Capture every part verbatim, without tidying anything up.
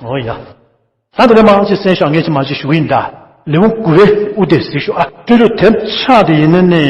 ཨོ་ཡ། ད་དེ་ནས་མ་ཅིག་གསན་ཤོག་ངས་ཅིག་མ་ཅིག་ཞུ་གི་ཡིན་ད། ལེའུ་དགུ་པའི་དབུ་དེབ་གཟིགས་ཤོག་ཨ། སྤྲོས་བྲལ་དེབ་ཆག་དེ་ཡིན་ན་ནི།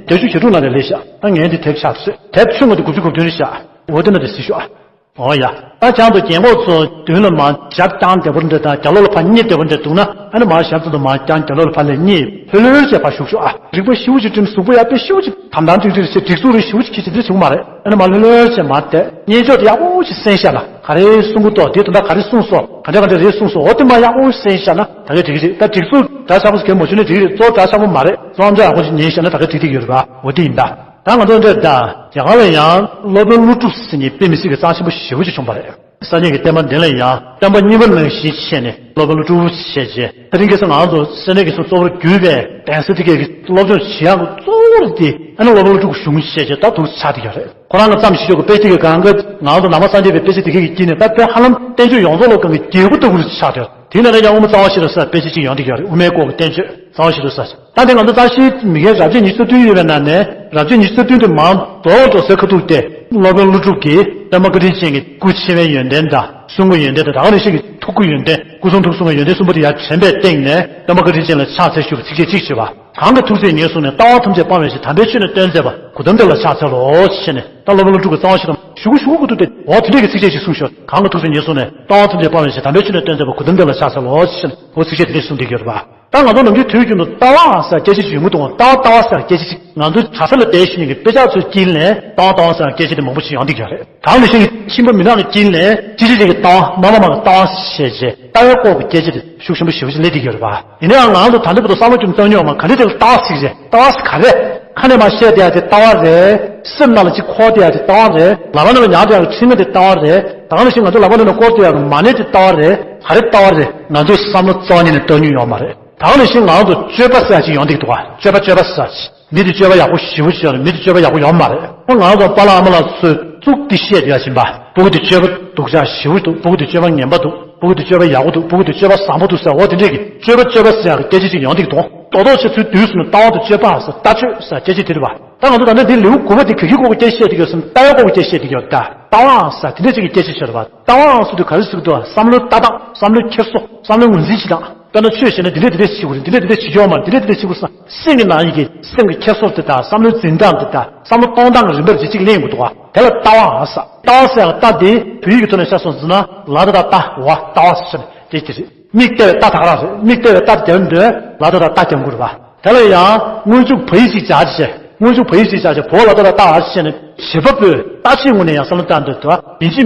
དེབ་ཆུ་ཞེ་དྲུག་ནང་ལ་ལས་ཤག་ད་ངས་འདི་དེབ་ཆག་ཚོད་དེབ་ཆུ་ང་དེ་དགུ་བཅུ་གོ་བདུན་རེད་ཤག་འོ་དེ་ན་དེ་གཟིགས་ཤོག་ཨ། ཨོ་ཡ། ད་བྱང་དུ་རྒན་གོག་ཚོ་མདུན་ལ་མ་ཞབས་བརྐྱང་བདེ་པོ་འདྲ་དང་རྒྱབ་ལོགས་ལ་ཕར་གཉིད་བདེ་པོ་འདྲ་འདུག་ན་ཨ་ནི་མ་ཞབས་ཚུལ་དུ་མ་བརྐྱང་རྒྱབ་ལོགས་ལ་ཕར་ལ་གཉིད་ལྷོད་ལྷོད་བྱས་ཕར་བཞུགས་ཤོག་ཨ། རིག་པ་ཞེ་པོ་ཅིག་བསྒྲིམས། གཟུགས་པོ་ཡར་དཔེ་ཞེ་པོ་ཅིག་དམ་དམ་ཀྲིག་ཀྲིག་བྱས། སྒྲིག་འཛུགས་རེ་ཞེ་པོ་ཅིག་གིས་ཅི་འདྲ་བྱུང་མ་རེད། ཨ་ནི་མ་ལྷོད་ལྷོད་བྱས་མ་བསྡད། གཉེན་ཕྱོགས་དེ་ཡག་པོ་ཅིག་གསན་ཤག་ན་ག་རེ་གསུང་གི་འདུག་དེ་དོན་དག་ག་རེ་གསུངས་སོང་། ག་འདྲ་ག་འདྲ་རེད་གསུངས་སོང་། འོ་དེ་མ་ཡག་པོ་གསན་ཤག་ན་ད་ག་འགྲིག་གི་རེད། ད་སྒྲིག་འཛུགས་འདྲ་ཆགས་པོ་ཟེར་མཁན་མ་བྱུང་ན་འགྲིག་གི་རེད། གཙོ་བོ་འདྲ་ཆགས་པོ་མ་རེད། གཙོ་བོ་འདྲ་ཡག་པོ་ཅིག་ཉན་ཤག་ན་ད་ག་འགྲིག་གི་ཡོད་རེད་པ། འོ་དེ་ཡིན་ད། ད་ང་ཚོ་འདྲ་ད་རྒྱ་གར་ལ་ཡང་སློབ་དཔོན་ཀླུ་སྒྲུབ་ཟེར་མཁན་དཔེ་མི་སྲིད་ཀྱི་རྩ་ཆེན་པོ་ཞེ་པོ་ཅིག་བྱུང་བ་རེད། སངས་རྒྱས་ཀྱི་བསྟན་པ་འདི་ལ་ཡང་བསྟན་པ་གཉིས་པ་ནང་བཞིན་བྱས་ནས་སློབ་དཔོན་ཀླུ་སྒྲུབ་བྱས་རྗེས། ད་རིང་ཁ་སང་ང་ཚོ་སེར་སྣའི་གེ་སར་གཙོ་བོར་གྱུར་པའི་གདན་ས་དེ་གའི་སློབ་སྦྱོང་བྱེད་ཡག་གི་གཙོ་བོ་དེ་ཨ་ནི་སློབ་དཔོན་ཀླུ་སྒྲུབ་ཀྱི་གཞུང་བྱས་རྗེས་ད་འདུག་ཆགས་བསྡད་ཡོད་རེད། ཁོ་རང་གི་བརྩམས་བཞག་པའི་དཔེ་ཆ་གི་གང་ག་ང་ཚོ་ནང་པ་སངས་རྒྱས་པའི་དཔེ་ཆ་དེ་གའི་དཀྱིལ་ནས་ད་དཔེ་ཧ་ལམ་བསྟན་བཅོས་ཡོངས་རྫོགས་ལ་སྒང་གི་རྒྱལ་པོ་ལྟ་བུ་ཆགས་བསྡད་ཡོད་རེད། དེ་ནས་ཡང་དབུ་མ་རྩ་བ་ཤེས་རབ་ཟེར་དཔེ་ཆ་གཅིག་ཡོང་བསྡད་ཡོད་རེད། དབུ་མའི་སྐོར་གྱི་བསྟན་བཅོས་རྩ་བ་ཤེས་རབ་ཟེར། ད་དེ་ང་ཚོ་རྩ་ཤེས་མི་ངན་རབ་བྱེད་ཉི་ཤུ་རྩ་བདུན་ཡོད་པའི་ནང་ནས་རབ་བྱེད་ཉི་ཤུ་རྩ་བདུན་དེ་མང་རྡོག་རྡོག་ཟེར་ཁ་ཐུག་སྟེ་སློབ་དཔོན་ཀླུ་སྒྲུབ་ཀྱིས་སྟོན་པ་བཀའ་དྲིན་ཅན་གྱི་སྐུ་ཕྱེ་བའི་ཡོན་ཏན་དང་གསུང་གི་ཡོན་ཏན་དང་ད་ག་ནང་བཞིན་གྱི་ཐུགས་ཀྱི་ཡོན་ཏན་སྐུ་གསུང་ཐུགས་གསུང་གི་ཡོན་ཏན་གསུམ་པོ་དེ་ཡར་དྲན་པའི་སྟེང་ནས་སྟོན་པ་བཀའ་དྲིན་ཅན་ལ་ཕྱག་འཚལ་ཞུ་བའི་ཚིགས་བཅད་གཅིག་བྱས་པ། གང་གི་ཐུགས་བརྩེས་ཉེར་བཟུང་ནས། ལྟ་བ་ཐམས་ཅད་སྤང་བའི་ཕྱིར། དམ་པའི་ཆོས་ནི་སྟོན་མཛད་པ། གོའུ་ཏམ་དེ་ལ་ཕྱག་འཚལ་ལོ། ཞེས་ནས་ད་སློབ་དཔོན་ཀླུ་སྒྲུབ་ཀྱི་རྩ་བ་ཤེས་རབ་ཞུ་གི་ཞུ་གི་ཁ་ཐུག་སྟེ་འོ་དེ་འདྲའི་གི་ཚིགས་བཅད་ཅིག་གསུངས་ཤོག་གང་གི་ཐུགས་བརྩེས་ཉེར་བཟུང་ནས། ལྟ་བ་ཐམས་ཅད་སྤང་བའི་ཕྱིར། དམ་པའི་ཆོས་ནི་སྟོན་མཛད་པ། གོའུ་ཏམ་དེ་ལ་ཕྱག་འཚལ་ལོ། ཞེས་ནས་འོ་ཚིགས་བཅད་དེ་འདྲ་གསུངས་བསྡད་ཡོད་རེད་པ། ད་ང་ཚོ་ནམ་རྒྱུན་དུས་རྒྱུན་དུ་ལྟ་བ་ཟེར་སྐད་ཆ་ཅིག་ཡོང་གི་འདུག་ལྟ་བ་ལྟ་བ་ཟེར་སྐད་ཆ་ཅིག་ང་ཚོའི་གྲྭ་ས་ལ་བསྡད་བཞིན་གྱི་དཔེ་ཆ་ཚོའི་དཀྱིལ་ནས་ལྟ་བ་ལྟ་བ་ཟེར་སྐད་ཆ་དེ་མང་པོ་ཞིག་ཡོང་བསྡད་ཡོད་རེད། ད་ག་ནང་བཞིན་གྱི་ཁྱིམ་པ་མི་ནག་གི་དཀྱིལ་ནས་ཅི་ཅི་ཅིག་གི་ལྟ་བ་མ་མ་མ་གི་ལྟ་བ་ཞེས་བྱས་ལྟ་བའི་སྐོར་གྱི་སྐད་ཆ་དེ་ཤུགས་ཆེན་པོ་ཞེ་པོ་ཅིག་སླེབས་བསྡད་ཡོད་རེད་པ། ཡིན་ནའང་ང་ཚོ་ད་ལྟ་བར་དུ་བསམ་བློ་ཅུང་བཏང་མྱོང་མ། ག་འདྲ་ཅིག་ལ་ལྟ་བ་ཟེར་གི་རེད། ལྟ་བ་ཟེར་ག་རེ། ཁ་ནས་མར་བཤད་བསྡད་ཡ་དེ་ལྟ་བ་རེད། སེམས་ནང་ལ་ཅིག་འཁོར་བསྡད་ཡ་དེ་ལྟ་བ་རེད། ལག་པ་ནང་ལ་ཉར་བསྡད་ཡ་གི་ཕྲེང་བ་དེ་ལྟ་བ་རེད། ད་ག་ནང་བཞིན་ང་ཚོ་ལག་པ་ནང་ལ་བསྐོར་བསྡད་ཡ་གི་མ་ཎི་དེ་ལྟ་བ་རེད། ག་རེ་ལྟ་བ་རེད། ང་ཚོས་བསམ་བློ་རྩ་བ་ཉིད་ནས་གཏོང་མྱོང་ཡོད་མ་རེད། ད་ག་ནང་བཞིན་ང་ཚོ་སྤྱོད་པ་ཟེར་ཡ་ཅིག་ཡོང་བསྡད་ཀྱི་འདུག་ག་སྤྱོད་པ་སྤྱོད་པ་ཟེར་ཡ་ཅིག་མི་དེ་སྤྱོད་པ་ཡག་པོ་ཞེ་པོ་ཅིག་ཡོད་རེད། མི་དེ་སྤྱོད་པ་ཡག་པོ་ཡོད་མ་རེད། ཁོ་ང་ཚོ་པཱ་ལགས་ཨ་མ་ལགས་ཚོས་གཙུག་ཏུ་བཤད་བསྡད་ཡ་བཞིན་པ། སྤུ་གུ་དེ་སྤྱོད་པ་སྡུག་ཅག་ཞེ་པོ་འདུག་སྤུ་གུ་དེ་སྤྱོད་པ་ངན་པ་འདུག་སྤུ་གུ་དེ་སྤྱོད་པ་ཡག་པོ་འདུག་སྤུ་གུ་དེ་སྤྱོད་པ་བཟང་པོ་འདུག་ཟེར་འོ་དེ་འདྲས་ཀྱི་སྤྱོད་པ་སྤྱོད་པ་ཟེར་ཡག་གི་སྐད་ཆ་ཅིག་ཡོང་བསྡད་ཀྱི་འདུག་རྡོག་རྡོག་བྱས་ཚུལ་དུས་སུ་ནི་ལྟ་བ་དང་སྤྱོད་པ་ཟེར་ལྟ་སྤྱོད་ཟེར་སྐད་ཆ་དེ་རེད་པ། ད་ང་ཚོ་ད་ལྟ་འདི་ལེའུ་དགུ་པ་དེ་ག་གི་སྐོར་གྱི་སྐད་ཆ་བཤད་བསྡད་ཀྱི་ཡོད་ཟེར་ན་ལྟ་བའི་སྐོར་གྱི་སྐད་ཆ་བཤད་བསྡད་ཀྱི་ཡོད་ད། ལྟ་བའང་ཟེར་དེ་འདྲས་ཅིག་གི་སྐད་ཆ་བཤད་རེད་པ། ལྟ་བའང་ཟེར་དུས་ག་རེ་ཟེར་གྱི་འདུག་བསམ་བློའི་ལྟ་སྟངས། བསམ་བློའི་འཁྱེར་སོ། བསམ་བློའི་ངོས་འཛིན་བྱེད་སྟངས། དཔེར་ན་ཆོས་བཤད་ན་འདི་འདྲས་འདི་འདྲས་བྱེད་དགོས་རེད། འདི་འདྲས་འདི་འདྲས་བྱེད་ཆོག་མ་རེད། འདི་འདྲས་འདི་འདྲས་བྱེད་དགོས་ཟེར་ན་སེམས་ཀྱི་ནང་ཡི་གེ་སེམས་ཀྱི་འཁྱེར་སོ་དེ་དང་བསམ་བློའི་འཛིན་སྟངས་དེ་དང་བསམ་བློ་གཏོང་སྟངས་ཀྱི་རིམ་པ་རེ་གཅིག་གླེང་དགོས་འདུག་བ། དེ་ལ་ལྟ་བའང་ཟེར། ལྟ་བ་ཟེར་ཡང་ལྟ་དེ་བོད་ཡིག་གི་ཐོག་ནས་ཆ་བཞག་ཟེར་ན་ལ་ད་བཏགས་ལྟ། འོ་ལྟ་བ་ཟེར་ནས་དེ་དེ་རེད། མིག་ལྟ་བའི་ལྟ་ད་ག་རང་རེད། མིག་ལྟ་བའི་ལྟ་དེ་རྒྱབ་འདོན་ལ་ད་བཏགས་ལྟ་རྒྱབ་དགོས་རེད་བ། དེ་ལ་ཡང་སྔོན་འཇུག་བ་ཡིག་ཅིག་སྦྱར་བྱས། སྔོན་འཇུག་བ་ཡིག་ཅིག་སྦྱར་བྱས་བོ་ལ་ད་ད་ལྟ་ཨ་ཅེ་བྱས་ནས་བྱེད་པ་པོས་ལྟ་བྱེད་ངོས་ནས་ཡང་བསམ་བློ་བཏང་འདོད་དོ། ཡིན་གཅིག་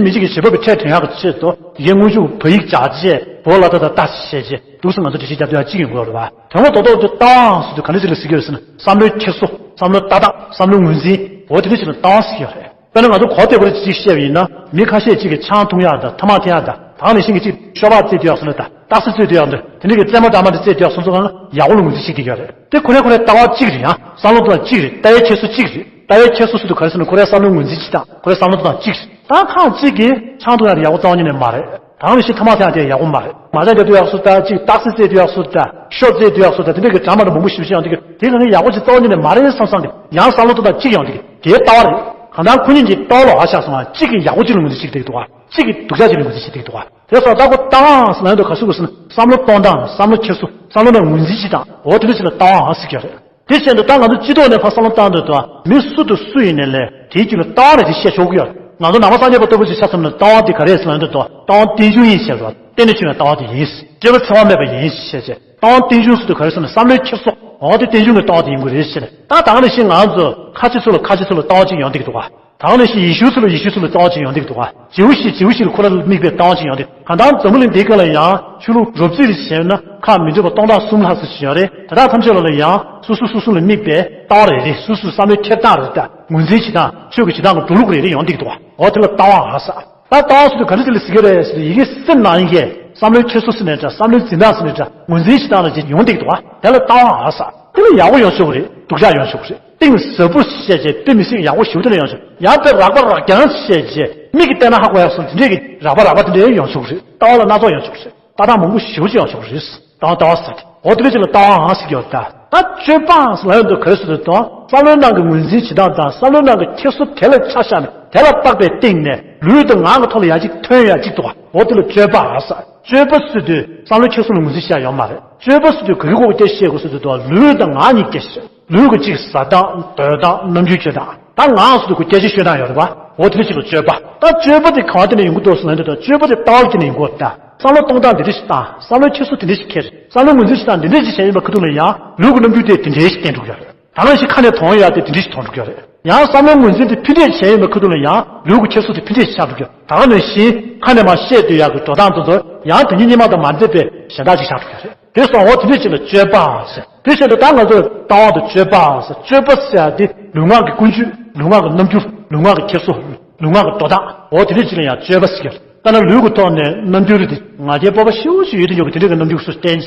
མིན་གཅིག་གི་བྱེད་པ་པོའི་ཕྲད་འདོན་ཡག་གི་ཆེད་དུ་ཡིན་སྔོན་འཇུག་བ་ཡིག་སྦྱར་བྱས་བོ་ལ་ད་ད་ལྟ་བྱས་བྱས་འདུག་སེ་ང་ཚོ་འགྲེལ་བཤད་རྒྱབ་འདོད་ཡག་གཅིག་ཡོང་གི་ཡོད་རེད་བ། དོན་ངོ་ཐོག་ཐོག་ཏུ་ལྟ་བའང་ཟེར་དུས་ག་འདྲ་ཅིག་ལ་ཟེར་གྱི་ཡོད་ཟེར་ན་བསམ་བློའི་འཁྱེར་སོ། བསམ་བློའི་ལྟ་སྟངས། བསམ་བློའི་ངོས་འཛིན། འོ་དེ་འདྲ་ཞིག་ལ་ལྟ་བ་ཟེར་གྱི་ཡོད་རེད། དཔེར་ན་ང་ཚོ་གོ་བདེ་པོ་ཅིག་བཤད་པ་ཡིན་ན་མི་ཁ་ཤས་ཅིག་གིས་ཆང་འཐུང་ཡག་དང་ཐ་མག་འཐེན་ཡག་དང་ད་ག་ནང་བཞིན་གྱི་ཅིག་ཤོ་སྦག་རྩེད་སྡོད་ཡག་སོགས་ལ་དང་སྟག་རྩེ་རྩེད་སྡོད་ཡག་འདྲ་དེ་འདྲ་གི་རྩེད་མོ་འདྲ་མ་འདྲ་རྩེད་སྡོད་ཡག་སོགས་ཚོ་གང་ལ་ཡག་པོ་ལ་ངོས་འཛིན་བྱེད་ཀྱི་ཡོད་རེད། དེ་ཁོ་རའི་ཁོ་རའི་ལྟ་བ་གཅིག་རེད། ཡང་བསམ་བློ་གཏོང་སྟངས་གཅིག་རེད། ལྟ་བའི་འཁྱེར་སོ་གཅིག་རེད། ལྟ་བའི་འཁྱེར་སོ་ཟེར་དུས་ག་རེ་ཟེར་ན་ཁོ་རའི་བསམ་བློ་ངོས་འཛིན་བྱེད་སྟངས། ཁོ་རའི་བསམ་བློ་གཏོང་སྟངས་གཅིག་རེད། ད་ཁག་གཅིག་གིས་ཆང་འཐུང་ཡག་དེ་ཡག་པོ་རྩ་བ་ཉིད་ནས་མ་རེད། ད་ག་ནང་བཞིན་ཐ་མག་འཐེན་ཡག་དེ་ཡག་པོ་མ་རེད། མ་ཅང་རྒྱག་སྡོད་ཡག་སོགས་དང་ཅིག་སྟག་རྩེ་རྩེད་སྡོད་ཡག་སོགས་དང་ཤོ་རྩེད་སྡོད་ཡག་སོགས་དང་དེ་འདྲ་གི་འདྲ་མ་འདྲ་མང་པོ་ཞེ་པོ་ཅིག་ཡོང་དུས་དེ་ག་ནི་ཡག་པོ་ཅིག་རྩ་བ་ཉིད་ནས་མ་རེད་བསམ་བསམ་གི་ཡང་བསམ་བློ་གཏོང་སྟངས་གཅིག་ཡོང་དུས་དེའི་ལྟ་བ་རེད། གང་ལྟར་ཁོ་གཉིས་ཀྱི་ལྟ་བ་ལོགས་ཀ་ཆགས་སོང་བ། གཅིག་གིས་ཡག་པོ་གཅིག་ལ་ངོས་འཛིན་བྱེད་ཀྱི་འདུག་བ། གཅིག་གིས་སྡུག་ཅག་གཅིག་ལ་ངོས་འཛིན་བྱེད་ཀྱི་འདུག་བ། དེ་སོགས་ལྟ་བ་ལྟ་བའང་ཟེར་ན་ཡོད་དོ་ག་ཟེར་དགོས་ཟེར་ན་བསམ་བློ་གཏོང་སྟངས། བསམ་བློ་འཁྱེར་སོ། བསམ་བློ་ནང་ངོས་འཛིན་བྱེད་སྟངས། འོ་དེ་འདྲ་ཞིག་ལ་ལྟ་བའང་ཟེར་གྱི་ཡོད་རེད། དེ་བཞིན་དུ་ད་ང་ཚོ་སྤྱི་ཚོགས་ནས་ཕར་བསམ་བློ་བཏང་འདོད་དུ་མི་སུ་དང་སུ་ཡིན་ནའི་ལས་དེའི་རྒྱུད་ལ་ལྟ་བ་རེ་ཞིག་བཤད་ཆོག་གི་ཡོད། ང་ཚོ་ནང་པ་སངས་རྒྱས་པ་ལྟ་བུ་ཞིག་ཆ་མཚོན་ན་ལྟ་བ་དེ་ག་རེ་ཟེར་ན་འདོད་དོ་ལྟ་བ་རྟེན་འབྱུང་ཡིན་ཞེས་པ། རྟེན་ནས་བྱུང་བའི་ལྟ་བ་དེ་ཡིན། སྤྱོད་པ་འཚེ་བ་མེད་པ་ཡིན་ཞེས་བྱས། ལྟ་བ་རྟེན་འབྱུང་ཟེར་དུས་ག་རེ་ཟེར་ན་བསམ་བློའི་འཁྱེར་སོ། འོ་དེ་རྟེན་འབྱུང་གི་ལྟ་བ་དེ་ཡིན་དགོས་རེད་ཟེར་ནས་ད་ད་ག་ནང་བཞིན་ང་ཚོ་ཁ་ཆེ་ཚོ་ལ་ཁ་ཆེ་ཚོ་ལ་ལྟ་བ་ཅིག་ཡོང་བསྡད་ཀྱི་འདུག་ག་ད་ག་ནང་བཞིན་ཡེ་ཤུ་ཚོ་ལ་ཡེ་ཤུ་ཚོ་ལ་ལྟ་བ་ཅིག་ཡོང་བསྡད་ཀྱི་འདུག་ག་ཇེའུ་ཞིག་ཇེའུ་ཞིག་ལ་ཁོ་རང་ལ་དམིགས་པའི་ལྟ་བ་ཅིག་ཡོང་སྟེ། གང་ལྟར་འཛམ་བུ་གླིང་འདིའི་སྒང་ལ་ཡང་ཆོས་ལུགས་རོབ་རྩིས་རེ་བྱས་ན་ཁག་མི་འདྲ་བ་སྟོང་ཕྲག་གསུམ་ལྷག་ཙམ་ཞིག་ཡོད་རེད། དེ་དག་ཐམས་ཅད་ལ་ལ་ཡང་སོ་སོ་སོ་སོ་ལ་དམིགས་པའི་ལྟ་བ་རེ་རེ། སོ་སོའི་བསམ་བློའི་འཁྱེར་སྟངས་རེ་དང་ངོས་འཛིན་བྱེད་སྟངས། ཆོས་ཀྱི་བྱེད་སྟངས་ཀྱི་འགྲོ་ལུགས་རེ་རེ་ཡོང་བསྡད་ཀྱི་འདུག་བ། འོ་དེ་ལ་ལྟ་བའང་ཟེར། ད་ལྟ་བ་ཟེར་དུས་ག་འདྲ་ཅིག་ལ་ཟེར་གྱི་རེད་ཟེར་དུས་ཡི་གེ་སེམས་ནང་ཡི་གེ་བསམ་བློའི་འཁྱེར་སོ་ཟེར་ནའི་འདྲ། བསམ་བློའི་འཛིན་སྟངས་ཟེར་ནའི་འདྲ། ངོས་འཛིན་བྱེད་སྟངས་ལ་ཅིག་ཡོང་བསྡད་ཀྱི་འདུག་བ། དེ་ལ་ལྟ་བའང་ཟེར། དེ་ལ་ཡག་པོ་ཡོང་ཆོག་གི་རེད། སྡུག་ཅག་ཡོང་ཆོག་གི་རེད། གཏིང་ཟབ་པོ་བཤད་བྱས་དཔེ་མི་སྲིད་ཡག་པོ་ཞེ་པོ་ཅིག་ལ་ཡོང་ཆོག་ཡང་དཔེ་རགས་པ་རགས་རྐྱང་བཤད་བྱས་མིག་གིས་བལྟས་ན་ཧ་གོ་ཡག་སོགས་དེ་འདྲས་ཀྱི་རགས་པ་རགས་པ་དེ་འདྲས་ཡོང་ཆོག་གི་རེད། ལྟ་བ་ལ་སྣ་ཚོགས་ཡོང་ཆོག་གི་རེད། ལྟ་སྟངས་མང་པོ་ཞེ་པོ་ཅིག་ཡོང་ཆོག་གི་རེད། ལྟ་བ་ལྟ་བ་ཟེར་ཏེ། འོ་དེ་འདྲས་ཅིག་ལ་ལྟ་བའང་ཟེར་གྱི་ཡོད་ད། ད་སྤྱོད་པ་ཟེར་ལབ་ཡོང་དུས་ག་རེ་ཟེར་དུས། བསམ་བློའི་ནང་གི་ངོས་འཛིན་བྱེད་སྟངས་དང་བསམ་བློའི་ནང་གི་འཁྱེར་སོ་དེ་ལ་ཆ་བཞག་ནས་དེ་ལ་བརྟག་པའི་སྟེང་ནས་ལུས་དང་ངག་གི་ཐོག་ལ་ཡ་གཅིག་ཐོན་ཡ་གཅིག་འདུག་ག་འོ་དེ་ལ་སྤྱོད་པ་ཟེར། སྤྱོད་པ་ཟེར་དུས་བསམ་བློའི་འཁྱེར་སོ་ལ་ངོས་འཛིན་བྱ་ཡ་ཡོད་མ་རེད། སྤྱོད་པ་ཟེར་དུས་ག་གི་སྐོར་གྱི་སྐད་ཆ་བཤད་དགོས་ཟེར་དུས། ལུས་དང་ངག་གཉིས་སྐད་ཆ་བཤད། ལུས་ཀྱི་གཅིག་བཟའ་སྟངས་སྡོད་སྟངས་རྣམ་འགྱུར་སྤྱོད་སྟངས། ད་ངག་ཟེར་དུས་ཁོ་སྐད་ཆ་ཤོད་སྟངས་ཡོད་རེད་པ། འོ་དེ་ལ་ཅིག་ལ་སྤྱོད་པ། ད་སྤྱོད་པ་དེ་གང་བ་དེ་ནས་ཡོང་གི་འདུག་ཟེར་ན། འདི་དང་སྤྱོད་པ་དེ་ལྟ་བ་དེ་ནས་ཡོང་གི་ཡོད་ད། བསམ་བློ་གཏོང་སྟངས་འདི་འདྲ་ཞིག་བཏང་། བསམ་བློའི་འཁྱེར་སོ་དེ་འདྲ་ཞིག་འཁྱེར། བསམ་བློའི་ངོས་འཛིན་བྱེད་སྟངས་འདི་འདྲ་ཞིག་བྱས་ཡོད་པའི་ཁ་ཐུག་ལ་ཡང་ལུས་ཀྱི་རྣམ་འགྱུར་དེ་དེ་འདྲ་ཞིག་བསྟན་འགྲོ་གི་ཡོད་རེད། ད་ག་ནང་བཞིན་ཁ་ནས་དོན་ཡག་དེ་དེ་འདྲ་ཞིག་དོན་འགྲོ་གི་ཡོད་རེད། ཡང་བསམ་བློའི་ངོས་འཛིན་དེ་ཕུད་འདེད་བྱས་ཡོད་པའི་ཁ་ཐུག་ལ་ཡང་ལུས་ཀྱི་འཁྱེར་སོ་དེ་ཕུད་འདེད་ཆགས་འགྲོ་གི་ཡོད། ད་ག་ནང་བཞིན་ཁ་ནས་མར་བཤད་སྡོད་ཡག་གི་འགྲོ་སྟངས་དེ་ཚོ་ཡང་དེ་ཉིད་སྔོན་མ་དང་མ་འདྲེས་པའི་གཞན་དག་ཅིག་ཆགས་འགྲོ་གི་ཡོད་རེད། དེ་སོང་འོ་དེ་འདྲ་ཅིག་ལ་སྤྱོད་པ་ཟེར། དེ་བཞིན་དུ་ད་ང་ཚོས་ལྟ་བ་དང་སྤྱོད་པ་ཟེར། སྤྱོད་པ་ཟེར་ཡ་དེ་ལུས་ངག་གི་ཀུན་སྤྱོད། ལུས་ངག་གི་རྣམ་འགྱུར། ལུས་ངག་གི་འཁྱེར་སོ། ལུས་ངག་གི་འགྲོ་སྟངས། འོ་དེ་འདྲ་ཅིག་ལ་ཡང་སྤྱོད་པ་ཟེར་གི། ད་ནི་ལུས་ཀྱི་ཐོག་ནས་རྣམ་འགྱུར་དེ་ང་རྒྱལ་སྤོབས་པ་ཞེ་པོ་ཅིག་ཡོད་དུ་ཡོད་པའི་དེ་འདྲ་གི་རྣམ་འགྱུར་སུ་བསྟན་བྱས།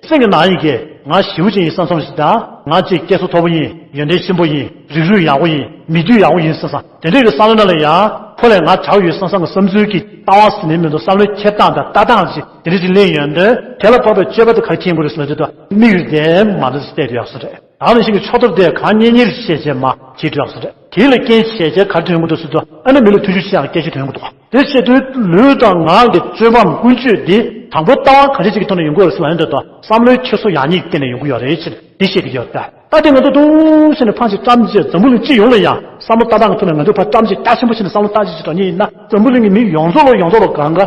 སེམས་ཀྱི་ནང་ཡིན་གྱི་ང་ཞེ་པོ་ཅིག་ཡིན་བསམ་བསམ་ཞིག་དང་། ང་ཅིག་སྐྱེས་སོ་མཐོ་པོ་ཡིན། ཡོན་ཏན་ཆེན་པོ་ཡིན། རིགས་རུས་ཡག་པོ་ཡིན། མི་རྒྱུད་ཡག་པོ་ཡིན་བསམ་བསམ། དེ་འདྲ་གི་བསམ་བློ་ནང་ལ་ཡང་ཁོ་ལས་ང་དྲག་ཡོད་བསམ་བསམ་གྱི་བསམ་ཚུལ་གྱི་ལྟ་བ་ཟེར་ནས་མི་འདུག་བསམ་བློའི་འཁྱེར་སྟངས་དང་ལྟ་སྟངས་ཅིག་དེ་འདྲ་ཅིག་གླེང་ཡོང་དུས། དེ་ལ་དཔག་པའི་སྤྱོད་པ་དེ་ག་རེ་མཁྱེན་དགོས་རེད་ཟེར་ན། དེ་དང་དམིགས་ཡུལ་དེ་མ་འདྲ་ཞིག་བལྟས་ཡོད་ས་རེད། ད་ནི་ཞིག་གི་ཕྱོགས་བསྡོམས་དེ་གང་གཉེན་ཉེར་བཤད་བྱས་མ་བྱེད་འགྲོ་ཡག་ས་རེད། དེ་ལ་རྐྱེན་བྱས་བྱས་ག་རེ་ཐོན་གྱི་འདུག་ཟེར་དུས། ཨ་ནི་མི་ལ་ཐུགས་རྗེ་ཆེ་ཡག་སྐད་ཆ་ཐོན་གྱི་འདུག་དེ་བྱེད་དུས་ལུས་དང་ངག་གི་སྤྱོད་པའམ་ཀུན་སྤྱོད་འདི་དང་པོའི་ལྟ་བ་ག་འདྲ་ཅིག་གི་ཐོག་ནས་ཡོང་གི་ཡོད་རེད་ཟེར་ལབ་ཡོང་དུས། ད་བསམ་བློའི་འཁྱེར་སོ་ཡག་ཉེས་ཀྱི་སྟེང་ནས་ཡོང་གི་ཡོད་རེད་ཅེས་འདི་བཤད་ཀྱི་ཡོད་ད། ད་དེ་ང་ཚོ་ཐུགས་ཆེ་ནས་ཕངས་ཅིག་བཀྲམ་བྱས། འཛམ་བུ་གླིང་སྤྱི་ཡོངས་ལ་ཡང་བསམ་བློ་ལྟ་སྟངས་ཀྱི་ཐོག་ནས་ང་ཚོ་ཕར་བཀྲམ་བྱས་རྒྱ་ཆེན་པོ་བྱས་ནས་བསམ་བློ་ལྟ་ཅིག་ཅིག་དྲག་ཉེས་ཡིན་ན། འཛམ་བུ་གླིང་གི་མི་ཡོངས་རྫོགས་ལ་ཡོངས་རྫོགས་ལ་གང་ག་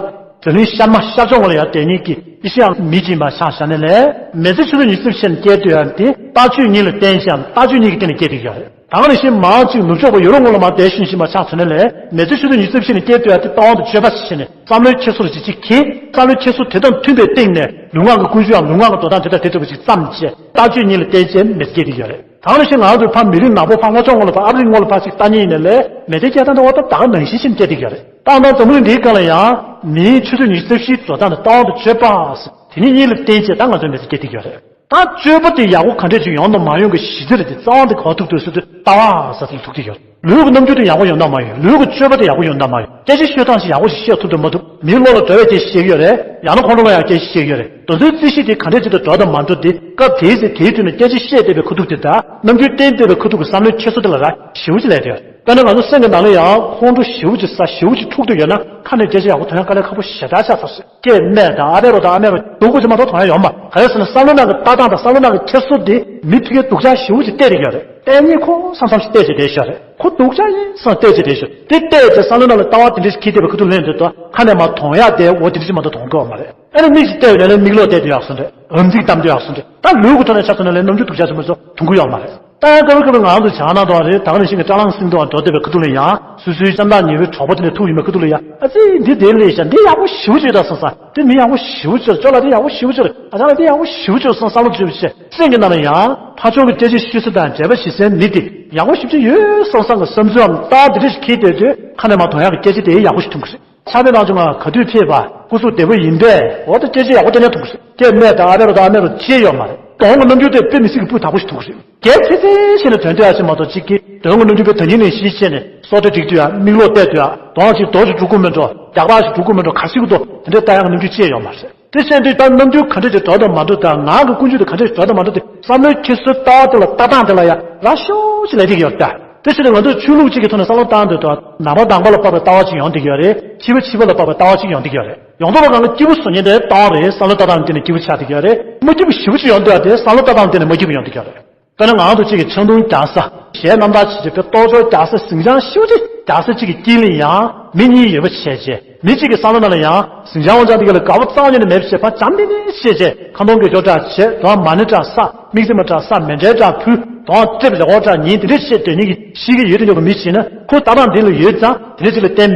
དེ་ནི་ཤར་མ་ཤར་ཕྱོགས་ངོས་ལ་ཡང་དེ་ཉིད་ཀྱི་ཨེ་ཤེ་ཡ་མི་གཅིག་མ་ཆགས་བཞག་ནས་ལས། མི་ཚེ་ཆུ་ཚོད་ཉི་ཤུ་རྩ་བཞི་ནས་སྐྱེལ་སྡོད་ཡ་དེ་ལྟ་སྤྱོད་གཉིས་ལ་བརྟེན་ཞིང་ལྟ་སྤྱོད་གཉིས་ཀྱི་སྟེང་ནས་སྐྱེལ་བསྡད་ཀྱི་ཡོད་རེད། ད་ག་ནང་བཞིན་མང་གཅིག་ནུབ་ཕྱོགས་པ་ཡུ་རོབ་ངོས་ལ་མར་བསྡད་ཤུལ་བཞིན་མ་ཆགས་ཚུལ་ནས་ལས། མི་ཚེ་ཆུ་ཚོད་ཉི་ཤུ་རྩ་བཞི་ནས་སྐྱེལ་སྡོད་ཡ་དེ་ལྟ་བ་དང་སྤྱོད་པ་ཞིག་བྱས་ནས་བསམ་བློའི་འཁྱེར་སོ་རེ་ཅིག་ཅིག་གིས། བསམ་བློའི་འཁྱེར་སོ་དེ་དང་མཐུན་པའི་སྟེང་ནས་ལུས་ངག་གི་ཀུན་སྤྱོད་ཡང་ལུས་ངག་གི་འགྲོ་སྟངས་དེ་དང་དེ་འདྲ་བ་ཅིག་བརྩམས་བྱས། ལྟ་སྤྱོད་གཉིས་ལ་བརྟེན་བྱས་མི་ཚེ་སྐྱེལ་བསྡད་ཀྱི་ཡོད་རེད། ད་ག་ནང་བཞིན་ང་ཚོ་ཕར་མི་རིགས་ནག་པོ་ཕར་ལྔ་ཕྱོགས་ངོས་ལ་ཕར་ཨ་ཕི་རི་ཀ་ངོས་ལ་ཕར་ཅིག་ལྟ་ཉེན་ཡིན་ནའི་ལས། མི་ཚེ་སྐྱེལ་སྟངས་དེ་འོ་ད་ད་ག་ནང་བཞིན་བྱས་ནས་སྐྱེལ་བསྡད་ཀྱི་ཡོད་རེད། ཏང་དང་འཛམ་བུ་གླིང་འདིའི་སྒང་ལ་ཡང་མིའི་ཆུ་ཚོད་ཉི་ཤུ་རྩ་བཞིའི་འགྲོ་སྟངས་དེ་ལྟ་བ་དང་སྤྱོད་པ་ཟེར་དེ་གཉིས་གཉིས་ལ་བརྟེན་བྱས་ད་ང་ཚོའི་མི་ཚེ་སྐྱེལ་བསྡད་ཀྱི་ཡོད་རེད། ད་སྤྱོད་པ་དེ་ཡག་པོ་ག་འདྲས་ཅིག་ཡོང་དང་མ་ཡོང་གི་གཞི་རྩ་རེད་དེ། རྩ་བ་དེ་ག་པར་ཐུག་འདུག་ཟེར་དུས་ལྟ་བ་ཟེར་དེ་ལ་ཐུག་བསྡད་ཀྱི་ཡོད་རེད། ལུས་ཀྱི་རྣམ་འགྱུར་དེ་ཡག་པོ་ཡོང་དང་མ་ཡོང་། ལུས་ཀྱི་སྤྱོད་པ་དེ་ཡག་པོ་ཡོང་དང་མ་ཡོང་། སྐད་ཆ་ཤོད་སྟངས་ཤིག་ཡག་པོ་ཞིག་བཤད་ཐུབ་དང་མ་ཐུབ། མིའི་བློ་ལ་འགྲོ་བའི་སྐད་ཆ་བཤད་ཀྱི་ཡོད་རེད། ཡང་ན་ཁོང་ཁྲོ་ལངས་ཡག་སྐད་ཆ་བཤད་ཀྱི་ཡོད་རེད། དེ་ཚོའི་རྩིས་གཞི་དེ་ག་འདྲས་ཅིག་དང་འགྲོ་དང་མ་འགྲོ་དེ་སྐབས་དེའི་ཚེ་དེའི་དུས་ནས་སྐད་ཆ་བཤད་བསྡད་པའི་ཁ་ཐུག་དེ་དང་རྣམ་འགྱུར་བསྟན་བསྡད་པའི་ཁ་ཐུག་གི་བསམ་བློའི་འཁྱེར་སོ་དེ་ལ་རག་ཞེ་པོ་ཅིག་སླེབས་བསྡད་ཡོད་རེད། དཔེར་ན་ང་ཚོ་སེམས་ཀྱི་ནང་ལ་ཡང་ཁོང་ཁྲོ་ཞེ་པོ་ཅིག་ཟ། ཞེ་པོ་ཅིག་འཁྲུག་བསྡད་ཡོད་ན་ཁ་ནས་སྐད་ཆ་ཡག་པོ་ཐོན་ཡག་དཀའ་ལས་ཁག་པོ་ཞེ་དྲག་ཆགས་ཚར་སོང་། སྐད་སྨྲས་དང་ཨ་ཕའི་རོ་དང་ཨ་མའི་རོ་སྡུག་པོ་ཅིག་མ་གཏོགས་ཐོན་ཡག་ཡོད་མ་རེད། ག་རེ་ཟེར་ན་བསམ་བློ་ནང་གི་ལྟ་སྟངས་དང་བསམ་བློ་ནང་གི་འཁྱེར་སོ་དེ་མི་ཕ་གིའི་སྡུག་ཅག་ཞེ་པོ་ཅིག་བལྟས་བསྡད་ཀྱི་ཡོད་རེད། བལྟས་ཉེན་ཁོ་བསམ་བསམ་ཞིག་བལྟས་བྱས་བསྡད་ཤག་རེད། ཁོ་སྡུག་ཅག་ཡིན་བསམ་བལྟས་བྱས་བསྡད་ཤག་དེ་བལྟས་བྱས་བསམ་བློ་ནང་ལ་ལྟ་བ་དེ་འདྲ་ཞིག་འཁྱེར་བསྡད་པའི་ཁ་ཐུག་ལེན་དུས་ད་ཁ་ནས་མར་དོན་ཡག་དེ་འོ་དེ་འདྲ་ཞིག་མ་གཏོགས་མཐོང་གི་ཡོད་མ་རེད། ཨ་ནི་མིག་ཅིག་བལྟས་པ་ཡིན་ན་མིག་ལོག་བལྟས་སྡོད་ཡག་བཟོ་འདྲ། འམ་འཛིང་བཏང་སྡོད་ཡག་བཟོ་འདྲ། ད་ལུས་ཀྱི་ཐོག་ནས་ཆ་མཚོན་ན་ལས་རྣམ་འགྱུར་སྡུག་ཅག་ཆེན་པོ་ཚོ་མཐོང་གི་ཡོད་མ་རེད། ད་ཡང་སྐབས་རེ་སྐབས་རེ་ང་རང་ཚོ་བྱང་ནང་དུ་རེད། ད་ག་ནང་བཞིན་གྱི་སྐྲ་ལངས་སེང་དུ་འགྲོ་བསྡད་པའི་ཁ་ཐུག་ལ་ཡང་སོ་སོའི་བྱམས་བདག་ཉེ་བའི་གྲོགས་པོ་དེ་ནས་ཐུག་ཡོང་བའི་ཁ་ཐུག་ལ་ཡང་། ཨ་ཙི། འདི་དེ་ལས་ཤག་འདི་ཡག་པོ་ཞེ་པོ་ཅིག་ཡོད་ད་བསམ་བསམ། འདི་མི་ཡག་པོ་ཞེ་པོ་ཅིག་ཡོད། ཅོ་ལགས་འདི་ཡག་པོ་ཞེ་པོ་ཅིག་ཡོད། ཨ་ཅག་ལགས་འདི་ཡག་པོ་ཞེ་པོ་ཅིག་ཡོད་བསམ་བསམ་བློ་བཅོས་བྱས། སེམས་ཀྱི་ནང་ལ་ཡང་ཕར་ཕྱོགས་ཀྱི་སྐད་ཆ་ཤོད་ས་དང་འབྲེལ་བ་བྱེད་སའི་མི་དེ་ཡག་པོ་ཞེ་པོ་ཅིག་ཡོད་བསམ་བསམ་གྱི་བསམ་ཚུལ་འམ་ལྟ་བ་དེ་འདྲ་ཞིག་འཁྱེར་བསྡད་དུས་ཁ་ནས་མར་དོན་ཡག་གི་སྐད་ཆ་དེ་ཡག་པོ་ཞིག་ཐོན་གྱི་རེད། ཕྱག་དཔེ་ནང་བྱུང་བ་ག་དུས་ཕེབས་པ། སྐུ་གཟུགས་བདེ་པོ་ཡིན་པས། འོ་ད་སྐད་ཆ་ཡག་པོ་ཏན་ཏན་ཐོན་གྱི་རེད། སྐད་སྨྲས་དང་ཨ་ཕའི་རོ་དང་ཨ་མའི་རོ་ཅི་ཡང་ཡོད་མ་རེད། གདོང་གི་རྣམ་འགྱུར་དེ་དཔེ་མི་སྲིད་ཀྱི་སྤུས་དག་པོ་ཞིག་ཐོན་གྱི་རེད། རྒྱལ་ཚེ་ཚེ་བྱས་ནས་དོན་དེ་ཨ་ཅེ་མ་གཏོགས་གཅིག་གིས་གདོང་གི་རྣམ་འགྱུར་དཔེ་ད་ཉིན་ནས་གཞི་བྱས་ནས་སོ་ཏེ་འགྲིག་དུས་ཨ། མིག་ལོག་བལྟས་དུས་ཨ། གདོང་ཅིག་རྡོ་ཅིག་འགྲོ་ཀུ་མེད་འགྲོ། རྒྱག་པ་ཞིག་འགྲོ་ཀུ་མེད་འགྲོ། ག་སྲིད་ཀྱི་འདུག་དེ་འདྲའི་ལྟ་ཡག་རྣམ་འགྱུར་ཅི་ཡང་ཡོད་མ་རེད། དེ་བྱས་དུས་ད་རྣམ་འགྱུར་ག་འདྲ་ཅིག་འགྲོ་དང་མ་འགྲོ་དང་། ངག་གི་ཀུན་སྤྱོད་དེ་ག་འདྲ་ཅིག་འགྲོ་དང་མ་འགྲོ་དེ་བསམ་བློའི་འཁྱེར་སོའི་ལྟ་བ་དེ་ལ་ལྟ་སྟངས་དེ་ལ་ཡང་རག་ཤོག་ཅིག་ལས་ཀྱི་ཡོད་ད། དེ་བྱས་ཏེ་ང་ཚོས་ཆོས་ལུགས་གཅིག་གི་ཐོག་ནས་བསམ་བློ་བཏང་དུས་ད་ནང་པ་དང་པ་ལ་དཔག་པའི་ལྟ་བ་ཅིག་ཡོང་བསྡད་ཀྱི་ཡོད་རེད། ཕྱི་པ་ཕྱི་པ་ལ་དཔག་པའི་ལྟ་བ་ཅིག་ཡོང་བསྡད་ཀྱི་ཡོད་རེད། ཡོངས་རྫོགས་པ་གང་ག་སྐྱིད་པོ་བཟོ་མཁན་དེ་ལྟ་བ་རེད། བསམ་བློ་ལྟ་སྟངས་དེ་ནས་སྐྱིད་པོ་ཆགས་བསྡད་ཀྱི་ཡོད་རེད། མ་སྐྱིད་པོ་ཞེ་པོ་ཅིག་ཡོང་དུས་ཨ་དེ་བསམ་བློ་ལྟ་སྟངས་དེ་ནས་མ་སྐྱིད་པོ་ཡོང་བསྡད་ཀྱི་ཡོད་རེད། དཔེར་ན་ང་ཚོ་གཅིག་གིས་ཆང་འཐུང་རྒྱག་ས། གཞས་རྣམ་ཐར་བྱེད་ཆེད་དཔེ་གཏོར་ཆོག་རྒྱག་ས། ཟིང་ཆ་ཤུགས་ཆེ་རྒྱག་ས་གཅིག་གི་དཀྱིལ་ལ་ཡང་མི་གཉིས་ཡོད་པ་བྱས་རྗེས། མི་གཅིག་གི་བསམ་བློ་ནང་ལ་ཡང་ཟིང་ཆ་འོང་ཆ་འདི་ག་ལ་དགའ་པོ་རྩ་བ་ཉིད་ནས་མེད་པ་བྱས། ཕར་འཇམ་ཏིང་ཏིང་བྱས་རྗེས་ཁ་འཐུང་གི་ཅོག་འདྲ་བྱས། དོ་མ་ཎི་འདྲ་བསགས། དམིགས་བརྩེ་མ་འདྲ་བསགས། མཎྜལ་འདྲ་ཕུལ། དོ་ཀྲེབ་རེ་གོ་འདྲ་ཉན། དེ་འདྲ་བྱས་སྡོད་མཁན་གྱི་གཤིས་ཀ་ཡོད་དུ་ཡོད་པའི་མི་ཞིག་ན། ཁོའི་ལྟ་སྟངས་འདི་ལ་ཡོད་ཙང་དེ་འདྲ་ཅིག་ལ་བརྟེན་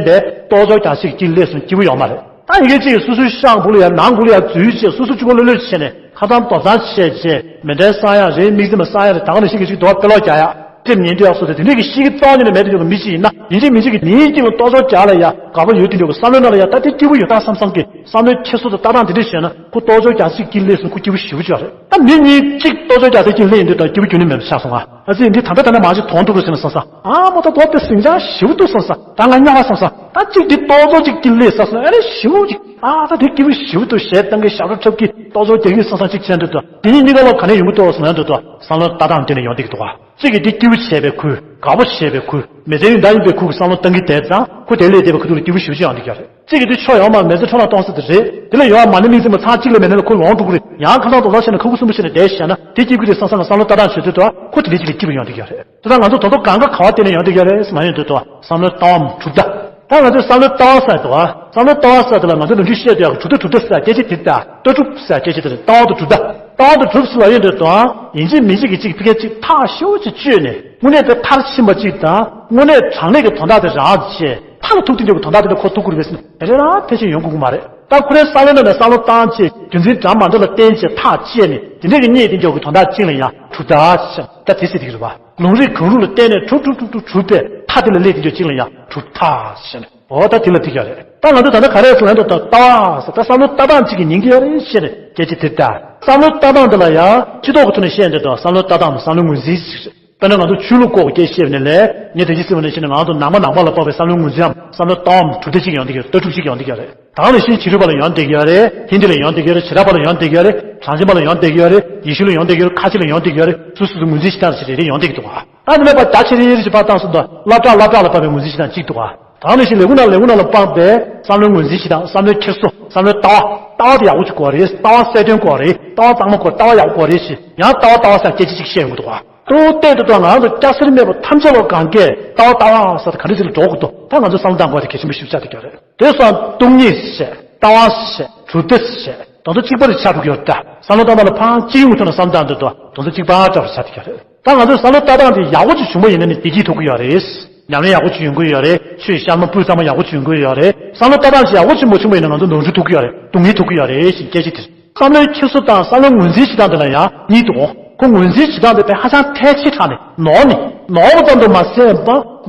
པའི་གཏོར་ཆོག་རྒྱག་ས་གཅིག་གི་དཀྱིལ་སླེབས་སོང་། སྐྱིད་པོ་ཡོད་མ་རེད། ད་ཡི་གེ་གཅིག་གིས་སོ་སོའི་ཤག་སྦུག་ལ་ཡ་ནང་སྦུག་ལ་ཡ་འཛུལ་བྱས། སོ་སོ་གཅིག་པོ་ལྷོད་ལྷོད་བྱས་ནས་ཁ་སང་རྡོག་རྩ་བྱས་རྗེས་མཎྜལ་བསག་ཡག་རེད། དམིགས་བརྩེ་མ་བསག་ཡག་རེད། ད་ག་ནང་བཞིན་གྱི་ཅིག་རྡོག་དཔེ་ཀློག་རྒྱག་ཡག་ཀྲེབ་ཉན་སྡོད་ཡག་སོགས་དེ་འདྲའི་གི་གཤིས་ཀ་རྩ་བ་ཉིད་ནས་མེད་དུ་ཡོད་པའི་མི་ཞིག་ཡིན་ན། ཡིན་གཅིག་མིན་གཅིག་གིས་མིའི་དཀྱིལ་ལ་གཏོར་ཆོག་རྒྱག་ལ་ཡ་དགའ་པོ་ཡོད་དུ་ཡོད་པའི་བསམ་བློའི་ནང་ལ་ཡ་ད་དེ་སྐྱིད་པོ་ཡོད་ད་བསམ་བསམ་གྱི་བསམ་བློའི་འཁྱེར་སོ་དང་ལྟ་སྟངས་དེ་འདྲ་བྱས་ན། ཁོ་གཏོར་ཆོག་རྒྱག་ས་གཅིག་གི་དཀྱིལ་སླེབས་སོང་། ཁོ་སྐྱིད་པོ་ཞེ་པོ་ཅིག་ཡོད་རེད། ད་མི་གཉིས་གཅིག་གཏོར་ཆོག་རྒྱག་ས་གཅིག་སླེབས་ཡོང་དུས་ད་སྐྱིད་པོ་ཁྱོན་ནས་མེད་པ་ཆགས་སོང་ང་། ཨ་ཙི། འདི་ད་ལྟ་ད་ལྟ་མ་གཅིག་དོན་འགྲུབ་རེད་ཟེར་ན་བསམ་བསམ། ཨ་མ་ད་རྡོག་དཔེ་ཟིང་ཆ་ཞེ་པོ་འདུག་བསམ་བསམ། ད་ང་གཉའ་བ་བསམ་བསམ། ད་གཅིག་འདི་གཏོར་ཆོག་གཅིག་གི་དཀྱིལ་སླེབས་ས་སོང་། ཨ་རེ་ཞེ་པོ་ཅིག་ཨ་ད་དེ་སྐྱིད་པོ་ཞེ་པོ་འདུག་གཞས་བཏང་གི་ཞབས་བྲོ་འཁྲབ་ཀྱི། ཏོག་ཙམ་རྒྱག་གི་སང་སང་གཅིག་བྱས་འདུག་ཏོ། དེ་གཉིས་གཉིས་ཀ་ལ་ག་ནས་ཡོང་གི་འདུག་ཟེར་ན་འདུག་ཏོ། བསམ་བློ་ལྟ་སྟངས་དེ་ནས་ཡོང་བསྡད་ཀྱི་འདུག་ག་གཅིག་གིས་དེ་སྐྱིད་པོ་བྱས་པའི་ཁུལ། དགའ་པོ་བྱས་པའི་ཁུལ། མི་ཚེ་ཡུན་བརྟན་ཡིན་པའི་ཁུལ་གྱི་བསམ་བློ་གཏང་གི་བསྡད་ཙང་ཁོ་དེ་ལས་བསྡད་པའི་ཁུ་ཐུག་ལ་སྐྱིད་པོ་ཞེ་པོ་ཅིག་ཡོང་བསྡད་ཀྱི་རེད། གཅིག་གིས་དེ་ཆོ་ཡོང་མ་མི་ཚེ་འཕྲོ་བརླག་གཏོང་ས་དེ་རེད། དེ་ལས་ཡོང་བ་མ་ཎི་མིག་རྩེ་མོ་ཚང་གཅིག་ལས་མེད་ན་ལ་ཁོ་ལོང་འགྲོ་གི་རེད། ཡང་ཁ་སང་དོ་ལག་བྱས་ན་ཁ་ཁུ་སུམ་པོ་བྱས་ནས་བསྡད་བྱས་ན་དེ་སྐྱིད་པོ་རེད། སང་སང་ལ་བསམ་བློ་ལྟ་སྟངས་བྱེད་དུས་ཏོ་ཁོ་དེ་འདྲ་ཅིག་ལ་སྐྱིད་པོ་ཡོང་བསྡད་ཀྱི་རེད། དེ་ལྟར་ང་ཚོ་ད་དུང་གང་ག་ག་བ་བརྟེན་ནས་ཡོང་བསྡད་ཀྱི་རེད་ཟེར་ན་ཡོང་དུས་ཏོ་བསམ་བློའི་ལྟ་བའམ་གྲུབ་མཐའ། ད་ང་ཚོས་བསམ་བློའི་ལྟ་བ་ཟེར་དོ། བསམ་བློའི་ལྟ་བ་ཟེར་དེ་ལ་ང་ཚོ་ནམ་རྒྱུན་བཤད་དུ་ཡག་གྲུབ་མཐའ་གྲུབ་མཐའ་ཟེར་སྐད་ཆ་དེ་ལྟ། ལྟ་གྲུབ་ཟེར་སྐད་ཆ་དེ་ལ་ལྟ་བ་དང་གྲུབ་མཐའ། ལྟ་བ་དང་གྲུབ་ཟེར་ལ་ཡོད་འདོད་དང་ཡིན་གཅིག་མིན་གཅིག་གི་གཅིག་ཕི་ཁའི་གཅིག་ཐག་ཤོ་ཅིག་གཅོད་ནས་དངོས་གནས་དེ་མཐར་ཕྱིན་པ་གཅིག་དང་དངོས་གནས་དྲང་གནས་ཀྱི་དོན་དག་དེ་རང་བྱས་མཐའ་ལ་ཐུག་དེ་འཇོག་གི་དོན་དག་དེ་འདྲ་ཁོ་ཐུག་དགོས་རེད་པས་ཟེར་ན་དེ་འདྲ་རང་ཕལ་ཆེར་ཡོང་དགོས་ཀྱི་མ་རེད། ད་ཁོ་རའི་བསམ་བློའི་ནང་ནས་བསམ་བློ་བཏང་བྱས་རྒྱུ་མཚན་འདྲ་མ་འདྲ་ལ་བརྟེན་བྱས་ཐག་བཅད་ནས་དེ་འདྲས་ཀྱི་གཉིས་དེ་འཇོག་གི་དོན་དག་གཅིག་ལ་ཡང་གྲུབ་མཐའ་ཟེར་ད་དེ་ཟེར་དེ་གི་རེད་པ། ལུང་རིགས་གང་རུང་ལ་བརྟེན་ནས་གྲུབ་གྲུབ་གྲུབ་གྲུབ་གྲུབ་པའི་མཐའ་དེ་ལ་སླེབས་དེ་འདྲ་གཅིག་ལ་ཡང་གྲུབ་མཐའ་ཟེར་ནས་འོ་ད་དེ་ལ་དེ་ག་རེད་ཟེར་ན་ད་ལྟ་བ་ཟེར་ད་བསམ་བློ་ལྟ་སྟངས་གཅིག་གི་ཉིང་དེ་ཡོད་རེད་ཟེར་ནས་སྐད་ཆ་དེ་ལྟ། བསམ་བློ་ལྟ་སྟངས་དེ་ལ་ཡང་སྤྱི་ཚོགས་ཀྱི་ཐོག་ནས་བཤད་འདོད་དང་བསམ་བློ་ལྟ་སྟངས་བསམ་བློའི་ངོས་འཛིན་ཞིག་རེད། དཔེར་ན་ང་ཚོ་ཆོས་ལུགས་སྐོར་གྱི་སྐད་བཤད་པ་ནས་ལས་ངས་དེ་གཅིག་བསམ་བློ་ནས་བཤད་ན་ང་ཚོ་ནང་པ་ནང་པ་ལ་དཔག་པའི་བསམ་བློའི་ངོས་འཛིན་འམ་བསམ་བློ་ལྟ་བའམ་གྲུབ་མཐའ་གཅིག་ཡོང་བསྡད་ཀྱི་རེད། ལྟ་གྲུབ་གཅིག་ཡོང་བསྡད་ཀྱི་རེད། ད་ནང་བཞིན་བྱེད་རིག་པ་ལ་ཡོང་བསྡད་ཀྱི་ཡོད་རེད། ཧིན་དི་ལ་ཡོང་བསྡད་ཀྱི་ཡོད་རེད། བྱེ་བྲག་པ་ལ་ཡོང་བསྡད་ཀྱི་ཡོད་རེད། གྲངས་ཅན་པ་ལ་ཡོང་བསྡད་ཀྱི་ཡོད་རེད། ཁ་ཆེ་ལ་ཡོང་བསྡད་ཀྱི་ཡོད་རེད། ཁ་ཆེ་ལ་ཡོང་བསྡད་ཀྱི་ཡོད་རེད། སོ་སོ་སོ་ངོས་འཛིན་བྱེད་སྟངས་ཞིག་རེ་རེ་ཡོང་བསྡད་ཀྱི་འདུག་ག་ད་ནི་མེད་པ་རྒྱ་ཆེ་རེ་རེ་ཞིག་ཕར་བཏང་སོང་དུས་སློབ་གྲྭ་སློབ་གྲྭ་ལ་དཔག་པའི་ངོས་འཛིན་བྱེད་སྟངས་གཅིག་འདུག་ག་ད་ནང་བཞིན་ལས་ཁུངས་ནང་ལས་ཁུངས་ནང་ལ་དཔག་པའི་བསམ་བློའི་ངོས་འཛིན་བྱེད་སྟངས་བསམ་བློའི་འཁྱེར་སོ་བསམ་བློའི་ལྟ་བ་ལྟ་བ་དེ་ཡག་པོ་ཅིག་དགོས་རེད། ལྟ་བ་གསལ་སྟོན་དགོས་རེད། ལྟ་བ་གཙང་མ་དགོས། ལྟ་བ་ཡག་པོ་དགོས་རེད་ཞེས་ཡང་ལྟ་བ་ལྟ་བ་ཟེར་སྐད་ཆ་གཅིག་བཤད་ཡོང་གི་འདུག་ག་ཏོག་ཏོག་ཏོག་ང་རང་ཚོ་སྐྱ་སེར་མེད་པར་ཐམས་ཅད་ལ་གང་གས་ལྟ་བ་ལྟ་བ་ཟེར་ད་ག་འདྲ་ཞིག་ལ་འགྲོ་དགོས་འདུག་ད་ང་ཚོ་བསམ་བློ་བཏང་དགོས་དེ་གལ་ཆེན་པོ་ཞིག་ཆགས་བསྡད་ཀྱི་རེད། དེ་སོང་སྟོང་ཉིད་ཟེར་ལྟ་བ་ཟེར་གྲུབ་མཐའ་ཟེར་དོན་ཚན་གཅིག་པ་རེ་ཆགས་འགྲོ་གི་ཡོད་ད། བསམ་བློ་བཏང་སྟངས་ལ་ཕར་སྤྱི་ཡོངས་ཐོག་ནས་བསམ་བཏང་འདོད་དོ་དོན་ཚན་གཅིག་པ་འདྲ་བ་ཆགས་བསྡད་ཀྱི་རེད། ད་ང་ཚོས་བསམ་བློ་ལྟ་སྟངས་དེ་ཡག་པོ་ཅིག་བྱུང་བ་ཡིན་ན་ནི་བདེ་སྐྱིད་ཐོབ་ཀྱི་ཡོད་རེད། ཉམས་ལེན་ཡག་པོ་ཅིག་ཡོང་གི་ཡོད་རེད། ཆོས་ཤར་མ་སྤུས་གཙང་མ་ཡག་པོ་ཅིག་ཡོང་གི་ཡོད་རེད། བསམ་བློ་ལྟ་སྟངས་ཅིག་ཡག་པོ་ཅིག་མ་བྱུང་བ་ཡིན་ན་ང་ཚོ་ནོར་འཁྲུལ་ཐུག་གི་ཡོད་རེད། སྡུག་བསྔལ་ཐུག་གི་ཡོད་རེད་ཞེས་སྐད་ཆ་དེ་རེད། བསམ་བློའི་འཁྱེར་སོ་དང་བསམ་བློའི་ངོས་འཛིན་བྱེད་སྟངས་དེ་ལ་ཡང་གཉིས་འདུག་ཁོ་ངོས་འཛིན་བྱེད་སྟངས་དེ་དཔེ་ཧ་ཅང་ཐལ་ཆེ་དྲགས་ནས་ནོར་ནས་ནོར་བ་ཙམ་དུ་མ་ཟད་པ་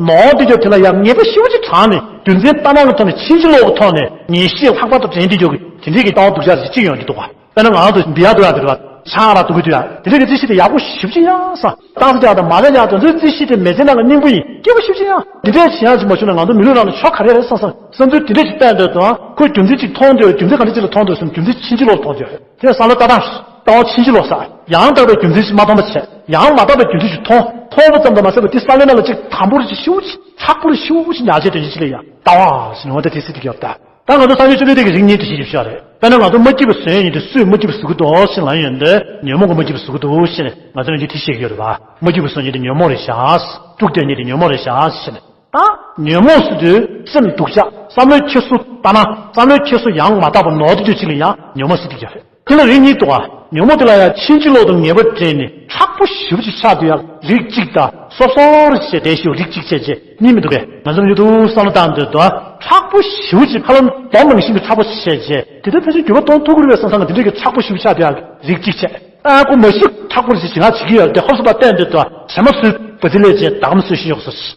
ནོར་དེ་ཚོ་དེ་ལ་ཡང་ངེས་པ་ཞེ་པོ་ཅིག་དྲགས་ནས་རྒྱུ་མཚན་ལྟ་སྟངས་ཀྱི་ཐོག་ནས་ཕྱིན་ཅི་ལོག་གི་ཐོག་ནས་ངེས་ཤེས་ལྷག་པར་དུ་དྲན་དེ་འཇོག་གི་དེ་འདྲའི་གི་ལྟ་བ་སྡུག་ཅག་ཅིག་ཡོང་གི་འདུག་ག་དཔེར་ན་ང་རང་ཚོ་འབི་ཡག་འདུག་ཡག་འདུག་ར་ཆང་རག་འཐུང་གི་འདུག་ཡག་དེ་འདྲའི་གི་རྩིས་གཞི་དེ་ཡག་པོ་ཞེ་པོ་ཅིག་ཡག་ས་བཏང་ས་ཅག་དང་མ་རེད་ཡག་དེ་ཚོའི་རྩིས་གཞི་དེ་མི་ཚེ་ནང་གི་སྙིང་པོ་ཡིན་སྐྱིད་པོ་ཞེ་པོ་ཅིག་ཡག་འདི་འདྲའི་བྱེད་ཡག་ཅིག་མ་བྱུང་ན་ང་ཚོ་མི་ལུས་རང་ལ་ཆོ་ག་རེ་རེད་བསམ་བསམ་བསམ་ཚུལ་དེ་འདྲ་ཞིག་བསྟན་འདོད་དང་ཁོས་རྒྱུ་མཚན་ཅིག་མཐོང་འདོད་རྒྱུ་མཚན་ག་འདྲ་ཅིག་ལ་མཐོང་འདོད་སོང་རྒྱུ་མཚན་ཕྱིན་ཅི་ལོག་མཐོང་འདོད་རེད། དེ་བསམ་བློ་ལྟ་སྟངས་ལྟ་བ་ཕྱིན་ཅི་ལོག་ས་ཡང་དག་པའི་རྒྱུ་མཚན་ཞིག་མ་མཐོང་པ་བྱས་ཡང་མ་དག་པའི་རྒྱུ་མཚན་ཞིག་མཐོང་མཐོང་བ་ཙམ་དུ་མ་ཟད་པར་དེ་བསམ་བློའི་ནང་ལ་ཅིག་དམ་པོར་ཅིག་ཤུགས་ཅིག་ཚགས་པོར་ཤུགས་ཅིག་ཉར་བྱས་དོན་ཅི་ལ་ཡང་ལྟ་བ་ཞིག་ངོ་ད་དེ་སྲིད་དུ་ཡོད་ད། ད་ང་ཚོ་སངས་རྒྱས་བཅོམ་ལྡན་འདས་ཀྱི་རིགས་གཉིས་དེ་ཤེས་ཀྱི་བཞག་རེད། དཔེར་ན་ང་ཚོ་མ་སྐྱིད་པ་བཟོ་ཡས་ཡིན་དུས་སུས་མ་སྐྱིད་པ་བཟོ་གི་འདུག་ཞེས་ལབ་ཡོང་དུས་ཉོན་མོངས་ཀྱིས་མ་སྐྱིད་པ་བཟོ་གི་འདུག་ཞེས་ནས་ང་ཚོ་ནས་འདི་དེ་ཤེས་ཀྱི་ཡོད་རེད་བ། མ་སྐྱིད་པ་བཟོ་མཁན་དེ་ཉོན་མོངས་རེད་བཞག་དཀྲུག་བསྡད་མཁན་དེ་ཉོན་མོངས་རེད་བཞག་ཞེས་ནས། ད་ཉོན་མོངས་ཟེར་དུས་སེམས་སྡུག་ཅག་བསམ་བློའི་འཁྱེར་སོ་ལྟ་ན་བསམ་བློའི་འཁྱེར་སོ་ཡང་མ་དག་པ་ནོར་དུ་དུས་གཅིག་ལ་ཡང་ཉོན་མོངས་ཟེར་གྱི་ཡོད་རེད། དེ་ལ་རིགས་གཉིས་འདུག་ག་ཉོན་མོངས་དེ་ལ་ཡང་ཕྱིན་ཅི་ལོག་ཏུ་ངེས་པ་དྲན་ནས་མཁྲེགས་པོ་ཞེ་པོ་ཅིག་ཆགས་དུས་ཡང་རིགས་གཅིག་དང་སོབ་སོབ་རེ་བྱས་བསྡད་ཞེ་པོ་རིགས་གཅིག་བྱས་རྗེས་གཉིས་མི་འདུག་གས། ང་ཚོ་མྱུར་དུ་བསམ་བློ་བཏང་འདོད་དོ། མཁྲེགས་པོ་ཞེ་པོ་ཅིག་ཁ་ལོ་རྡོ་ནང་བཞིན་གྱི་མཁྲེགས་པོ་བྱས་རྗེས་དེ་ལྟར་ཕལ་ཆེར་འགྱུར་བ་གཏོང་ཐུབ་ཀྱི་རེད་པས་བསམ་བསམ་གྱི་དེ་འདྲ་གི་མཁྲེགས་པོ་ཞེ་པོ་ཆགས་དུས་ཡང་རིགས་གཅིག་བྱས། ཨ་ཁོ་མ་ཤི་མཁྲེགས་པོ་རེད་ཅེས་ང་བྱེད་ཀྱི་ཡོད་རེད་དེ་ཧོབ་སོ་པ་བསྟན་འདོད་དོ། བྱེ་མ་སོས་བ་ཚི་ལས་བྱས་ད་གམ་སོས་ཤི་ཡོག་སོ།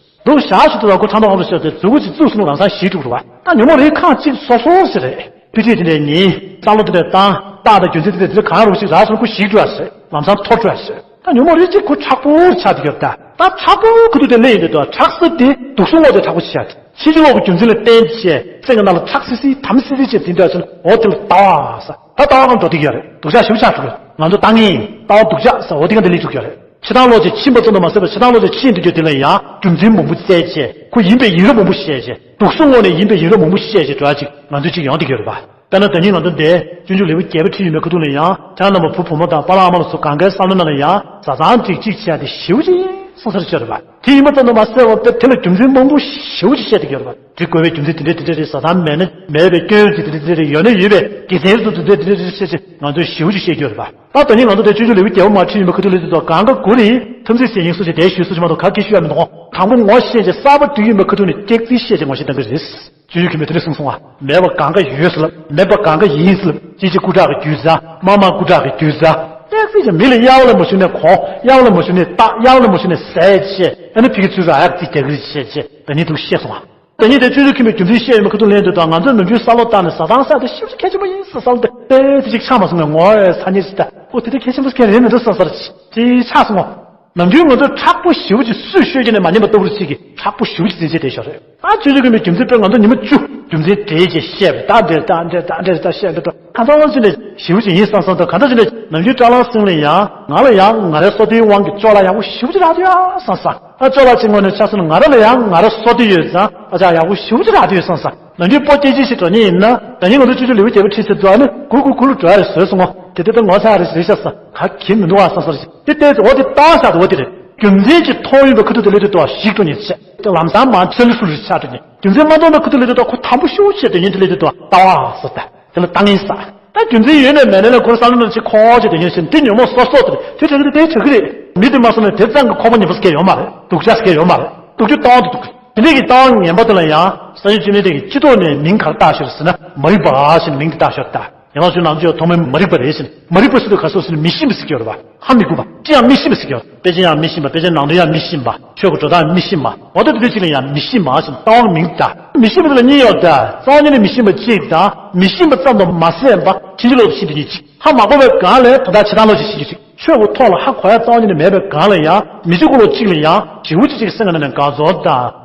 འདུག་བཞག་ཞུ་དུས་ལ་ཁོ་ཁྲག་མདོག་ཁ་པོ་ཤོར་ཏེ་མཛུ་གུ་ཅིག་བཙུགས་སོང་ལམ་སང་ཞིག་འགྲོ་གི་རེད་བ། ད་ཉོན་མོངས་རིགས་ཁག་གཅིག་སོ་སོ་ཟེར་རེད། དཔེ་ཁྲིད་དེ་འདྲའི་ཉིན་བསམ་བློ་དེ་འདྲའི་བཏང་རྟགས་དང་རྒྱུ་མཚན་དེ་འདྲ་དེ་འདྲ་གང་རུང་ཞིག་རག་སོང་ཁོ་ཞིག་འགྲོ་བ་ཟེར་ལམ་སང་འཐོར་འགྲོ་བ་ཟེར། ད་ཉོན་མོངས་རིགས་གཅིག་ཁོ་མཁྲེགས་པོ་ཆགས་བསྡད་ཡོད་ད། ད་མཁྲེགས་པོ་ཁོ་ཐུག་དེ་སླེབས་ཡོང་དུས་ད་མཁྲེགས་ས་དེ་དུག་སོ་ངོ་དེ་མཁྲེགས་པོ་ཆགས་ཏེ་ཕྱིན་ཅི་ལོག་གི་རྒྱུ་མཚན་ལ་བརྟེན་བྱས་སེམས་ཀྱི་ནང་ལ་མཁྲེགས་སི་སི་དམ་སི་སི་བྱས་དེ་འདྲ་བྱས་ན་འོ་དེ་ལ་ལྟ་བ་ཟེར། ད་ལྟ་བ་གང་འགྲོ་བསྡད་ཀྱི་ཡོད་རེད། སྡུག་ཅག་ཞེ་པོ་ཆགས་འགྲོ་གི་རེད། ང་ཚོ་ལྟ་ངན་ལྟ་བ་སྡུག་ཅག་ཟེར་འོ་དེ་གང་དེ་སླེབས་འགྲོ་གི་ཡོད་རེད། ཕྱི་ཐང་ལོག་ཅིག་ཕྱིན་པ་ཙམ་དུ་མ་ཟད་པར་ཕྱི་ཐང་ལོག་ཅིག་ཕྱིན་དུས་ཀྱང་དེ་ལ་ཡང་རྒྱུ་མཚན་མང་པོ་བཙལ་བྱས་ཁོ་ཡིན་པའི་ཡིན་རབས་མང་པོ་བཤད་བྱས་དུག་སོ་ངོ་ནས་ཡིན་པའི་ཡིན་རབས་མང་པོ་བཤད་བྱས་འགྲོ་ཡ་ཅིག་ང་ཚོ་ཅིག་ཡོང་བསྡད་ཀྱི་ཡོད་རེད་པ། དཔེར་ན་ད་ནི་ང་ཚོ་འདི་སྤྱོད་འཇུག་ལེའུ་བརྒྱད་པ་ཁྲིད་ཡོད་མེད་ཁ་ཐུག་ལ་ཡང་ཁྱེད་རྣམ་པ་བུ་བུ་མོ་དང་པཱ་ལགས་ཨ་མ་ལགས་ཚོ་གང་གའི་བསམ་བློ་ནང་ལ་ཡང་བཟའ་ཚང་སྒྲིག་གཅིག་བྱས་ཏེ་ཞེ་པོ་ཅིག་སོང་ས་རེད་ཤོད་རེད་པ། དེ་ཡིན་པ་ཙམ་དུ་མ་ཟད་པར་དེ་དེ་ལ་རྒྱུ་མཚན་མང་པོ་ཞེ་པོ་ཅིག་བཤད་བསྡད་ཀྱི་ཡོད་རེད་པ། འགྲིག་དགོས་པའི་རྒྱུ་མཚན་དེ་འདྲ་དེ་འདྲ་རེད། བཟའ་ཚང་མེད་ན་མེད་པའི་སྐྱོན་དེ་འདྲ་དེ་འདྲ་རེད། ཡོད་ན་ཡོད་པའི་དགེ་མཚན་ཚོ་དེ་འདྲ་དེ་འདྲ་རེད་ཟེར་ཅིག་ང་ཚོས་ཞེ་པོ་ཅིག་བཤད་ཀྱི་ཡོད་རེད་པ། ད་ད་ནི་ང་ཚོ་དེ་སྤྱོད་འཇུག་ལེའུ་བརྒྱད་པ་མར་ཁྲིད་ཡོད་མེད་ཁ་ཐུག་ལ་དེ་ཚོ་གང་ག་གོ་རེད། ཐམས་ཅད་ཟས་ཡིན་སོ་ཞེས་དེ་ཞུ་སོ་ཞེས་མ་གཏོགས་ག་གེ་ཞུ་ཡ་མི་འདུག་དང་པོ་ངོ་ཤེས་བྱས་གསར་པ་འདུས་ཡོད་མེད་ཁ་ཐུག་ནས་སྐྱག་རྫུན་བཤད་བྱས་ངོ་ཤེས་གཏང་གི་རེད། སྤྱོད་འཇུག་གིས་མི་དེ་འདྲ་གསུངས་སོང་བ། མེད་པ་གང་ག་ཡོད་ཟེར་ལབ། མེད་པ་གང་ག་ཡིན་ཟེར་ལབ། ཅི་ཅི་སྐུ་དྲག་གི་རྒྱུད་བཟའ། མ་མ་སྐུ་དྲག་གི་རྒྱུད་བཟའ། སྐྱག་རྫུན་བྱས་མི་ལ་གཡར་བ་ལ་མ་ཞུ་ནས་གོ། གཡར་བ་ལ་མ་ཞུ་ནས་བཏགས། གཡར་བ་ལ་མ་ཞུ་ནས་ཟས་བྱས། ཨ་ནི་ཕ་གི་ཚུར་རག་ཡག་རྩིས་རྒྱག་གི་རེད་བཤད་བྱས་ད་ནི་འདུག་བཤད་སོང་བ། ད་ནི་དེ་སྤྱོད་འཇུག་མཁན་པོས་རྒྱུ་མཚན་བཤད་ཡོད་མེད་ཁ་ཐུག་ལེན་དུས་དང་ང་ཚོས་ནམ་རྒྱུན་བསམ་བློ་བཏང་ནས་བཟའ་ཚང་ཟེར་དེ་ཞེ་པོ་ཅིག་གལ་ཆེན་པོ་ཡིན་ཟེར་བསམ་བློ་དེ་དཔེ་དེ་ཅིག་ཆགས་མ་སོང་ངས་ངོ་ཡ་ས་ཉིད་ཅིག་ད་ཨོ་དེ་དེ་གལ་ཆེན་པོ་གལ་རེད་མི་འདུག་བསམ་ས་རེད་ཅིག་ཆགས་སོང་ངོ་། ནམ་རྒྱུན་ང་ཚོས་མཁྲེགས་པོ་ཞེ་པོ་ཅིག་སུས་ཤོད་ཀྱི་ནས་མ་ཉན་པ་ལྟ་བུ་ཅིག་གིས་མཁྲེགས་པོ་ཞེ་པོ་ཅིག་འཛིན་བྱས་བསྡད་ཤག་རེད། ད་སྤྱོད་འཇུག་མཁན་པོའི་རྒྱུ་མཚན་དཔེར་ང་ཚོ་ཉི་མ་བཅུ་ རྒྱུ་མཚན་འགྲེལ་གྱིས་བཤད་པ། ད་འདྲེ་ད་འདྲེ་ད་འདྲེ་ད་བཤད་འདྲེ་ད་གང་ལྟར་ཅི་འདྲ་ཞིབ་ཅིག་ཡིན་བསམ་བསམ་དང་། གང་ལྟར་ཅི་འདྲ་ནམ་རྒྱུན་སྐྲག་ལམ་སེང་ལ་ཡང་ང་ལ་ཡང་ང་རའི་བསོད་བདེའི་དབང་གིས་ཅོག་ལ་ཡག་པོ་ཞིབ་ཅིག་རག་འདུག་ཡ་བསམ་བསམ། ཨ་ཅོག་ལ་ཅིག་ངོ་ནས་ཆ་སོང་ན་ང་ར་ལ་ཡང་ང་ར་བསོད་བདེ་ཡོད་ཙང་ཨ་ཅག་ཡག་པོ་ཞིབ་ཅིག་རག་འདུག་བསམ་བསམ། ནམ་རྒྱུན་སྤོ་སྐྱེལ་ཅིག་ཞིག་འགྲོ་ཉེན་ཡིན་ན་ད་ནི་ང་ཚོ་ཆུ་ཆུ་ལེའུ་བརྒྱད་པ་ཁྲིད་ཚེ་འགྲོ་ཨ་ནི་གུར་གུར་གུར་ལ་འགྲོ་ཡ་རེད་བཟོས་སོང་ངོ་། དེ་ལྟ་ལྟ་ངོ་ཚ་ཡ་རེད་ཟེར་ཤག་བསམ། ག་གེ་མི་འདུག་ཨ་བསམ་བསམ་རེད། དེ་ལྟས་ཚེ་འོ་དེ་བཏང་ཤག་འོ་དེ་རེད། རྒྱུ་མཚན་གྱིས་མཐོང་ཡོད་པའི་ཁ་ཐུག་དེ་ལས་དེ་ལྟ་བ་ཞིག་འགྲོ་ཉེན་ཆེ། དེ་ལམ་སང་མ་ཚལ་ཧྲུལ་ཧྲུལ་ཆགས་འགྲོ་ཉེན། རྒྱུ་མཚན་མ་མཐོང་ན་ཁུ་ཐུག་ལས་དེ་ལྟ་ཁོ་དམ་པོ་ཤུགས་ཆེ་དེ་ཉིན་དེ་ལས་དེ་ལྟ་བ་ལྟ་བ་ཟེར་ད། དེ་ལ་ལྟ་ངན་ས། ད་རྒྱུ་མཚན་ཡོད་ནས་མེད་ནས་ལ་ཁོ་བསམ་བློ་ནང་ཅིག་ཁོག་ཅིག་དེ་ཉིན་ཞིག་དེ་ཉོན་མོངས་སོ་སོ་དེ་དེ་དྲག་གི་དེ་དྲག་གི་རེད། མི་དེ་མ་སོང་ན་དེ་ཙམ་གྱི་ཁོག་པ་ཉེ་པོ་ཟེར་མཁན་ཡོད་མ་རེད། སྡུག་ཅག་ཟེར་མཁན་ཡོད་མ་རེད། སྡུག་རྒྱུ་ལྟ་བ་དེ་སྡུག་གི། དེ་འདྲས་ཀྱི་ལྟ་བ་ངན་པ་དེ་ལ་ཡང་སངས་རྒྱས་བཅོམ་ལྡན་འདས་ཀྱིས་སྤྱི་ལྡོག་ནས་མིང་ག་རེ་བཏགས་ཤོག་ཟེར་ན་མ་རིག་པ་ཞེས་མིང་དེ་བཏགས་ཤོག་ད། ཡང་ལ་ཆོས་ནང་ཆོས་ཐོག་མའི་མ་རིག་པ་རེད་ཟེར་ནས། མ་རིག་པ་ཟེར་དུས་ག་སོ་ཟེར་ན་མི་ཤེས་པ་ཟེར་གྱི་ཡོད་རེད་བ། ཧ་མི་གོ་བ། ཅི་ཡང་མི་ཤེས་པ་ཟེར་གྱི་ཡོད་རེད། དཔེ་ཅན་ཡང་མི་ཤེས་པ། དཔེ་ཅན་ནང་དོན་ཡང་མི་ཤེས་པ། ཆོས་ཀྱི་འགྲོ་སྟངས་མི་ཤེས་པ། འོ་ད་དེ་དུས་གཅིག་ལ་ཡང་མི་ཤེས་པ་ཟེར་ལྟ་བ་མིང་དེ། མི་ཤེས་པ་དེ་ལ་གཉིས་ཡོད་ད། རྩ་བ་ཉིད་ནས་མི་ཤེས་པ་གཅིག་དང་། མི་ཤེས་པ་ཙམ་དུ་མ་ཟད་པ་ཕྱིན་ཅི་ལོག་ཏུ་ཤེས་པ་གཉིས་གཅིག། ཧ་མ་གོ་བའི་སྒང་ལ་དོན་དག་ཆེ་ཐང་ལོག་ཅིག་ཤེས་རྒྱུ་གཅིག། ཆོས་ཀྱི་ཐོག་ལ་ཧ་གོ་ཡ་རྩ་བ་ཉིད་ནས་མེད་པའི་སྒང་ལ་ཡང་མི་གཅིག་གོ་ལོ་གཅིག་ལ་ཡང་ཞེ་པོ་ཅིག་ཅིག་སེམས་ཀྱི་ནང་ནས་དགའ་ཚོར་དང་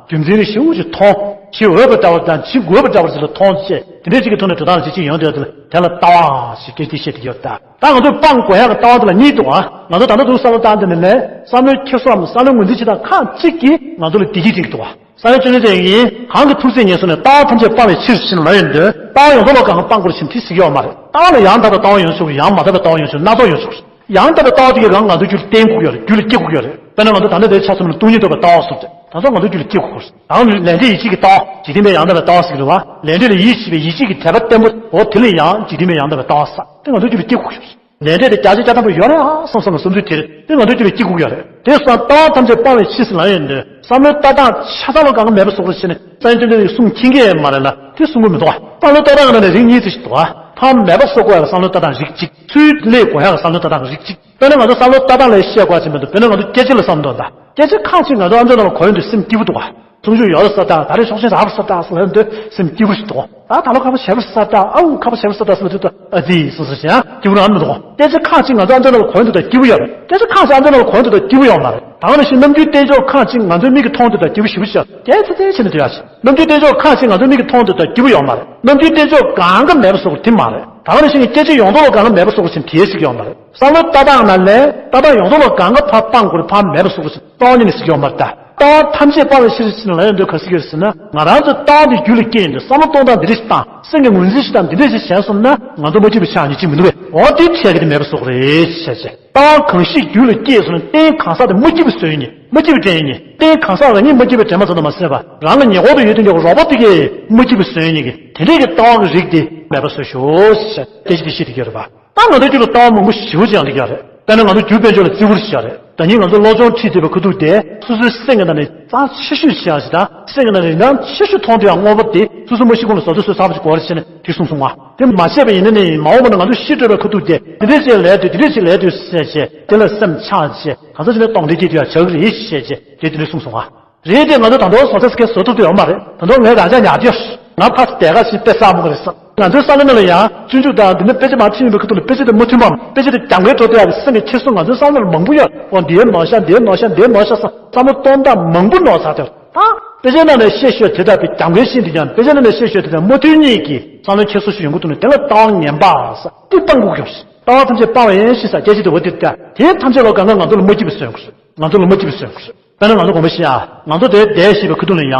རྒྱུ་མཚན་ནི་ཞེ་པོ་ཅིག་མཐོང་། བྱེད་འོས་པ་འདྲ་བ་དང་བྱེད་དགོས་པ་འདྲ་བ་ཅིག་ལ་མཐོང་བྱས། དེ་འདྲའི་ཅིག་གི་ཐོག་ནས་འགྲོ་སྟངས་ཅིག་ཅིག་ཡོང་དུས་དེ་ལ་དེ་ལ་ལྟ་བ་ཞེས་སྐད་དེ་བཤད་དེ་ཡོད་ད། ད་ང་ཚོས་སྤང་དགོས་ཡག་གི་ལྟ་བ་དེ་ལ་གཉིས་འདུག་ཨ། ང་ཚོ་ད་ལྟ་འདུག་བསམ་བློ་བཏང་དེ་ནས་ནས་བསམ་བློའི་འཁྱེར་སོ་བསམ་བློའི་ངོས་འཛིན་བྱེད་སྟངས་ཁག་ཅིག་གིས་ང་ཚོ་ལ་བདེ་སྐྱིད་སྦྱིན་གྱི་འདུག་ཨ། སངས་རྒྱས་བཅོམ་ལྡན་འདས་ཀྱིས་གང་གི་ཐུགས་བརྩེས་ཉེར་བཟུང་ནས་ལྟ་བ་ཐམས་ཅད་སྤང་བའི་ཕྱིར་ཞེས་ལབ་ཡོང་དུས་ལྟ་བ་ཡོངས་རྫོགས་ལ་གང་གིས་སྤང་དགོས་ཞེས་དེ་ཟེར་གྱི་ཡོད་མ་རེད། ལྟ་བ་ལ་ཡང་དག་པའི་ལྟ་བ་ཡོང་ཆོག་གི། ཡང་མ་དག་པའི་ལྟ་བ་ཡོང་ཆོག་སྣ་ཚོགས་ཡོང་ཆོག་གི། ཡང་དག་པའི་ལྟ་བ་དེ་གས་རང་ང་ཚོའི་རྒྱུད་ལ་བརྟེན་དགོས་ཀྱི་ཡོད་རེད། རྒྱུད་ལ་སྐྱེ་དགོས་ཀྱི་ཡོད་རེད། དཔེར་ན་ང་ཚོ་ད་ལྟ་དེ་ཆ་མཚོན་ན་སྟོང་ཉིད་རྟོགས་པའི་ལྟ་བ་སོགས་ཀྱི་ད་ཚོ་ང་ཚོའི་རྒྱུད་ལ་སྐྱེ་དགོས་ཀྱི་རེད། ད་ལན་འདྲེན་ཡིད་ཆེས་ཀྱི་ལྟ་བ་འཇིག་རྟེན་པའི་ཡང་དག་པའི་ལྟ་བ་ཟེར་གྱི་རེད་བ། ལན་འདྲེན་ལ་ཡིད་ཆེས་པའི་ཡིད་ཆེས་ཀྱི་དད་པ་བརྟན་པོ་འོ་དེ་ལ་ཡང་འཇིག་རྟེན་པའི་ཡང་དག་པའི་ལྟ་བ་ཟེར་དེ་ང་ཚོའི་རྒྱུད་ལ་སྐྱེ་དགོས་ཀྱི་རེད། ལས་འབྲས་དེ་བརྒྱ་ཆ་བརྒྱ་ཐམ་པ་ཡོད་རེད་ཨ་བསམ་བསམ་གྱི་བསམ་ཚུལ་དེ་རེད། དེ་ང་ཚོའི་རྒྱུད་ལ་སྐྱེ་དགོས་ཀྱི་ཡོད་རེད། དེ་སོང་ཙང་ལྟ་བ་ཐམས་ཅད་སྤང་བའི་ཕྱིར་ཟེར་ལབ་ཡོང་དུས་བསམ་བློའི་ལྟ་སྟངས་ཆ་ཚང་ལ་གང་ག་མེད་པ་བཟོ་དགོས་ཟེར་ནས་སངས་རྒྱས་བཅོམ་ལྡན་འདས་ཀྱིས་གསུང་མཁྱེན་གྱི་ཡོད་མ་རེད་ལ་དེ་གསུང་གི་མི་འདུག་བ། བསམ་བློའི་ལྟ་སྟངས་ཀྱི་ནང་ནས་རིགས་གཉིས་ཙམ་ཞིག་འདུག་བ། ཕ་མ་མེད་པ་བཟོ་དགོས་ཡ་གི་བསམ་བློའི་ལྟ་སྟངས་རིགས་གཅིག། ཚུར་སླེབས་དགོས་ཡ་གི་བསམ་བློའི་ལྟ་སྟངས་རིགས་གཅིག། དཔེར་ན་ང་ཚོ་བསམ་བློའི་ལྟ་སྟངས་ལ་བཤད་དགོས་ཅིག་མི་འདུག། དཔེར་ན་ང་ཚོ་སྐད་ཆ་ལ་བསམ་བློ་བཏང་ད། སྐད་ཆ་ཁག་ཅིག་ང་ཚོ་ཨ་མདོ་ནང་ལ་གོ་ཡོང་དུས་སེམས་སྐྱིད་པོ་འདུག་བ། གསུང་ཆོས་ཡོད་ས་ད། ད་རེས་ཆོག་མཆན་རག་ས་ད་ཟེར་ལབ་དུས་སེམས་སྐྱིད་པོ་ཞིག་འདུག། ད་ད་ལོ་ཁ་པོ་བྱས་པ་ས་ད། ཨའུ་ཁ་པོ་བྱས་པ་ས་ད་ཟེར་ལབ་དུས་ད་ཨ་ཙི་སོ་སོ་བྱས་ཡང་སྐྱིད་པོ་རང་མི་འདུག། སྐད་ཆ་ཁག་ཅིག་ང་ཚོ་ཨ་མདོ་ནང་ལ་གོ་ཡོང་དུས་ད་སྐྱིད་པོ་ཡོད་རེད། སྐད་ཆ་ཁག་ཅིག་ཨ་མདོ་ནང་ལ་གོ་ཡོང་དུས་ད་སྐྱིད་པོ་ཡོད་མ་རེད། ད་ག་ནང་བཞིན་རྣམ་འགྱུར་སྟོན་ཕྱོགས་ཁག་ཅིག་ང་ཚོའི་མིག་གིས་མཐོང་དུས་ད་སྐྱིད་པོ་ཞེ་པོ་ཞིག་ཡོད། སྐད་ཆ་ཚིག་ཚིག་བྱས་ནས་འདོད་ཡ་ཞིག། རྣམ་འགྱུར་སྟོན་ཕྱོགས་ཁག་ཅིག་ང་ཚོའི་མིག་གིས་མཐོང་དུས་ད་སྐྱིད་པོ་ཡོད་མ་རེད། རྣམ་འགྱུར་སྟོན་ཕྱོགས་གང་ག་མེད་པ་བཟོ་དགོས་དེ་མ་རེད། ད་ག་ནང་བཞིན་སྐད་ཆ་ཡོངས་རྫོགས་ལ་གང་ག་མེད་པ་བཟོ་དགོས་ཅིག་དེ་ཟེར་གྱི་ཡོད་མ་རེད། བསམ་བློའི་ལྟ་སྟངས་ནང་ལས་ལྟ་སྟངས་ཡོངས་རྫོགས་ལ་གང་ག་ཕར་སྤང་དགོས་རེད། ཕར་མེད་པ་བཟོ་དགོས་ཅིག་གཏོང་ཉིད་ནས་ཟེར་གྱི་ཡོད་མ་རེད་ད། ལྟ་བ་ཐམས་ཅད་སྤང་བའི་ཕྱིར་ཟེར་ནས་ལབ་ཡོང་དུས་ག་ཟེར་གྱི་རེད་ཟེར་ན། ང་རང་ཚོ་ལྟ་བ་འདི་རྒྱུད་ལ་སྐྱེས་ཡོང་དུས་བསམ་བློ་གཏོང་སྟངས་འདི་འདྲ་ཞིག་དང་སེམས་ཀྱི་ངོས་འཛིན་ཞིག་དང་འདི་འདྲ་ཞིག་བྱས་སོང་ན་ང་ཚོ་མ་སྐྱིད་པ་ཆགས་ཉེན་ཅིག་མི་འདུག་གས། འོ་དེ་འཕྲད་ཀྱི་དེ་མེད་པ་བཟོ་དགོས་རེད་ཞེས་བྱས། ལྟ་བ་གང་ཞིག་རྒྱུད་ལ་སྐྱེས་སོང་ན་རྟེན་གང་ཟག་དེ་མ་སྐྱིད་པ་བཟོ་ཡོང་ཉེན། མ་སྐྱིད་པ་དྲན་ཡོང་ཉེན། རྟེན་གང་ཟག་རང་ཉིད་མ་སྐྱིད་པ་དྲན་པ་ཙམ་དུ་མ་ཟད་པར་རང་གི་ཉེ་འཁོར་དུ་ཡོད་དེ་འདྲ་བ་རོགས་པ་དེ་གས་མ་སྐྱིད་པ་བཟོ་ཡོང་ཉེན་གྱི་དེ་འདྲའི་གི་ལྟ་བ་གི་རིགས་དེ་མེད་པ་བཟོ་ཤོག་ཞེས་སྐད་ཆ་དེ་བཤད་དེ་ཡོད་རེད་པ། ད་ང་ཚོའི་རྒྱུད་ལ་ལྟ་བ་མང་པོ་ཞེ་པོ་ཅིག་ཡང་སླེབས་ཀྱི་ཡོད་རེད། དཔེར་ན་ང་ཚོ་རྒྱུ་དཔལ་འབྱོར་ལ་བརྩི་བཀུར་བྱེད་ཡ་རེད། ད་ནི་ང་ཚོ་སློབ་སྦྱོང་ཁྲིད་བསྡད་པའི་ཁ་ཐུག་དེ་སོ་སོའི་སེམས་ཀྱི་ནང་ནས་གཙང་ཆེ་ཤོས་བྱེད་ཡ་ཞིག་དང་སེམས་ཀྱི་ནང་ནས་རིན་ཐང་ཆེ་ཤོས་མཐོང་ཐུབ་ཡ་དངོས་པོ་དེ་སོ་སོ་མ་ཤི་གོང་ལ་བཟོ་ལྟ་སོས་ཚགས་པོ་ཞིག་དགོས་རེད་ཟེར་ནས་དེ་གསུངས་སོང་བ། དེ་མ་བྱས་པ་ཡིན་ན་ནི་མ་འོངས་པ་ན་ང་ཚོ་ཤི་འགྲོ་བའི་ཁ་ཐུག་དེ་དེ་འདྲས་ཅིག་ལས་དུས་དེ་འདྲས་ཅིག་ལས་དུས་ཟེར་བྱས་དེ་ལ་སེམས་ཆགས་བྱས་གང་ཟག་ཅིག་ནས་གཏོང་འདྲེ་སྐྱེས་དུས་ཡ་བྱ་གི་རེད་ཞེས་བྱས་དེ་དེ་འདྲས་གསུངས་སོང་བ། རེད་དེ་ང་ཚོ་ད་དུང་བཟོ་ལྟ་སྐད་བཟོ་ཐུབ་ཐུབ་ཡོད་མ་རེད། ད་དུང་ངས་རང་ཅག་ཉར་རྒྱུ་ང་ཕར་དེ་ག་ཞིག་དཔེ་བསགས་མོ་གི་རེད་བསམ། ང་ཚོའི་བསམ་བློ་ནང་ལ་ཡང་སྤྱོད་འཇུག་དང་འདི་ནི་དཔེ་ཆ་མར་ཁྲིད་ཡོང་བའི་ཁ་ཐུག་ལ་དཔེ་ཆ་དེ་མ་མཐུན་པའམ་དཔེ་ཆ་དེ་རྒྱང་གའི་འགྲོ་སྡོད་ཡག་གི་སེམས་ཀྱི་འཁྱེར་སོ་ང་ཚོའི་བསམ་བློ་ལ་མང་པོ་ཡོད། འོ་འདིའི་ནོར་ཤག་འདིའི་ནོར་ཤག་འདིའི་ནོར་ཤག་བསམ་བསམ་བློ་གཏོང་སྟངས་མང་པོ་ནོར་ཚར་དེར་ད་དཔེ་ཆའི་ནང་ནས་བཤད་ཤོས་དེ་དག་པའི་རྒྱང་གའི་ཤིང་དེ་ཀྱང་དཔེ་ཆའི་ནང་ནས་བཤད་ཤོས་དེ་དག་མ་མཐུན་ཉིད་ཀྱི་བསམ་བློའི་འཁྱེར་སོ་ཞིག་ཡོང་གི་འདུག་ན་དེ་ལ་ལྟ་བ་ངན་པ་ཟེར་དེ་སྤང་དགོས་ཀྱི་ཡོད། ལྟ་བ་ཐམས་ཅད་སྤང་བ་ཡིན་ཞེས་ཟེར་སྐད་ཆ་དེ་འོ་དེ་ལྟ་དེ་ཐམས་ཅད་ལ་གང་ག་ང་ཚོ་ལ་མ་སྐྱིད་པ་བཟོ་ཡོང་གི་རེད། ང་ཚོ་ལ་མ་སྐྱིད་པ་བཟོ་ཡོང་གི་རེད། དཔེར་ན་ང་ཚོ་དགོངས་པ་བཞེས་ཡ། ང་ཚོ་དེ་བསྡད་བཞིན་པའི་ཁ་ཐུག་ལ་ཡང་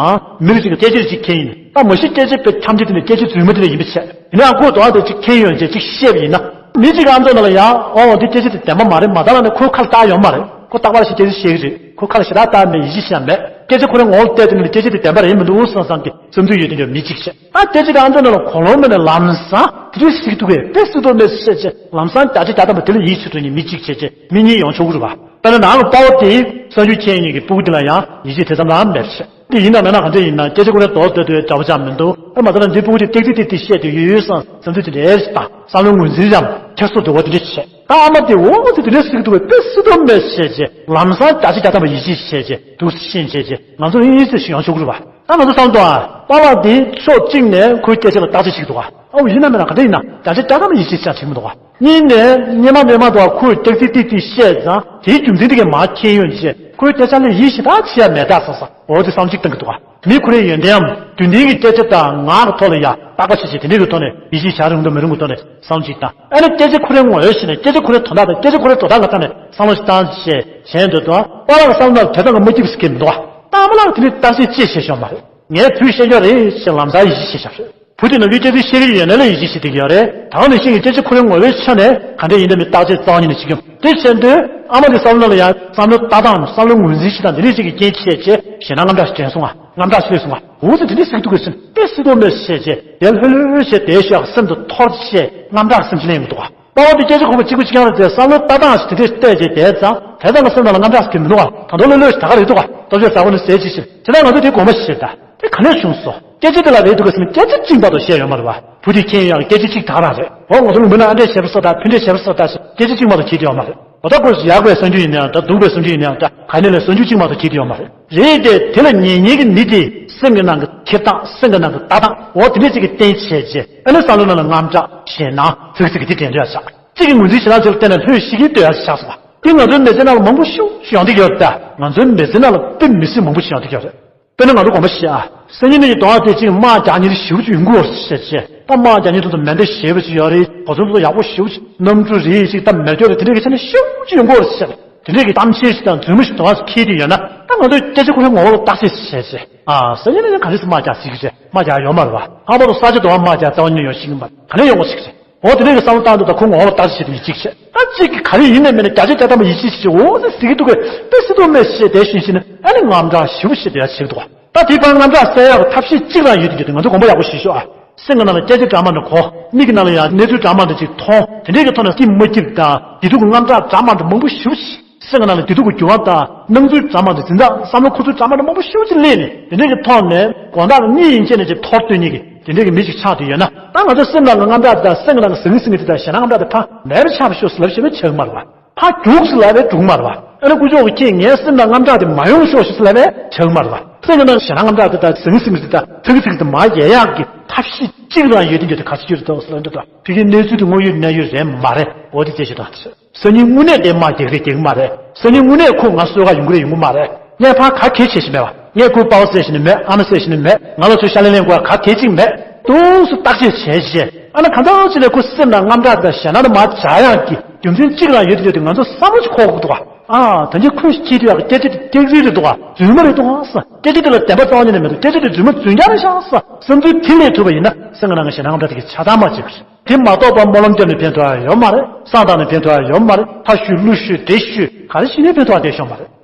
མི་རིགས་ཤིག་གི་སྐད་ཆ་ཅིག་འཁྱེར་ཡིན། ད་མ་གཞི་སྐད་ཆ་དཔེ་འཁྱམ་ཆེ་དེ་ནི་སྐད་ཆ་རྫུན་མ་དེ་འདྲ་ཡིན་པའི་ཕྱིར། ཡིན་ནའང་ཁོས་དོགས་དེ་ཅིག་འཁྱེར་ཡོང་བྱས་ཅིག་བཤད་པ་ཡིན་ན། མི་གཅིག་གི་ཨ་མདོ་ནང་ལ་ཡང་ཨོ་འདི་སྐད་ཆ་དེ་བདེན་པ་མ་རེད། མ་ད་ལ་ནི་ཁོའི་ཁ་ལ་བཏགས་ཡོད་མ་རེད། ཁོ་རྟག་པར་ཞིག་སྐད་ཆ་བཤད་ཀྱི་རེད། ཁོའི་ཁ་ལ་ཞེ་དྲག་བཏགས་མེད། ཡིད་ཆེས་བྱས་མེད། སྐད་ཆ་ཁོ་རའི་ངོ་ལ་བལྟས་དེ་ནི་སྐད་ཆ་དེ་བདེན་པ་རེད་མི་འདུག་བསམ་བསམ་གྱི་བསམ་ཚུལ་ཡོད་དེ་འདྲ་མི་གཅིག་བཤད། ད་སྐད་ཆ་དེ་ཨ་མདོ་ནང་ལ་གོ་ལོང་མེད་ནས་ལམ་སང་དེ་འདྲ་ཞིག་འདུག་གས་དཔེ་སྲིད་དོ་མེད་བཤད་བྱས་ལམ་སང་བརྒྱ་ཆ་བརྒྱ་ཐམ་པ་དེ་ལ་ཡིད་ཆེས་འགྲོ་ཉིན་མི་གཅིག་བྱས་བྱས་མི་གཉིས་ཡོང་ཆོག་གི་རེད་བ། དཔེར་ན་ནང་གི་དཔའ་བོ་དེས་གསར་འགྱུར་མཁྱེན་ཡིན་གྱི་སྤུ་གུ་དེ་ལ་ཡང་ཡིད་ཆེས་དེ་ཙམ་ལའང་མེད་པ་བྱས། དེ་ཡིན་ན་མེད་ན་ག་འདྲ་ཡིན་ན་སྐད་ཆ་ཁོ་རང་རྡོག་རྡོག་རྡོག་འདྲ་པོ་ཅང་མི་འདུག་ཨ་མ་ད་ལ་འདི་སྤུ་གུ་དེ་ཏིག་ཏིག་ཏིག་ཏིག་བཤད་དུ་ཡོད་ཡོད་བསམ་བསམ་ཚུལ་དེ་འདྲ་རེད་ད། བསམ་བློའི་ངོས་འཛིན་ཡང་ཁྱེར་སོ་འདུག་བ་དེ་འདྲ་བྱས། ད་ཨ་མ་དེ་འོ་དེ་དེ་འདྲ་ཟེར་གི་འདུག་བས་དཔེ་སྲིད་དོ་མེད་བྱས་རྗེས་ལམ་སང་བརྒྱ་ཆ་བརྒྱ་ཐམ་པ་ཡིད་ཆེས་བྱས་རྗེས་འདུག་སེ་ཤེས་བྱས་རྗེས་ང་ཚོ་ཨིན་ཟེར་ཞིག་ཡོང་ཆོག་གི་རེད་བ། ད་ང་ཚོ་བསམ་དོ་ཨ། པཱ་ལགས་འདི་ཕྱོགས་གཅིག་ནས་ཁོའི་སྐད་ཆ་ལ་བརྟག་དཔྱད་བྱེད་ཀྱི་འདུག་ག་ཨོ་ཡིན་ན་མིན་ན་ག་འདྲ་ཡིན་ན་བརྒྱ་ཆ་བརྒྱ་ཐམ་པ་ཡིད་ཆེས་བྱེད་ཀྱི་མི་འདུག་ག་གཉིས་ནས་སྔོན་མ་སྔོན་མ་དུ་ཁོས་སྐྱག་རྫུན་ཏིག་ཏིག་བཤད་ཙང་དེའི་རྒྱུ་མཚན་དེ་གས་མར་ཁྱེར་ཡོང་བྱས་ཁོའི་སྐད་ཆ་ལ་ཡིད་ཆེས་ད་བྱེད་ཡ་མེད་ད་བསམ་བསམ་འོ་དེ་བསམ་གཞིག་གཏང་གི་འདུག་ག་མི་ཁོ་རའི་ཡོན་ཏན་འམ་རྒྱུན་ལྡན་གྱི་སྐད་ཆ་དང་ངག་གི་ཐོག་ལ་ཡ་བརྟག་པ་བྱེད་བྱེད་དེ་འདྲའི་གི་ཐོག་ནས་ཡིད་ཆེས་བྱ་རུང་དང་མི་རུང་གི་ཐོག་ནས་བསམ་གཞིག་དང་ཨ་ནི་སྐད་ཆ་ཁོ་རའི་ངོ་བོའི་ཆ་ནས་སྐད་ཆ་ཁོ་རའི་དོན་དག་དང་སྐད་ཆ་ཁོ་རའི་འགྲོ་སྟངས་ཀྱི་ཐོག་ནས་བསམ་བློ་ཞིག་བཏང་བྱས་བྱས་འདོད་དོ་པཱ་ལགས་ཀྱི་བསམ་བློ་ལ་དེ་ཙམ་གྱི་མ་སྐྱིད་པ་ཟེར་གྱི་མི་འདུག་ག་ཏག་མ་ལགས་དེ་འདྲའི་བརྟག་དཔྱད་ཅི་བྱེད་ཤོག་མ་རེད། ངས་བུས་བཤད་རྒྱུ་རེད་ཞེས་ལམ་སང་ཡིད་ཆེས་བྱས་བཞག་རེད། བུ་དེ་ནི་ལུས་སྐྱེ་དུས་ཤེས་ཀྱི་ཡོད་ན་ལ་ཡིད་ཆེས་བྱེད་ཀྱི་ཡོད་རེད། ད་ག་ནང་བཞིན་གྱི་སྐད་ཆ་ཁོ་རའི་ངོ་བོའི་ཆ་ནས་ག་འདྲ་ཡིན་འདྲ་མིན་བརྟག་དཔྱད་རྩ་བ་ཉིད་ནས་བྱེད་ཀྱི་ཡོད། དེ་བྱས་དུས་ཨ་མ་དེ་བསམ་བློ་ལ་ཡང་བསམ་བློ་ལྟ་སྟངས་བསམ་བློ་ངོས་འཛིན་བྱེད་སྟངས་འདི་འདྲ་ཞིག་གི་རྐྱེན་བྱས་རྗེས་ཞེད་སྣང་དངངས་སྐྲག་ཞིག་དྲན་སོང་ང་། དངངས་སྐྲག་ཞིག་སླེབས་སོང་ང་། འུ་ཚོ་དེ་འདྲ་ཟེར་གྱི་འདུག་གས་ཟེར་ནས་དཔེ་སྲིད་དོ་མེད་བྱས་རྗེས་དེ་ལྷོད་ལྷོད་བྱས་དེའི་ཤག་སེམས་དུ་འཐོར་བྱས་དངངས་སྐྲག་སེམས་ཅན་ལེན་གྱི་འདུག་ག་པ་ཕ་དེ་སྐད་ཆ་ཁོ་པ་གཅིག་པུ་གཅིག་རྐྱང་རེད་དེ་བསམ་བློ་ལྟ་སྟངས་ཤིག་དེ་འདྲས་བལྟས་རྗེས་བསྡད་ཙང་དེ་ཙམ་གྱི་སེམས་ནང་ལ་དངངས་སྐྲག་ཟེར་གྱི་མི་འདུག་ག་ད་དུང་ལྷོད་ལྷོད་ཞིག་ད་ག་རེད་འདུག་ག་སྟོབས་ཤུགས་ཟབ་པོ་ནས་ཟས་ཅི་ཞིག་དེ་ལྟར་ང་ཚོ་དེ་དགོངས་པ་ཞིག་ད། དེ་ག་ནས་བྱུང་སོང་། སྐད་ཆ་དེ་ལ་རེད་འདུག་ག་ཟེར་ན་སྐད་ཆ་གཅིག་མ་གཏོགས་བཤད་ཡོད་མ་རེད་བ། བུ་དེ་མཁྱེན་ཡོད་ཡག་སྐད་ཆ་གཅིག་ད་ག་རང་རེད། འོ་ང་ཚོ་ལུང་པའི་ནང་ཨ་འདྲས་བྱས་པ་སོགས་དང་ཕུ་འདྲས་བྱས་པ་སོགས་དང་སྐད་ཆ་གཅིག་མ་གཏོགས་བྱེད་ཀྱི་ཡོད་མ་རེད། འོ་ད་ཁོས་ཡག་པའི་གསར་འགྱུར་ཡིན་ན་ཡང་འདྲ་སྡུག་པའི་གསར་འགྱུར་ཡིན་ན་ཡང་འདྲ་ག་ནས་ལས་གསར་འགྱུར་གཅིག་མ་གཏོགས་བྱེད་ཀྱི་ཡོད་མ་རེད། རེད་དེ་དེ་ལ་ཉན་ཉན་གྱི་མི་དེ་སེམས་ཀྱི་ནང་གི་འཁྱེར་སྟངས་སེམས་ཀྱི་ནང་གི་ལྟ་སྟངས་འོ་དེ་འདྲས་ཅིག་གི་རྟེན་བྱས་རྗེས་ཨ་ནི་བསམ་བློ་ནང་ལ་དངངས་སྐྲག་ཞེད་སྣང་ཚིག་ཚིག་གི་དེ་དྲན་འདོད་ཡ་ཆགས། གཅིག་གི་ངོས་འཛིན་བྱེད་སྟངས་ཚོ་ལ་བལྟས་ན་ལྷོད་ཤིག་གིས་ལྟོས་ཡ་ཆགས་སོང་བ། དེ་ང་ཚོའི་མི་ཚེ་ནང་ལ་མང་པོ་ཤུགས་ཤིག་ཡོང་གི་ཡོད་རེད་ད། ང་ཚོའི་མི་ཚེ་ནང་ལ་དཔེ་མི་སྲིད་མང་པོ་ཞིག་ཡོང་གི་ཡོད་རེད། དཔེར་ན་ང་ཚོ་དགོངས་པ་བཞེས་ཨ། སང་ཉིན་ནས་ཀྱི་གདོང་དེ་གཅིག་དམག་རྒྱག་མཁན་ཞེ་པོ་ཅིག་ཡོང་གི་ཡོད་རེད་ཟེར་བྱས། ད་དམག་རྒྱག་མཁན་ཚོ་ཚོ་མེ་མདའ་ཞེ་པོ་ཅིག་ཡོད་རེད། གོ་མཚོན་ཚོ་ཡག་པོ་ཞེ་པོ་ཅིག་གནམ་གྲུ་རེད་ཅིག་ད་མེ་སྒྱོགས་རེད་དེ་འདྲའི་གི་ཆ་ནས་ཞེ་པོ་ཅིག་ཡོང་གི་ཡོད་རེད་ཟེར། དེ་འདྲའི་གི་གཏམ་འཆལ་ཞིག་དང་རྫུན་མ་ཞིག་གདོང་ཁྱེར་དེ་ཡོད་ན་ད་ང་ཚོས་སྐད་ཆ་ཁོ་རའི་ངོ་བོ་ལ་བརྟག་དཔྱད་བྱས་བྱས། ཨ་སང་ཉིན་ནས་ཀྱི་ག་རེ་ཟེར་དམག་རྒྱག་ཟེར་གི་རེད། དམག་རྒྱག་ཡོད་མ་རེད་བ། ཨ་མ་དང་ས་ཆ་དུ་དམག་རྒྱག་རྩ་བ་ཉིད་ནས་ཡོང་ཤེས་ཀྱི་མ་རེད། ག་ནས་ཡོང་གི་ཟེར་གི་རེད། འོ་དེ་འདྲའི་གི་བསམ་བློ་བཏང་འདུག་ད་ཁོ་ངོ་བོ་ལ་བརྟག་དཔྱད་བྱེད་དུ་ཡིད་ཆེས་བྱེད། ད་གཅིག་གིས་ག་རེ་ཡིན་ནའི་མིན་ནའི་བརྒྱ་ཆ་བརྒྱ་ཐམ་པ་ཡིད་ཆེས་བྱེད་འོ་ཟེར་ཟེར་གི་འདུག་གས་དཔེ་སྲིད་དོ་མེད་ཞེས་དེ་ཤུན་ཤིན་ནས་ཨ་ནི་དངངས་སྐྲག་ཞེ་པོ་ཞེ་དེ་ཡ་བྱེད་ཀྱི་འདུག་ད་དེ་བར་དངངས་སྐྲག་སེལ་ཡག་གི་ཐབས་ཤེས་གཅིག་རང་ཡོད་དུ་འགྱུར་ཏེ་ང་ཚོ་དགོངས་པ་ཡག་པོ་བཞེས་ཤོག་ཨ། སེམས་ཀྱི་ནང་ལ་སྐད་ཆ་འདྲ་མ་འདྲ་གོ་མིག་གི་ནང་ལ་ཡང་གནས་ཚུལ་འདྲ་མ་འདྲ་ཅིག་མཐོང་དེ་འདྲའི་གི་ཐོག་ནས་སྐྱིད་མ་སྐྱིད་དང་བདེ་སྡུག་གི་དངངས་སྐྲག་འདྲ་མ་འདྲ་མང་པོ་ཞེ་པོ་ཞིག་སེམས་ཀྱི་ནང་ལ་བདེ་སྡུག་གི་འགྱུར་བ་དང་སྣང་ཚུལ་འདྲ་མ་འདྲ་འཛིན་སྟངས་བསམ་བློ་འཁོར་ཚུལ་འདྲ་མ་འདྲ་མང་པོ་ཞེ་པོ་ཅིག་སླེབས་ནས་དེ་འདྲའི་གི་ཐོག་ནས་དགོང་དག་ལ་གཉིད་ཡིན་ཅེ་ནས་ཅིག་འཐོར་སྡོད་མཁན་གི་དེ་འདྲའི་གི་མི་ཞིག་ཆགས་བསྡད་ཡོད་ན་ད་ང་ཚོ་སེམས་ནང་གི་དངངས་སྐྲག་དེ་དང་སེམས་ཀྱི་ནང་གི་ཟང་ངེ་ཟིང་ངེ་དེ་དང་ཞེད་སྣང་དངངས་སྐྲག་དེ་ཕར་མེད་པ་ཆགས་པ་ཤོག་ཟེར་ལབ་ཤེས་པ་ཆགས་མ་རེད་བ། ཕར་རྒྱུགས་ཟེར་ལབ་པས་འགྲུབ་མ་རེད་བ། ཨ་ནི་དཀོན་མཆོག་གིས་ཁྱེད་ངའི་སེམས་ནང་དངངས་སྐྲག་དེ་མ་ཡོང་ཤོག་ཤིག་ཟེར་ལབ་པས་ཆགས་མ་རེད་བ། སེམས་ཀྱི་ནང་ཞེད་སྣང་དངངས་སྐྲག་དེ་དང་ཟང་ངེ་ཟིང་ངེ་དེ་དང་ཚིག་ཚིག་དེ་མར་ཡལ་ཡག་གི་ཐབས་ཤེས་གཅིག་རང་ཡོད་དེ་འདྲ་དེ་ག་ཚོད་ཅིག་རེད་འདུག་ཟེར་ལབ་འདུག་ད་ཕ་གིའི་གནས་ཚུལ་དེ་དངོས་ཡོད་གནས་ཡོད་རེད་མ་རེད། འོ་དེ་རྗེས་ཤོད་དང་། སང་ཉིན་དངོས་གནས་དེ་དམག་རྒྱག་རེད་རྒྱག་གི་མ་རེད། སང་ཉིན་དངོས་གནས་ཁོ་ང་གསོད་གར་ཡོང་གི་རེད་ཡོང་གི་མ་རེད། ངས་ཕར་ག་གེ་བྱེད་ཤེས་མེད་བ། ངས་ཁོའི་པ་ཕ་བསད་ཤེས་ནི་མེད། ཨ་མ་བསད་ཤེས་ནི་མེད། ང་ལ་ཚོས་ཤ་ལན་ལེན་དགོས་ག་གེ་གཅིག་མེད། ཏོག་ཙམ་བརྟག་དཔྱད་བྱས་རྗེས་ཨ་ན་གང་ལྟར་ཅི་ལས་ཁོའི་སེམས་ནང་དངངས་སྐྲག་དང་ཞེད་སྣང་དེ་མར་བྱ་ཡག་གི་རྒྱུ་མཚན་གཅིག་རང་ཡོད་དེ་ཡོད་དེ་ང་ཚོ་བསམ་བློ་ཞིག་འཁོར་དགོས་འདུག་ག་ཨ་ད་ཅི་ཁོས་ཁྱེད་དེ་ཡག་གི་སྐད་ཆ་དེ་སྐད་རིགས་རེད་འདུག་ག་རྫུན་མ་རེད་འདུག་ག་ས་སྐད་ཆ་དེ་ལ་བདེན་པ་རྩ་བ་ཉིད་ནས་མི་འདུག་སྐད་ཆ་དེ་རྫུན་མ་རྫུན་རྐྱང་རེད་ཤག་ས་བསམ་ཚུལ་དེ་ལས་ཐུབ་པ་ཡིན་ན་སེམས་ཀྱི་ནང་གི་ཞེད་སྣང་དངངས་སྐྲག་དེ་གི་ཆགས་སྡང་མ་བྱེད་དགོས་རེད། དེ་མ་གཏོགས་པ་སྨོན་ལམ་བརྒྱབ་ནས་ཕན་ཐོགས་ཡ་ཡོད་མ་རེད། བསང་བཏང་ནས་ཕན་ཐོགས་ཡ་ཡོད་མ་རེད། ཕར་བཞུད་ལུག་བཞུད་འདི་བཞུད་ག་རེ་བྱས་ནས་ཕན་ཐོགས་ཡ་དེ་ཤོང་མ་རེད།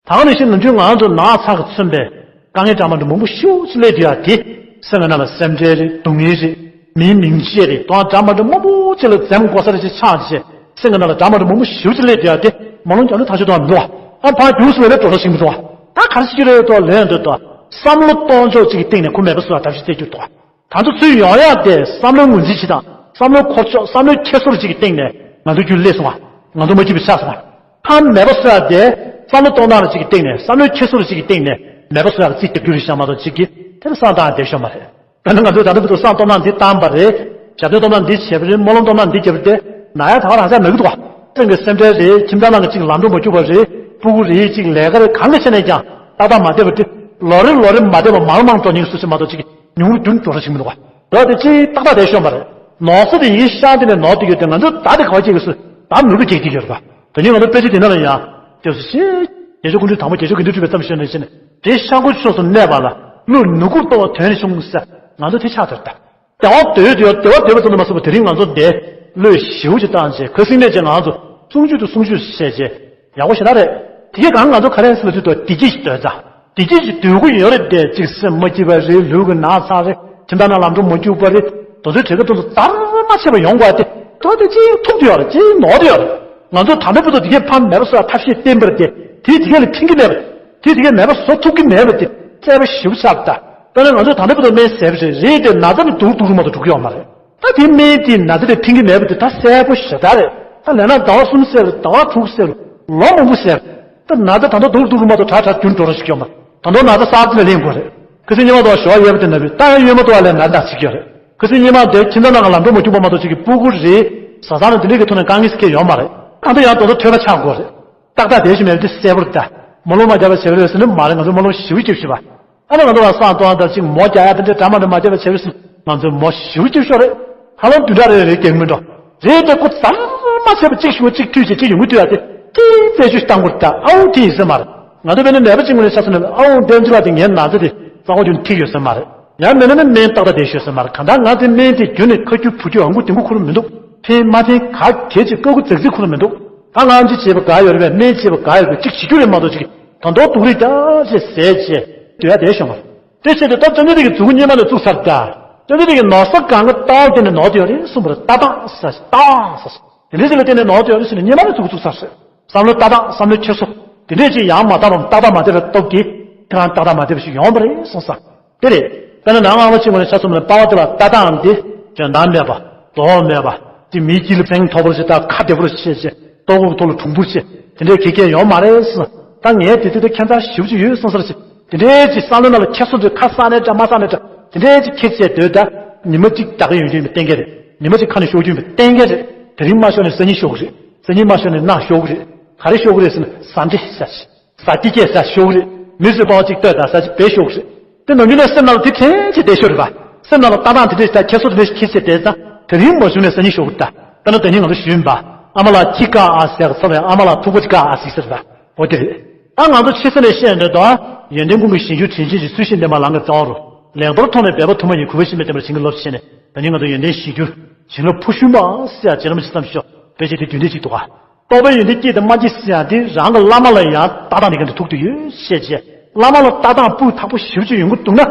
ད་ག་ནང་བཞིན་ནམ་རྒྱུན་ང་ཚོ་ནག་ཚགས་ཀྱིས་མཚོན་པའི་དཀའ་ངལ་འདྲ་མ་འདྲ་མང་པོ་ཞེ་པོ་ཅིག་སླེབས་བསྡད་ཡ་དེ་སེམས་ཀྱི་ནང་ལ་སེམས་ཁྲལ་རེད། སྡུག་བསྔལ་རེད། མིའི་མིང་ཚིག་རེད། དོན་འདྲ་མ་འདྲ་མང་པོ་ཅིག་ལ་འཛེམ་དགོས་ས་རེ་ཅིག་ཆགས་བྱས་སེམས་ཀྱི་ནང་ལ་འདྲ་མ་འདྲ་མང་པོ་ཞེ་པོ་ཅིག་སླེབས་བསྡད་ཡ་དེ་སྨོན་ལམ་རྒྱབ་ན་ཐག་ཆོད་དོན་མི་འདུག་ག་ཨ་ཕར་རྒྱུགས་སོང་བས་ལས་འགྲོ་ས་ཞིག་མི་འདུག་ག་ད་ག་རེ་བྱེད་ཀྱི་རེད་དོ་ལན་འདོད་དོ། བསམ་བློ་གཏོང་ཕྱོགས་གཅིག་གི་སྟེང་ནས་ཁོ་མེད་པ་བཟོ་བ་ཐབས་ཤེས་རྩེ་རྒྱུ་འདུག་ག་ད་ཚོ་ཚུར་ཡོང་ཡག་དེ་བསམ་བློའི་ངོས་འཛིན་བྱེད་སྟངས། བསམ་བློའི་འཁོར་ཕྱོགས། བསམ་བློའི་འཁྱེར་སོ་རེ་གཅིག་གི་སྟེང་ནས་ང་ཚོ་རྒྱུན་སླེབས་སོང་ང་། ང་ཚོ་མ་སྐྱིད་པ་ཆགས་སོང་ང་། ཕར་མེད་པ་བཟོ་ཡག་དེ་བསམ་བློ་གཏོང་སྟངས་རེ་གཅིག་གི་སྟེང་ནས། བསམ་བློའི་འཁྱེར་སོ་རེ་གཅིག་གི་སྟེང་ནས་མེད་པ་བཟོ་ཡག་གི་རྩིས་རྒྱག་རྒྱུ་རེད་ཤག་མ་གཏོགས་གཅིག་གིས་དེ་ལ་བསམ་བཏང་བསྡད་ཤོག་མ་རེད། དཔེར་ན་ང་ཚོས་ད་ལྟ་བར་དུ་བསམ་གཏོང་སྟངས་འདི་བཏང་བ་རེད། ཞབས་བརྟན་གཏོང་སྟངས་འདི་བྱས་པ་རེད། སྨོན་ལམ་གཏོང་སྟངས་འདི་བརྒྱབ་པ་རེད། ན་ཡག་ད་ག་རང་ཆགས་མེད་ཀྱི་འདུག་ག་སེམས་ཀྱི་སེམས་ཁྲལ་རེད། ཁྱིམ་ཚང་ནང་གི་གཅིག་ལམ་འགྲོ་མ་འཁྱུག་པ་རེད། སྤུ་གུ་རེད། གཅིག་ལས་ཀ་རེད། གང་གི་ཆ་ནས་ཀྱང་ཏག་ཏག་མ་བསྡད་པ་དེ་ལོ་རེ་ལོ་རེ་མ་བསྡད་པ་མང་མང་འགྲོ་མཁན་སུ་ཞིག་མ་གཏོགས་གཅིག་ཉུང་རུ་རྒྱུན་འགྲོ་ར་ཞིག་མི་འདུག་ག་འོ་དེ་ཅིག་ཏག་ཏག་བསྡད་ཤོག་མ་རེད། ནོར་ས་དེ་ཡིན་ཤག་དེ་ནས་ནོར་དེ་ཡོད་དེ་ང་ཚོ་ད་དེ་ག་བ་སྐྱེ་གི་སུ་ད་མི་རུ་སྐྱེ་གི་ཡོད་རེད་པ། དེ་ནས་ང་ཚོ་དཔེ་ཆ་དེ་ན་ལ་ཡང་དེ་སུ་ཤེས། རྒྱལ་མཆོག་ཀུན་འདུས་དང་པོ་རྒྱལ་མཆོག་དགེ་འདུན་གྲུབ་པའི་མཚམས་ཞོན་ནས་ཤེས་ནས་དེ་ཤར་སྒོ་ཕྱོགས་སུ་གནས་པ་ལ་ཀླུ་ནུ་གུར་གཏོང་བ་དོན་རེ་བྱུང་ཟེར་ང་ཚོ་དེ་ཆགས་དེར་ད། དེ་བ་དོད་དེ་བ་དེ་བ་དོད་པ་ཙམ་དུ་མ་ཟད་པར་དེ་རིང་ང་ཚོ་འདི་བློས་ཞེ་པོ་ཅིག་བཏང་རྗེས་ཁོས་སེམས་ནས་ཀྱང་ང་ཚོ་གསུང་ཆོས་དུ་གསུང་ཆོས་བཤད་རྗེས་ཡག་པོ་ཞེ་དྲག་རེད། དེ་གས་གང་ང་ཚོ་ག་རེ་ཟེར་ལ་དུས་དོ་བདེ་སྐྱིད་ཞིག་འདོད་ཙང་བདེ་སྐྱིད་ཞིག་འདོད་ཀྱི་ཡོད་རེད་དེ། གཅིག་སེམས་མ་སྐྱིད་པ་རེད། ལུས་ཀྱི་ན་ཚ་རེད། ཁྱིམ་ཚང་ནང་ལམ་འགྲོ་མ་འཁྱུག་པ་རེད། དེ་ཚོའི་གྲས་ཀ་དེ་ཚོ་དར་མ་ཆད་པ་ཡོང་དགོས་ཏེ་དོ་དེ་ཅིག་ཐུག་དེ་ཡོད་རེད། ཅིག་ནོར་དེ་ཡོད་རེད། ང་ཚོ་ད་ལྟ་བར་དུ་དེ་གས་ཕམ་མེད་པ་བཟོ་བ་ཐབས་ཤེས་བསྟེན་པར་དེ་དེ་དེ་གས་ལ་ཕན་གྱི་མེད་པ། དེ་དེ་གས་མེད་པ་བཟོ་ཐུབ་ཀྱི་མེད་པ་དེ་རྩད་པ་ཞིབ་ཆགས་ད། དཔེར་ན་ང་ཚོས་ད་ལྟ་བར་དུ་སྨན་ཟས་པ་རེད། རེད་དེ་ན་ཚ་ནི་སྡུག་སྡུག་རུ་མ་གཏོགས་འགྲོ་གི་ཡོད་མ་རེད། ད་དེ་སྨན་དེས་ན་ཚ་དེ་ཕན་གྱི་མེད་པ་དེ་ད་གསལ་པོ་ཞེ་དྲག་རེད། ད་ལས་ན་ཟླ་བ་གསུམ་ཟེར་རེད། ཟླ་བ་དྲུག་ཟེར་རེད། ལོ་མང་པོ་ཟེར་རེད། ད་ན་ཚ་ད་ལྟ་སྡུག་སྡུག་རུ་མ་གཏོགས་དྲག་དྲག་རྒྱུན་འགྲོ་ར་ཞིག་ཡོད་མ་རེད། ད་དུང་ན་ཚ་གསར་དུ་ལ་ལེན་དགོས་རེད། ཁ་སང་ཉི་མ་དང་ཞོགས་ཡོད་པ་དེ་ན་བུ་ད་ཡང་ཡོད་མ་གཏོགས་ལས་ན་ན་ཅིག་ཡོད་རེད། ཁ་སང་ཉི་མ་དེ་ཁྱིམ་ཚང་ནང་ལ་འགྲོ་མ་བཅུག་པ་མ་གཏོགས་ཅིག་གི་སྤུ་གུ་རེད། བཟའ་ཚང་ནས་དེ་འདྲས་ཀྱི་ཐོག་ནས་དཀའ་ངལ་སྐྱེ་ཡོད་མ་རེད། ཨ་འདི་ཡང་དོ་དོ་ཐོས་པ་ཆགས་དགོས་རེད། ཏག་ཏག་དེ་ཞིག་མེད་དེ་གསལ་པོར་ལྟ། མོ་ལོ་མ་རྒྱབ་པ་བྱེད་པ་རེད་ཟེར་ནི་མ་རེད། ང་ཚོ་མོ་ལོ་ཞིབ་ཞིབ་ཞིབ་པ། ཨ་ནི་ང་ཚོ་ལ་སང་གཏོང་ད་ཅིག་མོ་རྒྱག་ཡ་དེ་འདྲས་འདྲ་མ་འདྲ་མ་རྒྱབ་པ་བྱེད་པ་རེད་ཟེར་ང་ཚོ་མོ་ཞིབ་ཞིབ་ཤོག་རེད། ཧ་ལམ་བདུན་ཕྲག་རེ་རེ་རྒྱག་མི་འགྲོ། རེད་དེ་ཁོ་ཙམ་མ་བྱས་པ་གཅིག་ཞུ་བ་གཅིག་མཐུད་བྱས་གཅིག་ཡོང་གི་འདུག་ཡ་དེ་ཏིག་ཙེ་ཞུ་བཏང་དགོས་ད། ཨའུ་དེ་ཡིན་ས་མ་རེད། ང་ཚོ་བས་ན་ནད་པ་གཅིག་ངོས་ནས་ཆ་མཚོན་ནས་ཨའུ་འདི་འདྲ་བ་དེ་ངའི་ན་ཚ་དེ་རྩ་བ་རྒྱུན་ཐིག་ཡོད་ས་མ་རེད། ཡང་མིན་ན་ནི་སྨན་ཏག་ཏག་དེ་ཤོད་ས་མ་རེད། གང་ལྟར་ང་དེ་སྨན་དེ་རྒྱུན་ནས་ཁ་རྒྱུ་བུ་རྒྱུ་ཨང་ཀུ་དེང་གུ་ཁུར་མི་འདུག་ཕན་མ་ཕན་ག་གལ་ཆེ་ཀ་ཀུ་ཙག་ཙིག་ཁུར་མི་འདུག་ད་ང་ཅི་བྱེད་པ་ག་ཡོད་རེད་པས། སྨན་བྱེད་པ་ག་ཡོད་པས། གཅིག་བྱེད་རྒྱུ་རེད་མ་གཏོགས་གཅིག་ད་མདོ་སྡུག་རེད་ད་ཅེས་ཟས་བྱས་སྡོད་ཡ་དེ་ཤོད་མ་རེད། དེ་བྱས་ཏེ་ད་ཅོ་ཅོ་དེ་གི་མཛུ་གུ་གཉིས་མ་ནས་བཙུགས་ཚར་ད། ཅོ་ཅོ་དེ་གི་ནོར་ས་གང་གི་ལྟ་བ་དེ་ནས་ནོར་དེ་ཡོད་རེད་གསུངས་པ་རེད། ལྟ་སྟངས་ཟ་ལྟ་སྟངས་ཟ་དེ་འདྲའི་ཅིག་ལ་བརྟེན་ནས་ནོར་དེ་ཡོད་རེད་ཟེར་ནས་གཉིས་མ་ནས་མཛུ་གུ་བཙུགས་ཚར་རེད། བསམ་བློ་ལྟ་སྟངས་བསམ་བློ་འཁྱེར་སོ། དེ་འདྲས་ཅིག་ཡང་མ་བལྟ་བར་ཏག་ཏག་མ་བལྟས་པའི་སྟོབས་ཀྱིས་ཁྱེད་རང་ཏག་ཏག་མ་བལྟས་པ་ཞིག་ཡོང་བ་རེད་གསུངས་ས། དེ་རེད། དཔེར་ན་ནང་ཨ་མ་གཅིག་ངོས་ནས་ཆ་མཚོན་ན་པ་ཕ་དེ་ལ་ལྟ་སྟངས་དེ་འཇོན་ཐང་མེད་པ། དོ་མེད་པ། དེ་མིའི་དཀྱིལ་ལ་ཕྲེང་མཐོ་པོར་བྱེད་ད་ཁ་བདེ་པོར་བྱེད་བྱེད་ལྟོ་གོས་ཐོག་ལ་གྲུང་པོར་བྱེད་དེ་འདྲའི་གེ་གེ་ཡོང་མ་རེད་ཟེར། ད་ངས་དེ་དུས་ད་ཁྱད་མཚར་ཞེ་པོ་ཅིག་ཡོད་གསུངས་ས་རེད། དེ་འདྲའི་ཅིག་བསམ་བློ་ནང་ལ་ཁྱེར་སོང་དུས་ཁ་གསལ་ནས་འདྲ་མ་གསལ་ནས་འདྲ་དེ་འདྲའི་ཅིག་ཁྱེར་བྱས་སྡོད་ད། ཉི་མ་གཅིག་ད་ག་ཡོང་རྒྱུ་ཡིན་པའི་གཏན་འཁེལ་རེད། ཉི་མ་གཅིག་ཁ་ནས་ཤོར་རྒྱུ་ཡིན་པའི་གཏན་འཁེལ་རེད། དེ་རིང་མ་ཤོར་ནས་སང་ཉིན་ཤོར་གི་རེད། སང་ཉིན་མ་ཤོར་ནས་གནངས་ཤོར་གི་རེད། ག་རེ་ཤོར་གི་རེད་ཟེར་ན་ཟ་འདྲེ་ཟ་ཟ་སྟེ་སྐད་ཟ་ཤོར་གི་རེད། མི་ཚོས་པ་ཅིག་ལྟོས་དང་ཟ་ཅིག་བེད་ཤོར་གི་རེད། དེ་ནམ་རྒྱུན་ནས་སེམས་ནང་ལ་དེ་དྲན་གྱི་བསྡད་ཤོར་རེད་པ། སེམས་ནང་ལ་ལྟ་སྟངས་དེ་འདྲས་ད་ཁྱེར་སོ་དེ་འདྲས་ཁྱེར་བྱས་བསྡད་ཙང་དེ་རིང་མ་བྱུང་ནས་སང་ཉིན་ཤོར་གི་རེད་ད། དཔེར་ན་དེ་ཉིན་ང་ཚོ་ཞུས་ཡིན་པ། ཨ་མ་ལགས་ཁྱི་དགའ་ཨ་ཟེར་ག་ཚོ་བས་ཨ་མ་ལགས་ཐུག་པ་ཅིག་དགའ་ཨ་ཟིག་ཟེར་རེད་པ། འོ་དེ་རེད། ད་ང་ཚོ་ཕྱི་ས་ནས་བཤད་འདོད་དོ། ཡོན་ཏན་ཀུན་གྱི་གཞིར་གྱུར་དྲིན་ཅན་གྱི་ཚུལ་བཞིན་བསྟེན་པ་ལམ་གྱི་རྩ་བ་རུ། ལེགས་པར་མཐོང་ནས་འབད་པ་དུ་མ་ཡིན། གུས་པ་ཞིག་མེད་བསྟེན་པར་བྱིན་གྱིས་རློབ་ཅེས་ནས་ད་ནི་ང་ཚོ་ཡོན་ཏན་གཞིར་གྱུར་བྱིན་རླབས་ཕུལ་ཤུལ་མ་ཟེར་ཡ་རྗེ་རིན་པོ་ཆེ་བསམ་ཤོག་དཔེ་ཆ་དེ་རྒྱུན་ལྡན་ཞིག་འདུག་ག་རྟོགས་པའི་ཡོན་ཏན་སྐྱེས་དང་མ་སྐྱེས་ཟེར་ཡ་དེ་རང་གི་བླ་མ་ལ་ཡང་ལྟ་སྟངས་དེ་ག་འདྲ་ཐུག་ཏུ་ཡོད་ཤེས་བྱས། བླ་མ་ལ་ལྟ་སྟངས་སྤུས་དག་པོ་ཞེ་པོ་ཅིག་ཡོང་གི་འདུག་ན།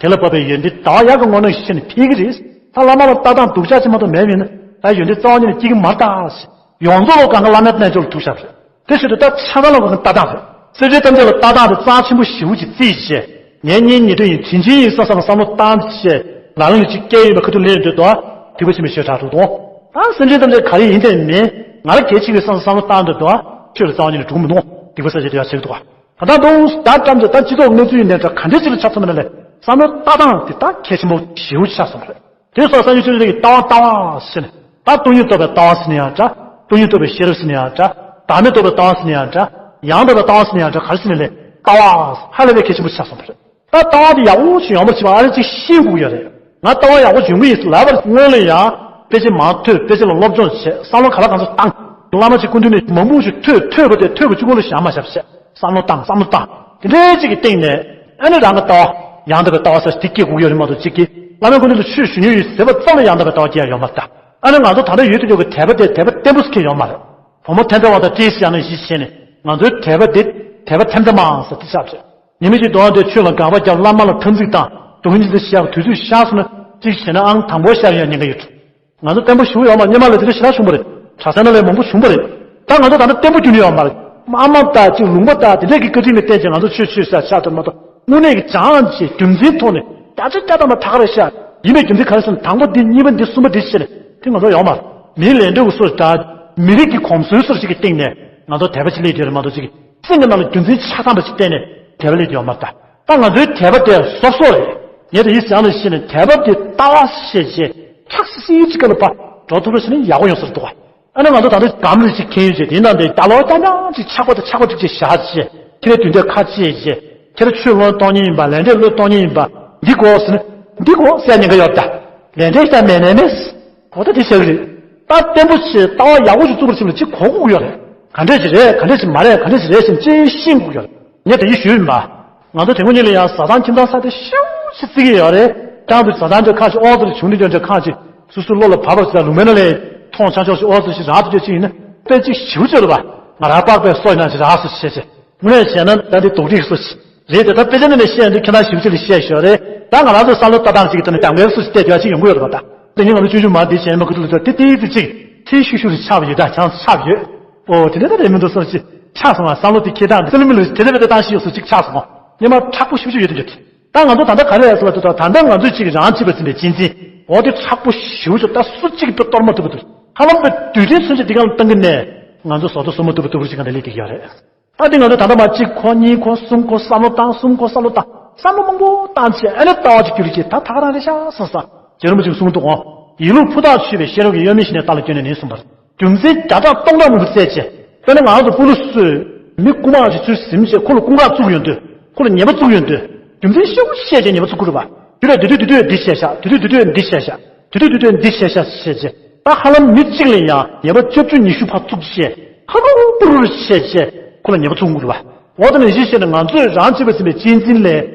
དེ་ལ་བབས་པའི་ཡོན་ཏན་ཟླ་བ་ཡག་གི་ངོ་ནས་ཤེས་ནས་འཕེལ་གི་རེད། ད་བླ་མ་ལ་ལྟ་སྟངས་སྡུག་ཅག་ཅིག་མ་གཏོགས་མེད་མིན་ན་ད་ཡོན་ཏན་རྩ་བ་ཉིད་ནས་སྐྱེ་གི་མ་རེད་ད། ཡོངས་རྫོགས་ལོ་གང་ག་བླ་མའི་རྣལ་འབྱོར་ལ་ཐུག་བཞག་པ་རེད། དེ་བཞིན་དུ་ད་ཆ་ཚང་ལ་གོ་ལྟ་སྟངས་རེད། སེམས་ཅན་ཐམས་ཅད་ལ་ལྟ་སྟངས་དེ་རྩ་ཆེན་པོ་ཞེ་པོ་ཅིག་བརྩིས་བྱས། ངའི་གཉེན་ཉེ་འབྲེལ་ཡིན་དྲིན་ཅན་ཡིན་བསམ་བསམ་བསམ་བློ་བཏང་བྱས། ལ་ལུང་ལ་ཅིག་སྐྱེས་ཡིན་པ་ཁ་ཐུག་ལེན་འདོད་དོ། སྡིག་པ་ཆེན་པོའི་ཞེ་དྲག་འགྲོ་དོ། ད་སེམས་ཅན་ཐམས་ཅད་ག་རེ་ཡིན་དེ་མིན། ང་ལ་གལ་ཆེ་བའི་བསམ་བསམ་བློ་བཏང་འདོད་དོ། ཆོས་ལ་རྩ་བ་ཉིད་ནས་གྲུང་མི་འདུག་སྡིག་པ་བསགས་བྱས་དེ་ཡང་བྱེད་ཀྱི་འདུག་ད་དུང་ད་ལྟ་ཅི་ཐོག་གནས་ཚུལ་ཡིན་ནའི་འདྲ་ག་འདྲའི་ཅིག་ལ་ཆ་མཚོན་པ་ན་ལས་བསམ་བློ་ལྟ་སྟངས་དེ་ད་གལ་ཆེན་པོ་ཞེ་པོ་ཆགས་སོང་རེད། དེ་སོགས་སངས་རྒྱས་ཆོས་ཀྱི་ལྟ་བ་ལྟ་བ་ཟེར་ནས་ད་སྟོང་ཉིད་རྟོགས་པའི་ལྟ་བ་ཟེར་ནས་ཡང་འདྲ། སྟོང་ཉིད་རྟོགས་པའི་ཤེས་རབ་ཟེར་ནས་ཡང་འདྲ། བདག་མེད་རྟོགས་པའི་ལྟ་བ་ཟེར་ནས་ཡང་འདྲ། ཡང་དག་པའི་ལྟ་བ་ཟེར་ནས་ཡང་འདྲ། ག་རེ་ཟེར་ནས་ལས་ལྟ་བ་ཧ་ལས་པའི་གལ་ཆེན་པོ་ཆགས་སོང་བ་རེད། ད་ལྟ་བ་དེ་ཡག་པོ་ཞིག་ཡོང་བར་བྱེད་པ་ཨ་རེ་ཅིག་ཤེས་དགོས་ཡོད་རེད། ང་ལྟ་བ་ཡག་པོ་འབྱུང་གི་ཡིན་ལབ་པར་སྔོན་ལ་ཡང་དཔེ་ཆ་མང་ཐོས། དཔེ་ཆ་ལ་སློབ་སྦྱོང་བྱས། བསམ་བློ་ག་ལ་གང་འཚམ་བཏང་། བླ་མ་གཅིག་སྐུ་མདུན་ནས་མང་པོ་ཞིག་ཐོས། ཐོས་པ་དེ་ཐོས་པ་གཅིག་པོ་ལ་བཞག་མ་བཞག་བྱས། བསམ་བློ་བཏང་། བསམ་བློ་བཏང་། དེ་འདྲའི་ཅིག་གི་སྟེང་ནས་ཨ་ནི་རང་གི་ལྟ་བ་ཡང་དག་པའི་ལྟ་བ་ཟེར་དེ་སྐྱེ་དགོས་ཀྱི་ཡོད་རེད་མ་གཏོགས་གཅིག་གིས་བླ་མའི་སྐུ་མདུན་དུ་ཆོས་ཞུ་མྱོང་ཡོད་ཟེར་བ་ཙམ་ལ་ཡང་དག་པའི་ལྟ་བ་སྐྱེ་ཡ་ཡོད་མ་རེད་ད། ཨ་ནི་ང་ཚོ་ད་ལྟ་ཡོད་དུ་ཡོད་ཀྱི་དད་པ་དེ་དད་པ་བརྟན་པོ་ཞིག་ཡོད་མ་རེད། བུ་མོ་ཐན་ཚ་བ་དང་ཏྲེ་སི་ཡང་ནས་གཞི་བྱས་ནས་ང་ཚོའི་དད་པ་དེ་དད་པ་ཐན་ཚ་མ་ཟེར་དེ་ཆགས་བྱས། ཉི་མ་གཅིག་དོན་དེ་ཆོས་ལ་དགག་པ་བརྒྱབ། བླ་མ་ལ་འཐབ་འཛིང་བཏང་། དུང་གི་ཉི་ཟེར་བཤད་དུས་ཚོད་ཤར་སོང་ན་གཅིག་བྱས་ན་ཨང་དང་པོ་ཤར་ཡོང་ཉེན་ཁ་ཡོད། ང་ཚོ་བརྟན་པོ་ཞུ་ཡོད་མ་རེད། སྔོན་མ་ལ་དེ་འདྲ་ཞེ་དྲག་བྱུང་བ་རེད། གྲྭ་ས་ན་ལས་མང་པོ་བྱུང་བ་རེད། ད་ང་ཚོ་ད་ལྟ་བརྟན་པོ་རྒྱུ་ནི་ཡོད་མ་རེད། ཨ་མ་ད་ཅིག་ལུང་པ་ད་དེ་འདྲས་ཀྱི་བཀའ་དྲིན་ལ་བརྟེན་ཅིང་ང་ཚོ་ཆོས་ཆོས་ཟེར་ཆགས་དུ་མ་གཏོགས་དངོས་གནས་ཀྱི་བྱང་ཆེ་རྒྱུ་མཚན་ཐོག་ནས་བརྒྱ་ཆ་བརྒྱ་ཐམ་པ་ཐག་རེ་ཤར་ཡིན་པའི་རྒྱུ་མཚན་ག་རེ་ཟེར་ན་དང་པོ་འདི་གཉིས་པ་འདི་གསུམ་པ་འདི་བྱས་ནས་དེ་ང་ཚོ་ཡོད་མ་རེད། མིའི་ལས་འབྲས་ཀྱི་སོ་ད་མི་རིགས་ཀྱི་གོམས་སྲོལ་སོར་ཞིག་གི་སྟེང་ནས་ང་ཚོ་དད་པ་ཅིག་སླེབས་ཡོད་རེད་མ་གཏོགས་ཅིག་སེམས་ཀྱི་ནང་ལ་རྒྱུ་མཚན་ཆ་ཚང་པ་ཅིག་བསྟན་ནས་དད་པ་སླེབས་ཡོད་མ་རེད་ད། ད་ང་ཚོའི་དད་པ་དེ་སོབ་སོབ་རེད། ངས་དེ་ཡིད་བྱང་དུ་ཤེས་ནས་དད་པ་དེ་ལྟ་བ་ཤེས་བྱས་ཁྲག་སིལ་སིལ་ཅིག་སྐབས་ལ་ཕར་འགྲོ་ཐུབ་པ་ཞིག་ནི་ཡག་པོ་ཡོང་ས་རེད་འདུག་ག་ཨ་ནི་ང་ཚོ་ད་ལྟ་སྒམ་རེ་ཅིག་འཁྱེར་ཡོད་ཅེས་དེའི་ནང་དེ་ད་ལོ་རྐྱང་རྐྱང་ཅིག་ཆག་པ་དང་ཆག་པ་ཅིག་ཅིག་བཞག་ཅེས་ཁྱེད་རའི་དུས་འདས་ཁ་ཕྱེ་ཅེས་ཁྱེད་ར་ཆོས་བློས་གཏོང་མཁན་ཡིན་པ་ལས་འབྲས་བློས་གཏོང་མཁན་ཡིན་པ་འདི་དགོས་ཟེར་ན་འདི་དགོས་ཟེར་ཉེན་ཁ་ཡོད་ད། ལས་འབྲས་ཤ་མེད་ནས་མེད། གོ་ད་དེ་བྱ་གི་རེད། ད་བརྟན་པོ་ཆེ་ལྟ་བ་ཡག་པོ་ཞིག་བཙུགས་པར་བྱེད་ལ་ཅིག་གོ་དགོས་ཀྱི་ཡོད་རེད། ག་འདྲས་ཅིག་རེད། ག་འདྲས་ཅིག་མ་རེད། ག་འདྲས་ཅིག་རེད་ཟེར་ཅིག་ཤེས་དགོས་ཀྱི་ཡོད་རེད། ངས་དེ་ཡིས་ཞུས་ཡིན་པ། ང་ཚོ་དེ་སྔོན་ཉིད་ལ་ཡང་བཟའ་ཚང་ཁྱིམ་ཚང་ས་དེ་ཤུགས་ཆེ་བརྩི་གི་ཡོད་རེད། ཀྱང་དུ་བཟའ་ཚང་འདྲ་ཁག་ཅིག་ཨོ་ཙི་བྱུང་འདི་འདྲ་ཁག་ཅིག་སུ་སུ་བློ་ལ་བབས་པ་ཟེར་ལུང་མེད་ན་ལས་མཐོང་ཆ་ཆོག་ཅིག་ཨོ་ཙི་ཞིག་རག་ཏུ་ཅོ་ཅིག་ཡིན་ན་དཔེ་ཅིག་ཞིབ་ཅོ་རེད་པ། ང་རང་པགས་པའི་སོ་ཡིན་ན་ཅིག་རག་སོ་ཅིག་བྱས་ཅིག་དངོས་གནས་བྱས་ན་ད་འདི་དོག་སྒྲིག་སོ་ཅིག་རེད་དེ། ད་དཔེ་ཆ་ནས་ནས་བཤད་འདི་ཁྱེད་རང་ཞིབ་ཅིག་ལ་བཤད་ཞོར་རེད། ད་ང་རང་ཚོ་བསམ་བློ་ལྟ་སྟངས་ཅིག་གི་ཐོག་ནས་གྱང་ཁའི་སོ་ཅིག་བལྟས་དུས་ཅིག་ཡོང་གི་ཡོད་རེད་པ། ད་དེ་ནི་ང་ཚོ་ཅོ་ཅོ་མ་འདི་བྱས་མ་ཁུ་ཐུག་ལ་ཚོ་དེ་ཏིག་ཙི་ཅིག་ཐིག་ཤུ་ཤུ་རེ་ཆགས་པ་ཡོད། ད་ཆང་ཆགས་ཡོད། ཨོ་དེ་འདྲ་ད་རེད་མི་འདུག་སོ་ཅིག་ཆགས་སོང་བ། བསམ་བློ་དེ་ཁྱེད་རང་སེམས་ལ་མི་ལ་དེ་འདྲ་བས་ད་བཏང་ཤི་ཡོད་སོ་ཅིག་ཆགས་སོང་བ། ཉི་མ་མཁྲེགས་པོ་ཤུགས་ཆེ་ཡོད་དུ་ཡོད། ད་ང་ཚོ་ད་ལྟ་ག་རེ་ཡ་ཟེར་བ་དེ་ད་ད་ལྟ་ང་ཚོས་ཅིག་རང་བྱེད་པ་ཟིན་པའི་གཅེས་འཛིན་འོ་དེ་མཁྲེགས་པོ་ཞེ་པོ་ཅིག་ད་སུ་གཅིག་གིས་གཏོར་མ་ཐུབ་པ་འདུག་ཧ་ལམ་པའི་དུས་དྲན་མཚོན་ཆ་འདི་ག་ལ་བཏང་གི་ནས་ང་ཚོ་བཟོ་ལྟ་སོ་མ་ཐུབ་པ་ཐུབ་པ་ཅིག་ག་འདྲ་སླེབས་ཀྱི་ཡོད་རེད། ཨ་དེ་ང་ཚོ་ད་ལྟ་མ་གཅིག་གོ་གཉིས་གོ་གསུམ་གོ་བསམ་བློ་བཏང་གསུམ་གོ་བསམ་བློ་བཏང་བསམ་བློ་མང་པོ་བཏང་བྱས་ཨ་ནི་ལྟ་བ་ཅིག་གྱུར་གྱི་ད་ད་ག་རང་རེད་ཤག་བསམ་བསམ་རྗེ་རིན་པོ་ཆེས་གསུངས་འདུག་ཨོ། ཡིད་ལུགས་ཕུ་ཐག་ཆོད་པའི་ཤེས་རབ་ཀྱི་གཡོ་མེད་ཞིག་ནས་རྟ་ལ་བསྐྱོན་ནས་ནི་གསུངས་པར། རྒྱུ་མཚན་བརྒྱ་ཕྲག་སྟོང་ཕྲག་མང་པོ་བཙལ་བྱས། དཔེར་ན་ང་རང་ཚོ་སྤོ་ལོ་གསོས། མི་རྐུ་མ་ཞིག་ཚུར་ཟིན་བྱས་ཁོ་ལ་རྐུ་འགག་བཙུགས་ཡོང་དུས། ཁོ་ལ་ཉེས་པ་བཙུགས་ཡོང་དུས། རྒྱུ་མཚན་ཤེས་པོ་ཤེས་བྱས་ཉེས་པ་བཙུགས་དགོས་རེད་པ། དེ་ལས་དེ་དུས་དེ་དུས་འདི་བྱས་ཤག་དེ་དུས་དེ་དུས་འདི་བྱས་ཤག་དེ་དུས་དེ་དུས་འདི་བྱས་ཤག་བྱས་བྱས། ད་ཧ་ལམ་མི་གཅིག་ལ་ཡང་ཉེས་པ་བཅུ་བཅུ་ཉི་ཤུ་ཕར་བཙུགས་བྱས། ཁ་རུ་པུ་རུ་བྱས་བྱས། ཁོ་ལ་ཉེས་པ་བཙུགས་དགོས་རེད་པ། འོ་ད་ནང་བཞིན་བཤད་ན་ང་ཚོས་རང་བྱས་པ་ཟིན་པའི་གཅེས་འཛིན་ལས།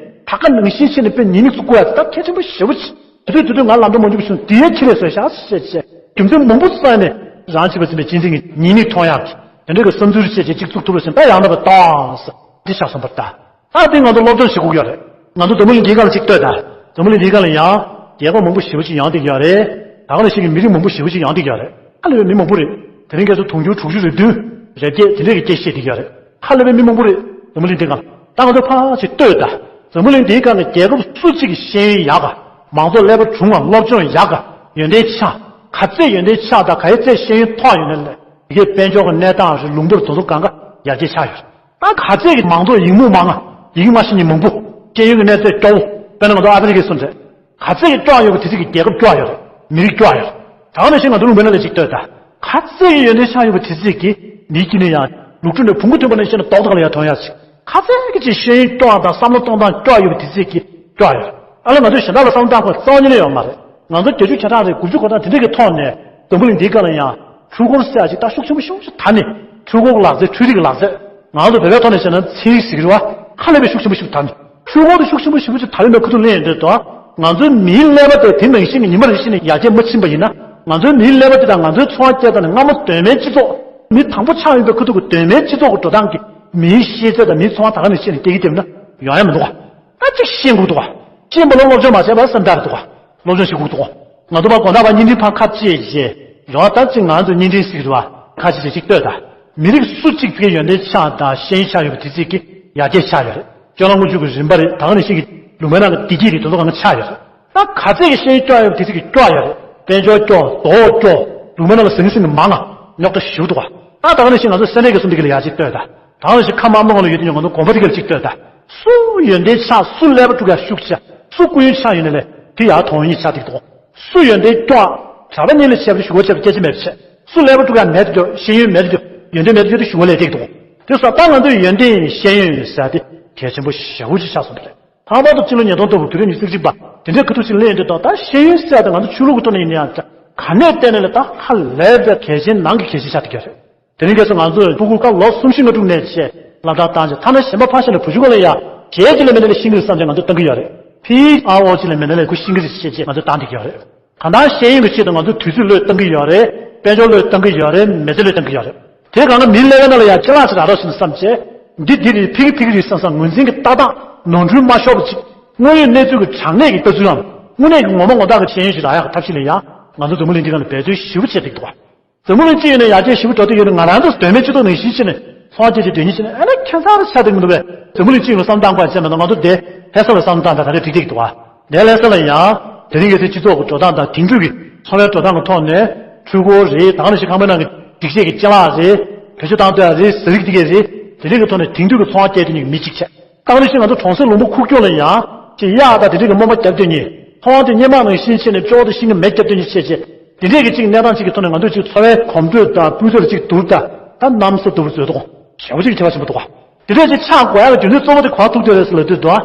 ད་ག་ནང་བཞིན་བཤད་ན་དཔེ་ཉེས་དམིགས་སུ་བཀུར་ཡ་དེ་ད་གལ་ཆེན་པོ་ཞེ་པོ་ཅིག་དེ་དུས་དེ་དུས་ང་ལམ་འགྲོ་མ་འཇུག་བྱུང་དེ་ཡས་ཁྱི་ལས་བཟོས་ཤག་ཟེར་བྱས། རྒྱུ་མཚན་མང་པོ་བསམ་ནས་རང་བྱས་པ་ཟིན་པའི་གཅེས་འཛིན་གྱི་ཉེས་དམིགས་མཐོང་ཡག་གི་དེ་འདྲ་གི་བསམ་ཚུལ་བྱས་བྱས་གཅིག་བཙུགས་ཐུབ་པ་ཟིན་ད་ཡང་ན་བ་ཏང་ཟེར་འདི་ཆགས་སོང་པར་ད། ད་དེ་ང་ཚོ་སློབ་སྦྱོང་བྱེད་དགོས་ཀྱི་ཡོད་རེད། ང་ཚོ་འཛམ་བུ་གླིང་འདིའི་སྒང་ལ་གཅིག་ལྟོས་ད། འཛམ་བུ་གླིང་འདིའི་སྒང་ལ་ཡང་རྒྱལ་ཁབ་མང་པོ་ཞེ་པོ་ཅིག་ཡོང་བསྡད་ཀྱི་ཡོད་རེད། ད་ག་ནང་བཞིན་གྱི་མི་རིགས་མང་པོ་ཞེ་པོ་ཅིག་ཡོང་བསྡད་ཀྱི་ཡོད་རེད། ཧ་ལས་པའི་མི་མང་པོ་རེད། དེ་རིང་ཁ་སང་དུང་ཕྱུར་དྲུག་ཅུ་རེ་བདུན་རེ་བརྒྱད་དེ་འདྲས་ཀྱི་སྐད་བཤད་བསྡད་ཀྱི་ཡོད་རེད། ཧ་ལས་པའི་མི་མང་པོ་རེད། འཛམ་བུ་གླིང་འདིའི་སྒང་ལ་ད་ང་ཚོ་ཕར་ཅིག་ལྟོས་ད། འཛམ་བུ་གླིང་འདིའི་སྒང་ལ་རྒྱལ་ཁབ་སུ་གཅིག་གི་ཤེས་ཡོན་ཡག་ག་མང་ཚོགས་ཀླད་པ་གྲུང་ང་སློབ་སྦྱོང་ཡག་ག་ཡོན་ཏན་ཆགས། ག་ཚད་ཡོན་ཏན་ཆགས་དང་ག་ཡི་ཚད་ཤེས་ཡོན་ཐོག་ཡོད་ན་ལས་དེ་གའི་དཔལ་འབྱོར་གྱི་གནས་སྟངས་རེད་ལུང་པར་དོ་དོ་གང་ག་ཡར་རྒྱས་ཆགས་ཡོད་རེད། ད་ག་ཚད་ཀྱི་མང་ཚོགས་ཡིག་རྨོངས་མང་ང་ཡིག་མ་ཤེས་མཁན་མང་པོ་ཤེས་ཡོན་གྱི་གནས་ཚད་སྐྱོ་བོ། དཔེར་ན་ང་ཚོ་ཨ་ཕི་རི་ཀའི་སོ་འདྲ། ག་ཚད་ཀྱི་སྐྱོ་ཡོད་པ་དེ་ཚད་ཀྱི་རྒྱལ་ཁབ་སྐྱོ་ཡོད་རེད། མི་རིགས་སྐྱོ་ཡོད་རེད། ད་ག་ནང་བཞིན་ང་ཚོ་ལུང་པའི་ནང་ལ་ཅིག་ལྟོས་ད། ག་ཚད་ཀྱི་ཡོན་ཏན་ཆགས་ཡོད་པ་དེ་ཚད་ཀྱི་མིའི་དཀྱིལ་ནས་ཡང་ལུག་ཁྲོད་ནས་བོང་གུ་ཐོན་པ་ནང་བཞིན་ནས་རྡོག་རྡོག་ལ་ཡང་ཐོན་ཡག་ཅིག་ག་ཚད་ཀྱི་ཅིག་ཤེས་ཡོན་སྐྱོ་བ་དང་བསམ་བློ་གཏོང་སྟངས་སྐྱོ་ཡོད་པ་དེ་ཚད་ཀྱི་སྐྱོ་ཡོད་རེད། ཨ་ལ་ང་ཚོས་གཞན་དག་ལ་བསམ་བློ་བཏང་དགོས་རྩ་བ་ཉིད་ནས་ཡོད་མ་རེད། ང་ཚོ་བརྒྱད་ཅུ་གྱ་གྲངས་རེད་དགུ་བཅུ་གོ་གྲངས་དེ་འདྲས་ཀྱི་ཐོག་ནས་འཛམ་བུ་གླིང་འདིའི་སྒང་ལ་ཡང་འཕྲུལ་འཁོར་ཟེར་ཡག་ཅིག་ད་ཤུགས་ཆེན་པོ་ཤུགས་ཆེ་དར་ནས་འཕྲུལ་འཁོར་གྱི་ལག་རྩལ་འཕྲུལ་རིག་གི་ལག་རྩལ་ང་ཚོ་བོད་པའི་ཐོག་ནས་བཤད་ན་ཚན་རིག་ཟེར་གྱི་རེད་བ། ཧ་ལས་པའི་ཤུགས་ཆེན་པོ་ཤུགས་དར་ནས། འཕྲུལ་འཁོར་དེ་ཤུགས་ཆེན་པོ་ཞེ་པོ་ཅིག་དར་ཡོད་པའི་ཁ་ཐུག་ལེན་ཡོང་དུས་དོ། ང་ཚོའི་མིའི་ཀླད་པ་དེ་དེ་ནང་བཞིན་གྱི་ཉི་མ་རེ་བཞིན་ནས་ཡར་རྒྱས་མ་ཕྱིན་པ་ཡིན་ན། ང་ཚོའི་མིའི་ཀླད་པ་དེ་དང་ང་ཚོའི་འཚོ་བ་སྐྱེལ་སྟངས་ནི་སྔ་མོ་གདོད་མའི་སྤྱི་ཚོགས་མི་དང་པོ་ཆགས་ཡོད་པའི་ཁ་ཐུག་གི་གདོད་མའི་སྤྱི་ཚོགས་ཀྱི་འགྲོ་སྟངས་ཀྱི་མིའི་ཤེས་ཚད་དང་མིའི་འཚོ་བ་ད་ག་ནང་བཞིན་ནས་སྐྱེལ་གྱི་བསྡད་ན་ཡོང་ཡ་མི་འདུག་ག་ད་ཅིག་ཤེས་དགོས་འདུག་ག་ཤེས་པ་ལ་སློབ་སྦྱོང་མ་བྱས་པར་སེམས་ཐག་རེད་འདུག་ག་སློབ་སྦྱོང་བྱེད་དགོས་འདུག་ག་ང་ཚོ་མར་དགོང་དག་བར་བརྙན་འཕྲིན་ཕར་ཁ་ཕྱེས་རྗེས་ཡོང་ད་ཅིག་ང་ཚོ་བརྙན་འཕྲིན་ཟེར་གྱི་རེད་བ། ཁ་ཕྱེས་རྗེས་ཅིག་ལྟོས་ད། མི་རིགས་སུ་གཅིག་ཕ་གིའི་ཡོན་ཏན་ཆགས་དང་ཤེས་ཡོན་ཆགས་ཡོད་པ་དེ་ཚིག་གི་ཡར་རྒྱས་ཆགས་ཡོད་རེད། སྤྱོད་ལམ་དངོས་བྱུང་གི་རིམ་པ་རེད་ད་ག་ནང་བཞིན་གྱི་ལུང་པའི་ནང་གི་བདེ་སྐྱིད་རེད་དེ་ཚོ་གང་ག་ཆགས་ཡོད་རེད། ད་ག་ཚད་ཀྱི་ཤེས་ཡོན་སྐྱོ་ཡོད་པ་དེ་ཚིག་གི་སྐྱོ་ཡོད་རེད། དཔལ་འབྱོར་སྐྱོ་ཟློག་སྐྱོ་ལུང་པའི་ནང་ལ་ཟང་ཟིང་གི་མང་ང་རྙོག་དྲ་ཞེ་པོ་འདུག་ག་ད་ད་ག་ནང་བཞིན་ང་ཚོ་སེ་འབྲས་དགེ་གསུམ་འདི་གི་ལ་ཡར་རྒྱས་ལྟོས་ད། ད་ག་ནང་བཞིན་ཁམས་དམར་མོ་ལ་ཡོད་དུས་ང་ཚོ་དགོན་པ་འདི་ག་ལ་གཅིག་ལྟོས་ད། སུ་ཡོན་ཏན་ཆགས་སུ་ཀླད་པ་དཀྲུག་ཡ་ཤུགས་ཆེ་སུ་སྐུ་ཡོན་ཆགས་ཡོད་ན་ལས་དེ་ཡར་མཐོང་ཡིན་ཆགས་འདུག་ག་སུ་ཡོན་ཏན་སྐྱོ་ཨ། གྲྭ་པ་གཉིས་ལ་བཤད་པ་ཞུ་བ་བྱས་པ་སྐད་ཆ་མེད་པ་བྱས། སུ་ཀླད་པ་དཀྲུག་ཡ་མེད་དུ་འགྲོ་ཤེས་ཡོན་མེད་དུ་འགྲོ་ཡོན་ཏན་མེད་དུ་འགྲོ་དེ་ཞུ་བ་ལས་འགྲིག་འདུག་དེ་སོགས་ད་ང་ཚོའི་ཡོན་ཏན་ཤེས་ཡོན་ཟེར་དེ་གལ་ཆེན་པོ་ཞེ་པོ་ཅིག་ཆགས་སོང་བ་རེད། ལྷག་པར་དུ་སྤྱི་ལོ་ཉིས་སྟོང་ལྟ་བུ་དུས་རབས་ཉི་ཤུ་རྩ་གཅིག་པ་དེ་འདྲའི་ཁ་ཐུག་ཅིག་གླེང་ཡོང་དུས་ད་ད་ཤེས་ཡོན་ཟེར་ཡ་དེ་ང་ཚོ་ཆོས་ལུགས་ཀྱི་ཐོག་ནས་ཡིན་ན་ཡང་ག་ནས་བལྟས་ན་ལས་ད་ཧ་ལས་པའི་གལ་ཆེན་ནང་གི་གལ་ཆེན་ཆགས་བསྡད་ཀྱི་རེད། དེ་རིང་ཁ་སང་ང་ཚོས་སྤུ་གུ་སྐབས་ལོ་གསུམ་བཞི་ལྔ་དྲུག་ནས་བྱས་སློབ་གྲྭ་བཏང་རྗེས་ཐ་ན་གཞན་པ་ཕར་བཞག་ནས་བུ་ཆུང་ཁ་ལ་ཡ་གཞས་ཅིག་ལ་མེད་ན་ལས་ཤེས་ཀྱི་རེད་བསམ་བྱས་ང་ཚོས་བཏང་གི་ཡོད་རེད། ཕི་ཨ་འོ་ཅིག་ལ་མེད་ན་ལས་ཁོ་ཤེས་ཀྱི་རེད་ཅེས་བྱས་ང་ཚོས་བཏང་བསྡད་ཀྱི་ཡོད་རེད། གང་ལྟར་ཤེས་ཡོན་གྱི་ཆེད་དུ་ང་ཚོས་དུས་ཚོད་བློས་གཏང་གི་ཡོད་རེད། དཔལ་འབྱོར་བློས་གཏང་གི་ཡོད་རེད། མི་ཚེ་བློས་གཏང་གི་ཡོད་རེད། དེ་གང་ག་མིའི་ཀླད་པའི་ནང་ལ་ཡང་ཅ་ལག་ཅིག་རག་རོགས་ཞེས་བསམ་བྱས། འདི་འདི་རེད་ཕ་གི་ཕ་གི་རེད་བསམ་བསམ་ངོས་འཛིན་གྱི་ལྟ་སྟངས་ནོར་འཁྲུལ་མ་ཤོར་བ་ཅིག་དངོས་ཡོད་གནས་ཚུལ་གྱི་དྲང་གནས་ཀྱི་ལྟ་ཚུལ་ལམ་དངོས་གནས་ཀྱི་ངོ་མ་ངོ་རྟགས་ཀྱི་ཤེས་ཡོན་ཞིག་རག་ཡག་གི་ཐབས་ཤེས་ལ་ཡང་ང་ཚོ་འཛམ་བུ་གླིང་འདི་སྒང་ལ་འབད་བརྩོན་ཞེ་པོ་བྱས་བསྡད་འདུག་བ། འཛམ་བུ་གླིང་སྤྱི་ཡོངས་ནས་ཡར་རྒྱས་ཞེ་པོ་འགྲོ་དུས་ཡོད་ན་ང་རང་ཚོ་གདོད་མའི་སྤྱི་ཚོགས་ནང་བཞིན་བྱས་ནས་ཚོང་སྐྱེལ་གྱི་དོན་སྙིང་བྱས་ནས་ཨ་ནི་ཁྱད་མཚར་ཆགས་བསྡད་མི་འདུག་པས། འཛམ་བུ་གླིང་སྤྱི་ཡོངས་ལ་བསམ་བློ་བཏང་དགོས་བྱས་མེད་ན་ང་ཚོ་དེ་ལྷ་ས་ལ་བསམ་བློ་བཏང་དང་ད་རེས་འགྲིག་འགྲིག་འདུག་བ། དེ་ལྷ་ས་ལ་ཡང་དེ་རིང་གལ་སྲིད་སྤྱི་ཚོགས་ཀྱི་འགྲོ་སྟངས་དང་དེང་དུས་ཀྱི་འཚོ་བའི་འགྲོ་སྟངས་ཀྱི་ཐོག་ནས་འཕྲུལ་འཁོར་རེད་ད་ག་ནང་བཞིན་ཁང་པའི་ནང་གི་སྒྲིག་ཆས་ཀྱི་ཅ་ལག་རེད། བེད་སྤྱོད་བཏང་སྡོད་ཡ་རེད་ཟ་རིགས་དེ་གས་རེད། དེ་འདྲའི་གི་ཐོག་ནས་དེང་དུས་ཀྱི་འཚོ་བ་སྐྱེལ་དེ་ཉིད་མི་གཅིག་བྱས། ད་ག་ནང་བཞིན་ང་ཚོ་གྲོང་གསེབ་ལུང་པ་ཁུག་ཀྱོག་ལ་ཡང་ཅིག་གཡག་དང་དེ་འདྲའི་གི་རྨོངས་པ་བརྒྱབ་སྡོད་མཁན། ཕོ་བ་དེ་སྔོན་མ་ནང་བཞིན་བྱས་ནས་ཅོག་དེ་ཤིང་གི་མེ་བརྒྱབ་སྡོད་མཁན་བྱས་བྱས། དེ་འདྲའི་གི་ཅིག་གནས་སྟངས་ཅིག་གི་ཐོག་ནས་ང་ཚོས་ཅིག་འཚོ་བའི་གོམ་བགྲོད་དང་སྤུས་ཚད་ལ་ཅིག་བསྡུར་ད་ད་གནམ་ས་རྡོ་རུ་བཟོས་འདུག་གོ་ཞེ་པོ་ཅིག་ཁྱད་པར་ཆེན་པོ་འདུག་ག་དེ་འདྲའི་ཅིག་ཆགས་དགོས་ཡ་ལ་རྒྱུ་མཚན་གཙོ་བོ་དེ་ག་ཐུག་བསྡད་རེད་ཟེར་ལབ་དུས་དོ།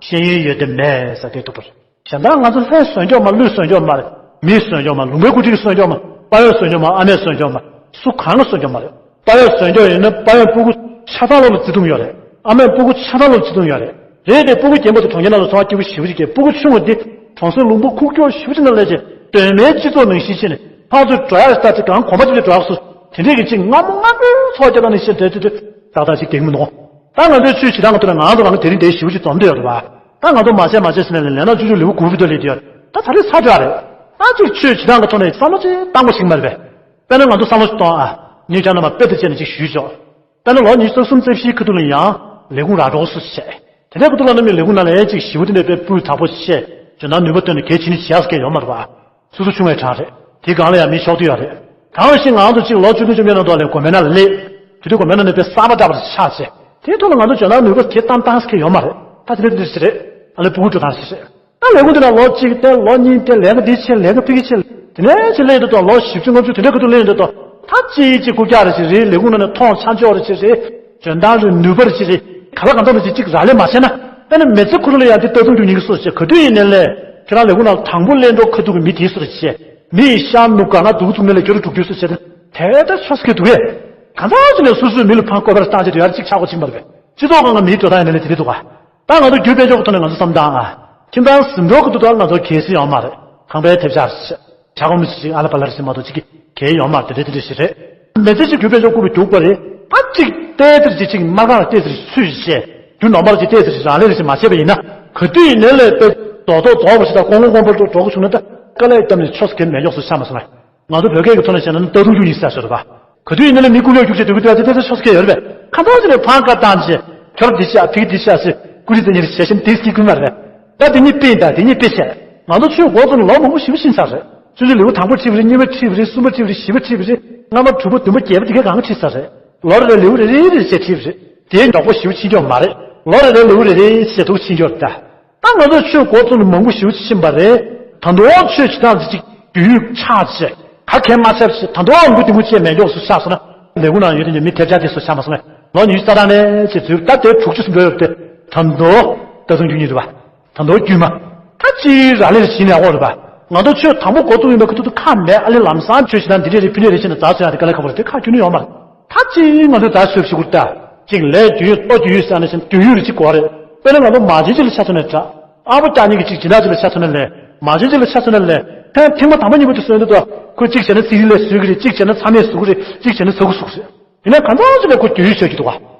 ཤེས་ཡོན་ཡོད་དེ་མེད་ཟེར་དེ་ཐུག་པ་རེད། གཞན་དག་ང་ཚོ་ལྷའི་གསོལ་འདེབས་མ་ཀླུའི་གསོལ་འདེབས་མ་རེད། མིའི་གསོལ་འདེབས་མ་ལུང་པའི་བཀོད་སྒྲིག་གི་གསོལ་འདེབས་མ་དཔལ་བའི་གསོལ་འདེབས་མ་ཨ་མའི་གསོལ་འདེབས་མ་སུ་གང་གི་གསོལ་འདེབས་མ་རེད། དཔལ་བའི་གསོལ་འདེབས་ཡིན་ན་དཔལ་བའི་སྤུ་གུ་ཆ་ཚང་སློབ་ལ་བརྩི་མཐོང་ཡོད་རེད། ཨ་མའི་སྤུ་གུ་ཆ་ཚང་སློབ་ལ་བརྩི་མཐོང་ཡོད་རེད། རེད་དེ་སྤུ་གུ་རྒན་པ་དང་གྲོང་ཁྱེར་ནང་ལ་འཚོ་བ་སྐྱིད་པོ་ཞེ་པོ་ཅིག་སྐྱེལ་སྤུ་གུ་ཆུང་བ་འདི་གྲོང་གསེབ་ལུང་པ་ཁུག་ཀྱོག་ཞེ་པོ་ཅིག་ནང་སླེབས་རྗེས་གདོད་མའི་སྤྱི་ཚོགས་ནང་བཞིན་བྱས་ནས་ཕར་ཚུར་འགྲོ་ཡག་ལྟ་ཅིག་གང་གོམ་པ་ཅིག་ལ་འགྲོ་ཡག་སུ་དེ་འདྲས་ཀྱི་ཅིག་སྔ་མོ་སྔ་མོའི་འཚོ་བ་སྐྱེལ་སྟངས་ནང་བཞིན་བསྡད་དུས་དུས་ཏག་ཏག་ཅིག་འགྲིག་མི་འདུག་ད་ང་ཚོའི་ཆོས་བྱེད་སྟངས་ཀྱི་ཐོག་ནས་ང་ཚོ་རང་གི་དེ་རིང་དེ་ཞེ་པོ་ཅིག་འཛོམས་བསྡད་ཡོད་རེད་བ། ད་ང་ཚོ་མ་བྱས་མ་བྱས་ཟེར་ནས་ལས་ན་ཅུ་ཅུ་ལེའུ་དགུ་བར་དུ་སླེབས་ཡོད། ད་ད་རེས་ཚར་འགྲོ་རེད། ད་ཅིག་ཆོས་བྱེད་སྟངས་ཀྱི་ཐོག་ནས་བསམ་བློ་ཅིག་བཏང་དགོས་ཞིག་མ་རེད་པས། དཔེར་ན་ང་ཚོ་བསམ་བློ་ཞིག་གཏོང་ཨ། ངས་ཁྱེད་རྣམ་པ་དཔེ་དེ་བྱས་ནས་ཅིག་ཞུས་ཆོག་དཔེར་ན་ལོ་ཉི་ཤུ་རྩ་གསུམ་རྩ་བཞིའི་ཁ་ཐུག་ལ་ཡང་ལས་ཁུངས་ར་འབྲོག་སུ་བྱས། དེ་འདྲའི་ཁ་ཐུག་ལ་ནམ་ཡང་ལས་ཁུངས་ནང་ལ་ཡང་ཅིག་ཞེ་པོ་དེ་འདྲའི་དཔེ་སྤུས་དག་པོ་བྱས་འཇོན་ཐང་ནུས་པ་བཏོན་ནས་གལ་ཆེ་ནི་བྱས་སྐད་ཡོད་མ་རེད་པ། སོ་སོ་ཆུང་བའི་གྲས་རེད། དེའི་སྒང་ལ་ཡང་མི་ཤོག་དུས་ཡོད་རེད། གང་ཞིག་ང་ཚོ་གཅིག་ལོ་བཅུ་བདུན་བཅོ་བརྒྱད་ནང་དུ་ལས་དགོན་པའི་ནང་ལ་སླེབས། དེ་དུས་དགོན་པའི་ནང་ནས་དཔེ་གསར་པ་འདྲ་པོ་ཆགས་བྱས། དེའི་ཐོག་ལ་ང་ཚོ་འཇོན་ཐང་ནུས་པ་དེ་བཏང་བཏང་ཟེར་མཁན་ཡོད་མ་རེད། ད་དེ་འདྲ་འདི་འདྲ་ཞིག་རེད། ཨ་ལས་སྤུ་གུ་འགྲོ་སྟངས་ཞིག་རེད། ད་ལས་ཁུངས་དེ་ལ་ལོ་གཅིག་བསྡད། ལོ་གཉིས་བསྡད། ལས་ཀ་འདི་བྱས། ལས་ཀ་ཕ་གི་བྱས། དེ་ནས་ཅིག་སླེབས་དུས་ད་ལོ་བཞི་བཅུ་ལྔ་བཅུ་དེ་འདྲ་ཁ་ཐུག་སླེབས་དུས་ད་ཅིག་ཅིག་རྐུབ་བཀྱག་རེ་ཞིག་རེད། ལས་ཁུངས་ནང་ནས་མཐོང་ཆ་འཇོག་རེ་ཞིག་རེད། འཇོན་ཐང་རེད། ནུས་པ་རེ་ཞིག་རེད། ག་ལ་གང་འདྲ་རེ་ཞིག་ཅིག་རག་ལས་མ་བྱས་ན། ཨ་ནི་མི་ཚེ་ཁོ་རང་ལ་ཡང་དེ་ལྟ་སྡུག་རྒྱུ་ཉེན་གྱི་སོ་ཞིག་ག་དུས་ཡིན་ནའི་ལས་ཁྱེད་རང་ལས་ཁུངས་ནང་དང་པོ་སླེབས་འགྲོ་ཁ་ཐུག་གི་མི་དེའི་སོ་རེ་བྱས། མི་ཡི་ཤ་ནུབ་ག་ང་སྡུག་བཙུགས་ནས་ལས་སྐྱོ་རུ་འགྲོ་རྒྱུ་སོ་བྱས་ཏེ། དེ་ལྟར་ཆོས་སྐད་འདུག་གས། གང་ཟག་ཅིག་ནས་སོ་སོའི་མི་ལ་ཕར་བཀོད་པར་བཏང་བྱས་དུས་ཡར་གཅིག་ཆག་སྒོ་ཕྱིན་པ་རེད་པས། སྤྱི་ཚོགས་ཁང་གི་མིའི་འགྲོ་སྟངས་ཡིན་ན་ལས་དེ་རེད་འདུག་ག་ད་ང་ཚོ་རྒྱུ་སྤེལ་ཕྱོགས་ཀྱི་ཐོག་ནས་ང་ཚོ་བསམ་སྟངས་ང་། ཁྱིམ་ཚང་ཟིན་འགྲོ་གི་འདུག་ད་ང་ཚོ་གལ་སྲིད་ཡོད་མ་རེད། ཁང་པའི་ཐེབས་ཆག་ཆག་སྒོ་མི་ཞིག་ཨ་ལ་པ་ལར་ཞིག་མ་གཏོགས་ཅིག་གལ་ཡོད་མ་རེད། དེ་འདྲ་དེ་འདྲ་ཞིག་རེད། མི་ཚེ་ཅིག་རྒྱུ་སྤེལ་ཕྱོགས་བསྐུར་བའི་རྒྱུགས་པ་རེད། ད་ཅིག་བལྟས་ཚེ་ཅིག་ཅིག་མ་གང་ལ་བལྟས་ཚེ་སུས་ཤེས། རྒྱུ་ནོར་མར་ཅིག་བལྟས་ཚེ་རང་ལས་རེ་ཞིག་མ་བྱས་པ་ཡིན་ན། ག་དུས་ཡིན་ནའི་ལས་དཔེ་རྡོག་རྡོག་རྡོག་པོ་ཞིག་དང་ཀོང་ཀོང་ཀོང་པོ་འགྲོ་འགྲོ་དགོས་བྱུང་ན། ད་དཀའ་ལས་བརྒྱབ་ནས་ཆོས་སྐད་མེད་མགྱོགས་སུ་ཆགས་མ་སོང་ངས། ང་ཚོ་བོད་སྐད་ཀྱི་ཐོག་ནས་བཤད་ན་ནི་ལྟ་སྡུག་རྒྱུ་ཡིན་ཟེར་ཞོར་རེད་པ། ག་དུས་ཡིན་ནའི་མི་རྐུབ་གཡོག་རྒྱུག་བྱེད་སྡོད་ཀྱི་འདུག་ཟེར་ཚེ་ཆོས་སྐད་ཡོད་རེད་པས། ཁ་ཚ་ཅིག་ནས་ཕར་ཁ་བཏང་བྱས། ཁྱོད་འདི་བྱ་ཕ་གི་འདི་བྱ་ཟེར་ཀུ་རི་དེ་ཉིད་བྱས་ཤིང་དེ་སྐྱིད་ཀུན་མ་རེད། ད་དེ་གཉིས་དཔེ་ཡིན། ད་དེ་གཉིས་དཔེ་བྱས། ང་ཚོ་ཆོས་འགོ་བཙུགས་ནས་ལོ་མང་པོ་ཞེ་པོ་ཕྱིན་ཚར་རེད། ཆུ་ཚོད་ལེའུ་དང་པོ་ཁྲིད་པ་རེད། གཉིས་པ་ཁྲིད་པ་རེད། གསུམ་པ་ཁྲིད་པ་རེད། བཞི་པ་ཁྲིད་པ་རེད། ལྔ་པ་དྲུག་པ་བདུན་པ་བརྒྱད་པ་དེ་གའི་གང་ཁྲིད་ཚར་རེད། ལོ་རེ་རེ་ལེའུ་རེ་རེ་རེ་བྱས་ཁྲིད་པ་རེད། དེའི་མགྱོགས་པོ་ཞེ་པོ་ཕྱིན་ཀྱོག་མ་རེད། ལོ་རེ་རེ་ལེའུ་རེ་རེ་བྱས་འདུག་ཕྱིན་ཀྱོག་རེད་ད། ད་ང་ཚོ་ཆོས་འགོ་བཙུགས་ནས་མང་པོ་ཞེ་པོ་ཕྱིན་པ་རེད། ད་དུང་ཆོས་བྱེད་སྟངས་འདི་གཅིག་དུས་ཡུན་ཆག་བྱས། ག་གེ་མ་ཆག་བྱས། ད་དུང་འགུ་དེ་མུ་ཆེ་མེད་མགྱོགས་སུ་ཆགས་སོང་ན། ལས་ཁུངས་ནང་ཡོད་དེ་ཉིད་མི་ཐེབས་ཆག་དེ་སུ་ཆགས་མ་སོང་ངས། ལོ་ཉི་ཤུ་རྩ་གྲངས་ནས་ཅིག་འཛུལ། ད་དེ་དྲུག་ཅུ་སུ་འགྲོ་ཡོད་དེ། ད་དུང་ད་དུང་རྒྱུ་ཉིད་རེད་པ། ད་དུང་རྒྱུ་མ། ད་ཅིག་རག་ལས་ཤིན་ནས་འོ་རེད་པ། ང་ཚོ་ཆོས་དང་པོ་འགོ་བཙུགས་ཡིན་པ་ཁ་ཐུག་ཏུ་ཁ་མེད། ཨ་ལེ་ལམ་སང་ཆོས་བྱེད་སྟངས་འདི་འདྲས་རེད། ཕི་འདྲས་རེད་ཟེར་ནས་ཛ་ཚོད་ཡག་དེ་དཀའ་ལས་ཁག་པོ་རེད། དེ་ཁ་རྒྱུ་ནི་ཡོད་མ་རེད། ད་ཅིག་ང་ཚོས་ད་ཤོབ་ཤིག་གུར་ལྟ། ཅིག་ལས་རྒྱུས་ཡོད་ལྟོ་རྒྱུས་ཡོད་ཟེར་ནས་བཞིན་རྒྱུས་ཡོད་རེ་ཅིག་གོ་རེད། དཔེར་ན་ང་ཚོ་མ་བྱན་ཅིག་ལ་ཆ་མཚོན་ནས་འདྲ། ཨ་ཕོ་སྐྱག་ཉིད་ཀྱི་ཅིག་སྦྱིན་བདག་ཅིག་ལ་ཆ་མཚོན་ནས་ལས། མ་བྱན་ཅིག་ལ་ཆ་མཚོན་ནས་ལས། ཕན་ཐེངས་མ་དང་པོ་གཉིས་པོ་དེ་སོན་དུས་ད་ཁོས་གཅིག་བྱས་ན་རྩིས་རིག་ལས་བཟོ་གི་རེད། གཅིག་བྱས་ན་ཚྭ་སྨན་བཟོ་གི་རེད། གཅིག་བྱས་ན་ཚྭ་ཁུ་བཟོ་གི་རེད། ཡིན་ན་གང་ཙམ་ཅིག་ལས་ཁོ་རྒྱུས་ཡོད་ཆགས་ཀྱི་འདུག་ག་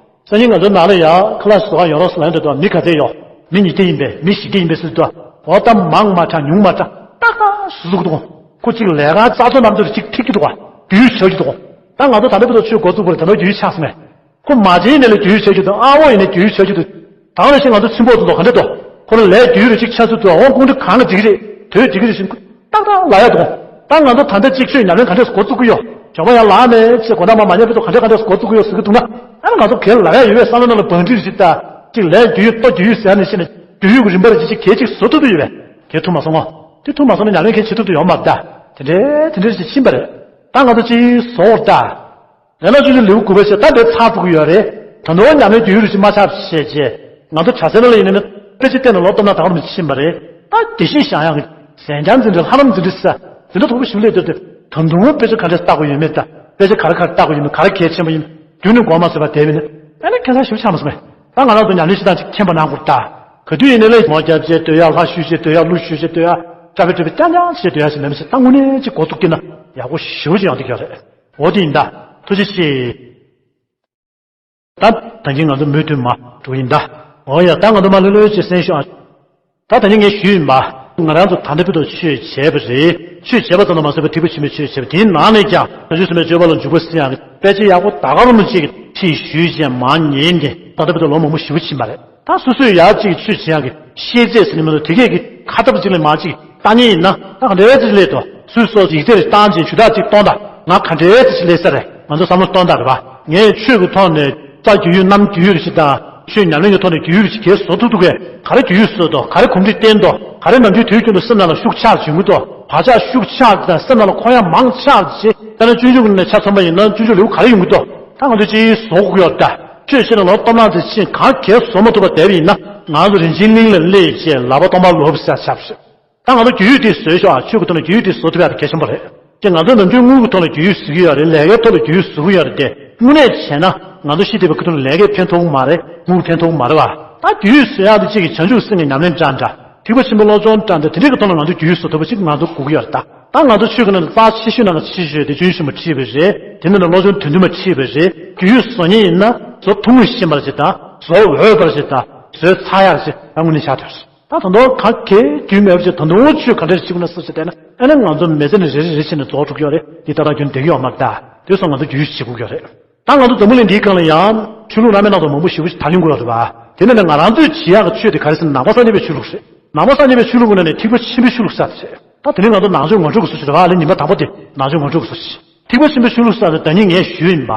སང་ཉིན་ང་ཚོའི་ནང་ལ་ཡ་ཁ་ལག་བཟོ་ག་ཡོང་རོགས་ཟེར་ལབ་ཡོང་དུས་ད། མི་ག་ཚད་ཡོད། མི་ཉིས་བརྒྱ་ཡིན་པས། མི་བཞི་བརྒྱ་ཡིན་པས་ཟེར་དུས་ད། འོ་ད་མང་མ་དྲགས་ཉུང་མ་དྲགས་ཏག་ཏག་བཟོ་གི་འདུག་ག་ཁོ་གཅིག་ལས་ཀ་རྩ་ཚོ་རྣམ་ཚོ་གཅིག་ཁྲིད་ཀྱི་འདུག་ག་རྒྱུས་ཆགས་ཀྱི་འདུག་ད་ང་ཚོ་ད་ལྟ་བར་དུ་ཆོས་འགོ་བཙུགས་པར་ད་ལྟ་རྒྱུས་ཆགས་སོང་ངས། ཁོ་མ་བྱན་ནས་ལས་རྒྱུས་ཆགས་ཀྱི་འདུག་ཨ་འོ་ཡིན་ནས་རྒྱུས་ཆགས་ཀྱི་འདུག་ད་ང་ལ་ཤེས། ང་ཚོ་ཚུན་པོ་ཚོ་ག་འདྲ་འདུག་ཁོ་ལ་ལས་རྒྱུས་རེ་གཅིག་ཆགས་ཚུལ་འདུག་འོ་ཁོང་ཁྲོ་གང་ག་འགྲིག་གི་རེད། དོད་འགྲིག་གི་རེད་ཟེར་ཏག་ཏག་ལབ་ཡ་འདུག་ད་ང་ཚོ་ད་ལྟ་གཅིག་ཆོས་ཉམས་ལེན་ག་འདྲས་འགོ་བཙུགས་ཀྱི་ཡོད། ཇོ་མོ་ཡང་ལགས་མེད་ཅེས་གོ་ན་མ་མ་ཉམས་པའི་ཐོག་ག་འདྲས་ག་འདྲས་འགོ་བཙུགས་ཀྱི་ཡོད་ཟེར་གི་འདུག་ན། ཨ་ནི་ང་ཚོ་གལ་ལབ་ཡ་ཡོད་པས། བསམ་བློ་ནང་ལ་བང་སྒྲིག་ཞིག་ད། གཅིག་ལས་རྒྱུས་ཡོད་ལྟོ་རྒྱུས་ཡོད་ཟེར་ནས་ཤེས་ནས་རྒྱུས་ཡོད་ཀྱི་རིམ་པ་རེ་གཅིག་གལ་གཅིག་བཟོ་ཐུབ་ཐུབ་ཡོད་པས། གལ་ཐུབ་མ་སོང་ངོ་། དེ་ཐུབ་མ་སོང་ན་ཉམས་ལེན་གལ་བྱེད་ཐུབ་ཐུབ་ཡོད་མ་རེད་ད། དེ་འདྲའི་དེ་འདྲའི་ཞིག་ཕྱིན་པ་རེད། ད་ང་ཚོ་གཅིག་བཟོ་འོར་ད། ལས་སྣ་ཆུང་ཆུང་ལེའུ་དགུ་པ་ཞིག་ད་ལྟའི་ཚར་ཐུབ་ཀྱི་ཡོད་རེད། ད་དུང་ཉམས་ལེན་རྒྱུས་ཡོད་རེ་ཞིག་མ་ཆགས་བྱས་རྗེས། ང་ཚོ་གྲྭ་སའི་ནང་ལ་ཡིན་ན་ནི་དཔེ་ཆ་བལྟས་ནས་ལོ་སྟོང་ན་ད་ག་རུ་མི་ཕྱིན་པ་རེད། ད་དེ་བཞིན་བཞག་ཡག་གི་གཟན་རྒྱང་འཛིན་གྲྭ་ལྷ་རམས་འཛིན་གྲྭ་ཟེར་འཛིན་གྲྭ་མཐོ་པོ་ཞིག་སླེབས་དུས་དེ་ད་དུང་དཔེ་ཆ་ག་འདྲས་ལྟ་དགོས་ཡོད་མེད་ད། དཔེ་ཆ་ག་རེ་ག་རེ་ལྟ་དགོས་ཡོད་མེད། ག་རེ་གལ་ཆེན་པོ་ཡིན། རྒྱུན་ནས་འགོར་མ་བཟོད་པ་བསྡད་པ་ཡིན་ན། ཨ་ནི་ཁེ་བཟང་ཞིག་ཆགས་མ་སོང་ངས། ད་ང་རང་ཚོ་ཉམས་ལེན་བྱེད་སྟངས་ཅིག་མཁྱེན་པ་གནང་དགོས་ད། ག་དུས་ཡིན་ནའི་ལས་མོ་རྒྱབ་བྱས་སྡོད་ཡ། ལྷ་བཤུས་བྱས་སྡོད་ཡ། ཀླུ་བཤུས་བྱས་སྡོད་ཡ། ཀྲ་པི་ཀྲ་པི་རྐྱང་རྐྱང་བྱས་སྡོད་ཡ་ཞིག་མེད་མི་ཞིག་ད་དངོས་གནས་ཅིག་འགོ་བཙུགས་ཀྱི་ན་ཡག་པོ་ཞེ་པོ་ཅིག་ཡོང་གི་ཡོད་རེད། འོ་དེ་ཡིན་ད། ཐུགས་རྗེ་ཆེ། ད་ད་གིན་ང་ཚོ་མུ་མཐུད་མ་འགྲོ་ཡིན་ད། འོ་ཡ། ད་ང་ཚོ་མ་ལྷོད་ལྷོད་བྱས་གསན་ཤོག་ཨ། ད་ད་གིན་ངས་ཞུས་ཡིན་པ། ང་རང་ཚོ་ད་ལྟ་བར་དུ་ཆོས་བྱས་པ་རེད། ཆོས་བྱས་པ་ཙམ་དུ་མ་ཟད་པར་ཐེག་པ་ཆེན་པོའི་ཆོས་བྱས་པ། དེའི་ནང་ནས་ཀྱང་བྱང་ཆུབ་སེམས་དཔའི་སྤྱོད་པ་ལ་འཇུག་པ་ཟེར་ཡག་གི་དཔེ་ཆ་ཡག་པོ་ད་ག་རུ་མི་བྱེད་ཀྱི་ཁྲིད་ཞུས་བྱས་མ་ཉན་ཏེ་ད་ལྟ་བར་དུ་ལོ་མང་པོ་ཞེ་པོ་ཕྱིན་པ་རེད། ད་སོ་སོས་ཡག་ཅིག་ཆོས་བྱེད་ཡག་གི་ཤེས་ཚད་ཟེར་ནི་མི་འདུག་དེ་གས་ཀྱི་ཁ་ཐབས་ཅིག་ལས་མ་ཅིག་ལྟ་ཉན་ཡིན་ན། ད་ག་འདྲའི་ཅིག་སླེབས་དོ། སུས་སོགས་ཡིག་ཚད་རེ་བཏང་བྱས་ཇུས་ཐག་ཅིག་གཏོང་དང་། ང་ག་འདྲའི་ཅིག་སླེབས་ས་རེད། ང་ཚོ་བསམ་བློ་གཏོང་དང་རེད་པ། ངས་ཆོས་ཀྱི་ཐོག་ནས་རྩ་རྒྱུས་ཡོད་རྣམ་རྒྱུས་ཡོད་ཞིག་དང་། ཆོས་ཉམས་ལེན་གྱི་ཐོག་ནས་རྒྱུས་ཡོད་ཞིག་གས་བཟོ་ཐུབ་ཐུབ་གས། ག་རེ་རྒྱུས་ཡོད་བཟོས་དོ། ག་རེ་གོམས་འདྲིས་བསྟན་དོ། ག་རེ་ནམ་རྒྱུན་དུས་རྒྱུན་དུ་སེམས་ནང་ལ་ཤུགས་ཆག་བྱུང་གི་དོ། བག་ཆགས་ཤུགས་ཆག་དང་སེམས་ནང་ལ་འཁོར་ཡ་མང་ཆག་ཅེས། ད་ནི་སྤྱོད་འཇུག་ནས་ཆ་མཚོན་པ་ཡིན་ན་སྤྱོད་འཇུག་ལེའུ་ག་རེ་ཡོང་གི་དོ། ད་ང་ཚོས་ཅིག་བཟོ་དགོས་ཀྱི་ཡོད་ད། ཆོས་བཤད་ན་ལོ་སྟོང་ནང་ཙམ་ཕྱིན་གང་གས་བཟོ་མ་ཐུབ་པ་བསྡད་པ་ཡིན་ན། ང་ཚོ་རིན་ཆེན་གླིང་ལ་སླེབས་བྱས་ལག་པ་སྟོང་པ་ལོག་ཟེར་ཆགས་པ་རེད། ད་ང་ཚོ་རྒྱུས་ཡོད་དེ་བཟོས་ཤོག་ཨ། ཆོས་ཀྱི་ཐོག་ནས་རྒྱུས་ཡོད་དེ་བཟོ་ཐུབ་ཡག་དེ་གལ་ཆེན་པོ་རེད། ཅེས་ང་ཚོ་ནམ་རྒྱུན་དངུལ་གྱི་ཐོག་ནས་རྒྱུས་ཡོད་བཟོ་གི་ཡོད་རེད། ལས་ཀའི་ཐོག་ལ་རྒྱུས་ཡོད་བཟོ་གི་ཡོད་རེད་དེ། དངོས་གནས་བྱས་ན་ང་ཚོ་ཤི་བསྡད་པའི་ཁ་ཐུག་ལ་ལས་ཀས་ཕན་ཐོགས་གི་མ་རེད། དངུལ་ཕན་ཐོགས་གི་མ་རེད་བ། ད་རྒྱུས་ཡོད་བཟོ་ཡག་དེ་གཅིག་གི་བྱང་ཆུབ་སེམས་ཀྱི་ཉམས་ལེན་འདྲ་འདྲ། ཐེག་པ་ཆེན་པོའི་སློབ་སྦྱོང་འདྲ་འདྲ་དེ་འདྲའི་གི་ཐོག་ལ་ང་ཚོ་རྒྱུས་ཡོད་བཟོ་ཐུབ་པ་ཞིག་ང་ཚོ་དགོས་ཀྱི་ཡོད་རེད་ད། ད་ང་ཚོ་ཆོས་ཀྱི་ནང་ལ་རྩ་ཆེ་ཤོས་ནང་ལ་ཆེ་ཤོས་དེ་སྤྱོད་འཇུག་ཆེན་མོ་ཁྲིད་པ་རེད། དེ་ནང་ལ་བློ་སྦྱོང་དོན་བདུན་མ་ཁྲིད་པ་རེད། རྒྱུས་ཡོད་བཟོ་མཁན་ཡིན་ན་བཟོ་ཐུབ་ངེས་ཤེས་པར་བྱེད་དང་། བཟོ་འོས་པར་བྱེད་དང་། བཟོས་ཚར་ཡག་ཞིག་ད་དངོས་གནས་ཆགས་ཐུབ་རེད། ད་ད་དུང་གང་གས་རྒྱུས་མེད་པ་ཞིག་ད་དུང་ཆོས་ག་འདྲ་ཞིག་ན་སུ་ཞིག་བལྟས་ན། ཨ་ནི་ང་ཚོ་མི་ཚེ་ནི་རེ་རེ་རེ་བྱས་ནས་རྫོགས་འགྲོ་གི་ཡོད་རེད། འདི་ད་ལྟ་རྒྱུན་བསྡད་ཀྱི་ཡོད་མ་རེད་ད། དེ་སོགས་ང་ཚོ་རྒྱུས་ཡོད་བྱེད་དགོས་ཀྱི་ཡོད་རེད། ད་ང་ཚོ་འཛམ་བུ་གླིང་འདིའི་སྒང་ལ་ཡང་ཆོས་ལུགས་བླ་མའི་སྣ་ཚོགས་མང་པོ་ཞེ་པོ་ཞིག་དར་ཡོང་གི་ཡོད་རེད་པ། དེ་ནས་ནི་ང་རང་ཚོས་བྱེད་ཡག་གི་ཆོས་དེ་ག་རེ་ཟེར་ན་ནང་པ་སངས་རྒྱས་པའི་ཆོས་ལུགས་ཀྱི་ནང་ནས་ཐེག་པ་ཆེན་པོའི་ཆོས་ལུགས་ཟེར་ཡག་དེ་རེད། ད་དེ་ནས་ང་ཚོ་ནང་ཆོས་ངོ་སྤྲོད་ཀྱི་སྲོལ་ཞིག་རེད་པ། ཨ་ལེ་ཉི་མ་དང་པོ་དེ་ནང་ཆོས་ངོ་སྤྲོད་ཀྱི་སྲོལ་ཞིག་ཐེག་པ་ཆེན་པོའི་ཆོས་ལུགས་ཟེར་ཡག་དེ་ད་ནི་ངས་ཞུས་ཡིན་པ།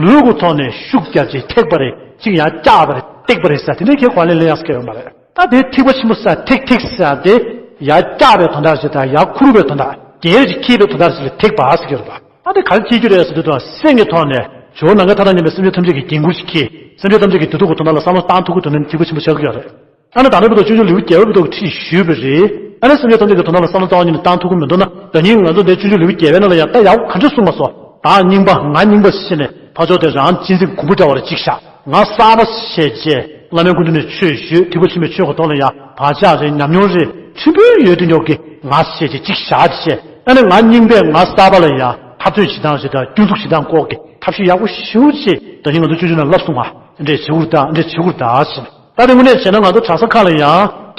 ལུས་ཀྱི་ཐོག་ནས་ཤུགས་བརྒྱབ་བྱས་ཐེག་པ་རེད། གཅིག་ཡར་བཀྱགས་པ་རེད། བཏེགས་པ་རེད་ཟེར་དེ་འདྲའི་གི་གོ་ལེན་ལེན་ཡག་ཟེར་གྱི་ཡོད་མ་རེད། ད་དེ་ཐིགས་པ་ཆེན་པོ་ཟེར་ཐིགས་ཐིགས་ཟེར་དེ་ཡར་བཀྱགས་པའི་དོན་དག་ཞིག་དང་ཡར་ཁུར་བའི་དོན་དག་གྱེན་རིང་ཅིག་འཁྱེར་བའི་དོན་དག་ཞིག་ལ་ཐིགས་པ་ཟེར་གྱི་ཡོད་རེད་པ། ད་དེ་ག་རེ་འཁྱེར་རྒྱུ་རེད་ཟེར་དུས་དང་སེམས་ཀྱི་ཐོག་ནས་ཇོ་བོ་ནམ་མཁའི་མཐའ་དང་མཉམ་པའི་སེམས་ཅན་ཐམས་ཅད་ཀྱི་འགན་ཁུར་ཞིག་འཁྱེར། སེམས་ཅན་ཐམས་ཅད་ཀྱི་བདེ་སྡུག་གི་དོན་དག་ལ་བསམ་བློ་བཏང་ཐུབ་ཀྱི་དོན་ནི་ཐིགས་པ་ཆེན་པོ་ཆགས་ཀྱི་ཡོད་རེད། ཨ་ནི་ད་ལྟ་བར་དུ་སྤྱོད་འཇུག་ལེའུ་བརྒྱད་པ་བར་དུ་ཁྲིད་ཞུས་པ་རེད། ཨ་ནི་སེམས་ཅན་ཐམས་ཅད་ཀྱི་དོན་དག་ལ་བསམ་བློ་བཏང་བ་ཉིད་ནས་བཏང་ཐུབ་ཀྱི་མི་འདུག་ན། ད་ནི་ང་ཚོ་འདིར་སྤྱོད་འཇུག་ལེའུ་བརྒྱད་པའི་ནང་ལ་ཡང་ད་ཡག་ག་འདྲ་གསུངས་པ་སོང་། བདག་རྙིང་པ་ང་རྙིང་པ་ཞེས་ནས་ཕར་ཕྱོགས་དེར་རང་གཅེས་འཛིན་གོང་བུ་འདྲ་བར་གཅིག་བཞག་ང་གསར་པ་ཞེས་བྱས་བླ་མའི་སྐུ་མདུན་ནས་ཆོས་ཞུས། ཐེག་པ་ཆེན་པོའི་ཆོས་ཀྱི་ཐོག་ལ་ཡང་བག་ཆགས་རེད། ཉམས་མྱོང་རེད། ཕྲན་བུ་ཡོད་དུས་ཉོག་གི་ང་ཞེས་བྱས་གཅིག་བཞག་བྱས། ཨ་ནི་ང་རྙིང་པས་ང་གསར་པ་ལ་ཡང་འཐབ་རྩོད་བྱེད་སྟངས་ཞེ་དྲག་སྐྱོན་འཛུགས་བྱེད་སྟངས་སྐོར་གྱི་ཐབས་ཤེས་ཡག་པོ་ཞེ་པོ་ཅིག་ད་ནི་ང་ཚོ་སྤྱོད་འཇུག་ནང་ལབ་སོང་ང་། འདི་འདྲས་བྱེད་དགོས་རེད་ད། འདི་འདྲས་བྱེད་དགོས་རེད་ད་ཟེར་ནས། ད་དེ་དངོས་གནས་བྱས་ན་ང་ཚོ་གྲྭ་ས་ཁག་ལ་ཡང་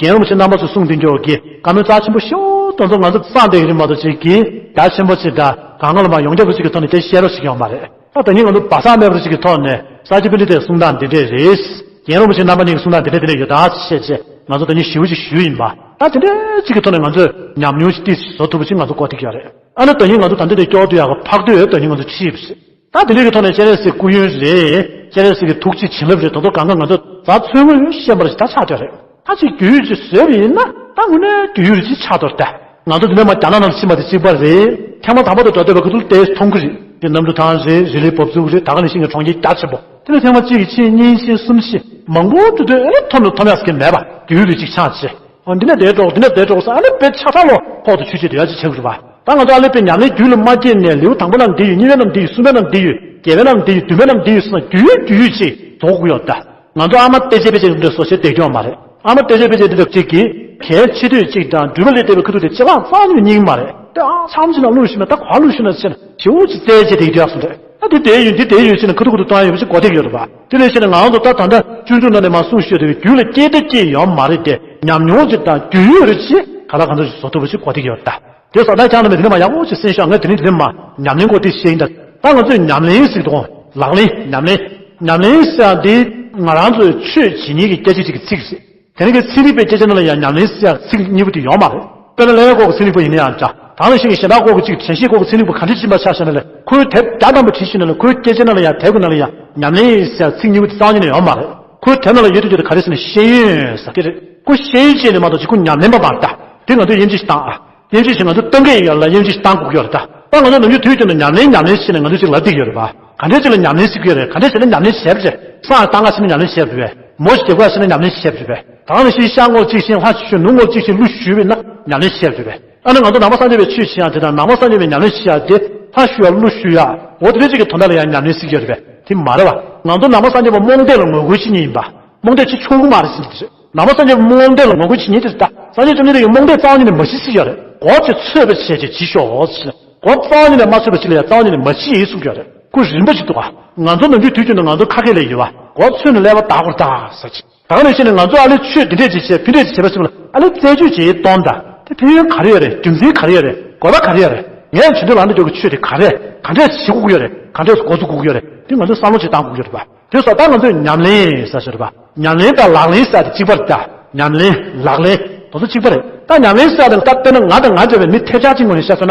རྒན་རིན་པོ་ཆེ་རྣམ་པ་ཚོས་གསུངས་དེ་འདྲས་ཀྱི་བཀའ་མོལ་རྩ་ཆེན་པོ་ཞེ་པོ་དེ་ཚོ་ང་ཚོ་བསམ་བསྡད་ཀྱི་རེད་མ་གཏོགས་ཅིག་གི་རྒྱ་ཆེན་པོ་ཅིག་དང་གང་ག་ལ་མ་ཡོངས་ཁྱབ་ཅིག་གི་ཐོག་ནས་དེ་བཤད་རོགས་ཞིག་ཡོད་མ་རེད། ད་ད་ནི་ང་ཚོ་སྦ་གསང་མེད་པ་ཅིག་གི་ཐོག་ནས་ས་སྐྱ་པཎྜི་ཏའི་གསུང་སྟངས་འདི་འདྲས་རེད། རྒན་རིན་པོ་ཆེ་རྣམ་པ་གཉིས་ཀྱི་གསུང་སྟངས་འདི་འདྲས་འདི་འདྲས་ཡོད་ད་བཤད་བྱས་ང་ཚོ་ད་ནི་ཞེ་པོ་ཅིག་ཞུས་ཡིན་པ། ད་དེ་འདྲས་ཅིག་གི་ཐོག་ནས་ང་ཚོས་ཉམས་མྱོང་ཅིག་ཏིག་བཟོ་ཐུབ་པ་ཅིག་ང་ཚོ་གོ་ཐིག་ཡོད་རེད། ཨ་ནི་ད་ནི་ང་ཚོ་ད་འདི་འདྲས་སྐྱོ་བོ་དུ་ཡག་གི་ཕག་ཏུ་ཡོད་ད་ནི་ང་ཚོ་ཁྲིད་ཡོད་པ་ཞིག་ད་དེ་འདྲའི་གི་ཐོག་ནས་སྤྱན་རས་གཟིགས་སྐུ་ཡོན་རེད། སྤྱན་རས་གཟིགས་ཀྱི་ཐུགས་རྗེ་བྱིན་རླབས་རེད། ད་དུང་གང་ག་ང་ཚོ་རྩ་ཚོད་ངོས་ཤེས་པ་རེད། ད་ཆགས་བསྡད་རེད། ད་ཅིག་རྒྱུས་ཡོད་ཅིག་བཟོས་པ་ཡིན་ན་ད་དངོས་གནས་རྒྱུས་ཡོད་ཅིག་ཆགས་འདུག་ད། ང་ཚོ་འདི་ནས་མར་རྒྱ་ནག་ནང་ཕྱིན་པ་དེ་གཅིག་པ་རེད། ཐེངས་མ་དང་པོ་དེ་འགྲོ་བསྡད་པའི་ཁ་ཐུག་ལ་དེ་མཐོང་གི་རེད། དེ་གནམ་གྲུ་ཐང་རེད། རི་ལི་བབས་ཚུགས་རེད། ད་ག་ནང་བཞིན་གྱི་གྲོང་ཁྱེར་རྒྱ་ཆེན་པོ་དེ་ནས་ཐེངས་མ་གཅིག་གིས་ཕྱིན། གཉིས་ཕྱིན། གསུམ་ཕྱིན། མང་པོ་འགྲོ་དུས་ཨེ་ལས་མཐོང་ནས་མཐོང་ཡག་ཟེར་མཁན་མེད་པ། རྒྱུས་ཡོད་ཅིག་ཆགས་བྱས། འོ་འདི་ནས་དེ་འགྲོ། འདི་ནས་དེ་འགྲོ་ཟེར། ཨ་ནི་དཔེ་ཆ་ཚང་ལོ་ཕོག་ཏུ་ཆུད་ཆུད་དེ་ཡ་ཅིག་བྱེད་དགོས་རེད་པ། ད་ང་ཚོ་ཨ་ལེ་དཔེ་ཉམས་ལེན་རྒྱུད་ལ་མ་སྐྱེས་ནས་ལེའུ་དང་པོ་རྣམས་འདི་ཡོད། གཉིས་པའི་རྣམས་འདི་ཡོད། གསུམ་པའི་རྣམས་འདི་ཡོད། བརྒྱད་པའི་རྣམས་འདི་ཡོད། བདུན་པའི་རྣམས་འདི་ཡོད་ཟེར་ན་རྒྱུས་ཡོད་རྒྱུས་ཡོད་ཅིག་རྫོགས་དགོས་ཡོད་ད། ང་ཚོ་ཨ་མ་སྟོད་ཆས་དཔེ་ཆ་འདི་འདྲ་བཟོ་བྱས་བསྡད་རྒྱུ་ཡོད་མ་རེད། ཨ་མ་སྟོད་ཆས་དཔེ་ཆ་འདི་འདྲ་གཅིག་གིས་གལ་ཆེ་དུས་གཅིག་དང་འགྲུལ་པ་ལས་འདས་པའི་ཁ་ཐུག་དེ་ལྕེ་ལག་རྩ་ནས་རྙིང་མ་རེད། དེ་ཨ་མཚམས་ཅིག་ན་བླུགས་ཞུས་ན། ད་ག་བླུགས་ཞུས་ན་ཟེར་ན་ཞེ་པོ་ཅིག་རྩེད་བྱས་བསྡད་རྒྱུ་ཡག་སོང་རེད། ད་དེ་དེ་ཡོད། འདི་དེ་ཡོད་ཟེར་ན་ཁ་ཐུག་ཁ་ཐུག་བཏང་ཡོད་པ་ཅིག་གོ་ཐིག་ཡོད་རེད་པ། དེ་ལས་བྱས་ན་ང་ཚོ་ད་ད་ལྟ་སྤྱོད་འཇུག་ནང་ནས་མར་གསུངས་ཤོད་དེ་རྒྱུད་ལ་སྐྱེས་དང་སྐྱེས་ཡོད་མ་རེད་དེ། ཉམས་མྱོང་ཅིག་དང་རྒྱུས་ཡོད་རེད་ཅེས་ག་ལ་གང་འདྲ་ཞིག་བཟོ་ཐུབ་པ་ཞིག་གོ་ཐིག་ཡོད་རེད་ད། དེ་སོགས་ད་ཁྱང་ནས་མི་དེ་ནས་མར་ཡག་པོ་ཅིག་གསན་ཤོག་ང་དེ་ནས་དེ་ནས་མར་ཉམས་ལེན་སྐོར་དེ་བཤད་ཡིན་ད། ད་ང་ཚོས་ཉམས་ལེན་ཟེར་དུས་ལག་ལེན། ཉམས་ལེན། ཉམས་ལེན་ཟེར་ཡག་འདི་ང་རང་ཚོའི་ཆོས་བྱེད་མཁན་གྱི་སྐད་ཆ་ཅིག་གི་ཚིག་རེད། དེ་ནས་ཀྱི་ཚན་རིག་པའི་སྐད་ཆ་ནང་ལ་ཡང་ཉམས་ལེན་ཟེར་ཡག་ཚིག་གཉིས་པོ་དེ་ཡོད་མ་རེད། དཔེར་ན་ཀླད་ཀོར་གྱི་ཚན་རིག་པ་ཡིན་ན་ཡང་འདྲ། ད་ནང་བཞིན་གྱི་ཞེ་དྲག་སྐོར་གྱི་གཅིག་དྲན་ཤེས་སྐོར་གྱི་ཚན་རིག་པ་ག་འདྲ་ཕྱིན་པ་ཆ་བཞག་ན་ལས་ཁོའི་དེབ་བརྒྱ་ཐམ་པ་བྲིས་ཕྱིན་ན་ལས་ཁོའི་སྐད་ཆ་ནང་ལ་ཡང་དེབ་ཀྱི་ནང་ལ་ཡང་ཉམས་ལེན་ཟེར་ཚིག་གཉིས་པོ་དེ་རྩ་བ་ཉིད་ནས་ཡོད་མ་རེད། ཁོའི་དེབ་ནང་ལ་ཡོད་དུས་ཀྱི་ག་རེ་ཟེར་ན་ཤེས་ཡོན་ཟེར་དེ་རེད། ཁོ་ཤེས་ཡོན་ཅན་དེ་མ་གཏོགས་ཅིག་ཁོ་ཉམས་ལེན་པ་མ་རེད་ད། དེ་ང་ཚོས་དབྱེ་འབྱེད་ཞིག་བཏང་ཨ། དབྱེ་འབྱེད་ཞིག་ང་ཚོས་གཏོང་གི་ཡོད་ལ་དབྱེ་འབྱེད་ཞིག་བཏང་དགོས་ཀྱི་ཡོད་རེད་ད། ད་ང་ཚོ་ནམ་རྒྱུན་དུས་རྒྱུན་དུ་ཉམས་ལེན་ཉམས་ལེན་བྱས་ནས་ང་ཚོས་ཅིག་ལབ་བསྡད་ཀྱི་ཡོད་རེད་པ། ག་འདྲས་ཅིག་ལ་ཉམས་ལེན་ཟེར་གྱི་ཡོད་རེད། ག་འདྲས་བྱས་ན་ཉམས་ལེན་བྱས་པ་རེད། སྲང་བཏང་ག་ཕྱིན་ན་ཉམས་ལེན་བྱས་པ་རེད་པས། མོ་ཞིག་རྒྱབ་ག་ཕྱིན་ན་ཉམས་ལེན་བྱས་པ་རེད་པས། ད་ནང་བཞིན་ཤར་ངོ་གཅིག་ཕྱིན། ལྷོ་ཞུ་ནུབ་ངོ་གཅིག་ཕྱིན་ལྷོ་ཞུས་པས་ན་ཉམས་ལེན་བྱས་པ་རེད་པས། ཨ་ནི་ང་ཚོ་ནང་པ་སངས་རྒྱས་པའི་ཆོས་བྱེད་ཡག་དེ་དང་ནང་པ་སངས་རྒྱས་པའི་ཉམས་ལེན་བྱེད་ཡག་དེ་ལྷོ་ཞུ་ཡག་ལྷོ་ཞུ་ཡག་འོ་དེ་འདྲ་ཅིག་གི་དོན་དག་ལ་ཡང་ཉམས་ལེན་ཟེར་གྱི་ཡོད་རེད་པས། དེ་མ་རེད་པ། ང་ཚོ་ནང་པ་སངས་རྒྱས་པ་རྨོངས་དད་ལ་ངོ་རྒོལ་བྱེད་མཁན་ཡིན་པ། རྨོངས་དད་བྱེད་ཆོག་གི་མ་རེད་ཟེར་གྱི་རེད། ནང་པ་སངས་རྒྱས་པ་རྨོངས་དད་ལ་ངོ་རྒོལ་བྱེད་མཁན་དེ་རེད་ད། སངས་རྒྱས་བཅོམ་ལྡན་འདས་ཀྱིས་རྨོངས་དད་རྩ་བ་ཉིད་ནས་མ་བྱེད་ཟེར་གྱི་ཡོད་རེད། གོ་ཚོད་ཚོད་པ་བྱས་བྱས་བྱེད་ཤོག་ཟེར། གོ་རྩ་བ་ཉིད་ནས་མ་ཚོད་པ་ཅིག་ལ་ཡང་རྩ་བ་ཉིད་ནས་མ་བྱེད་གསུང་གི་ཡོད་རེད། ཁོ་རིམ་པ་ཅིག་འདུག་ག་ང་ཚོ་ནམ་རྒྱུན་དུས་རྒྱུན་དུ་ང་ཚོ་ཁ་སྐད་ལ་ཡོད་པ། གོ་ཚོད་ནས་ཀླད་པ་བརྡར་དགོས་རེད་ད་ཟེར་གྱི། ད་ག་ནང་བཞིན་ནས་ང་ཚོ་ཨ་ལེ་ཆོས་འདི་འདྲས་ཅིག་བྱས་ཕུ་འདྲས་ཅིག་བྱས་པ་ཞིག་ལ་ཨ་ལེ་རྩད་གཅོད་བྱེད་ཡས་གཏོང་ད། དེ་ཕན་ཡོན་ག་རེ་ཡོད་རེད། རྒྱུ་མཚན་ག་རེ་ཡོད་རེད། དགོས་པ་ག་རེ་ཡོད་རེད། ངས་བྱེད་འདོད་ལ་འདི་འཇོག་གི་ཆོས་དེ་ག་རེ་ག་འདྲས་བྱེད་དགོས་ཀྱི་ཡོད་རེད། ག་འདྲས་འགོ་འཛུགས་དགོས་ཀྱི་ཡོད་རེད། དེ་ང་ཚོས་བསམ་བློ་ཅིག་བཏང་དགོས་ཀྱི་ཡོད་རེད་པ། དེ་སོགས་ད་ང་ཚོས་ཉམས་ལེན་ཟེར་ཞོར་བ། ཉམས་ལེན་དང་ལག་ལེན་ཟེར་དེ་གཅིག་པ་རེད་ད། ཉམས་ལེན་ལག་ལེན་དེ་ཚོ་གཅིག་པ་རེད། ད་ཉམས་ལེན་ཟེར་དེ་ད་དཔེར་ན་ང་དང་ང་འདྲ་བའི་མི་ཐེབས་ཆག་གཅིག་ངོས་ནས་བཤད་སོང་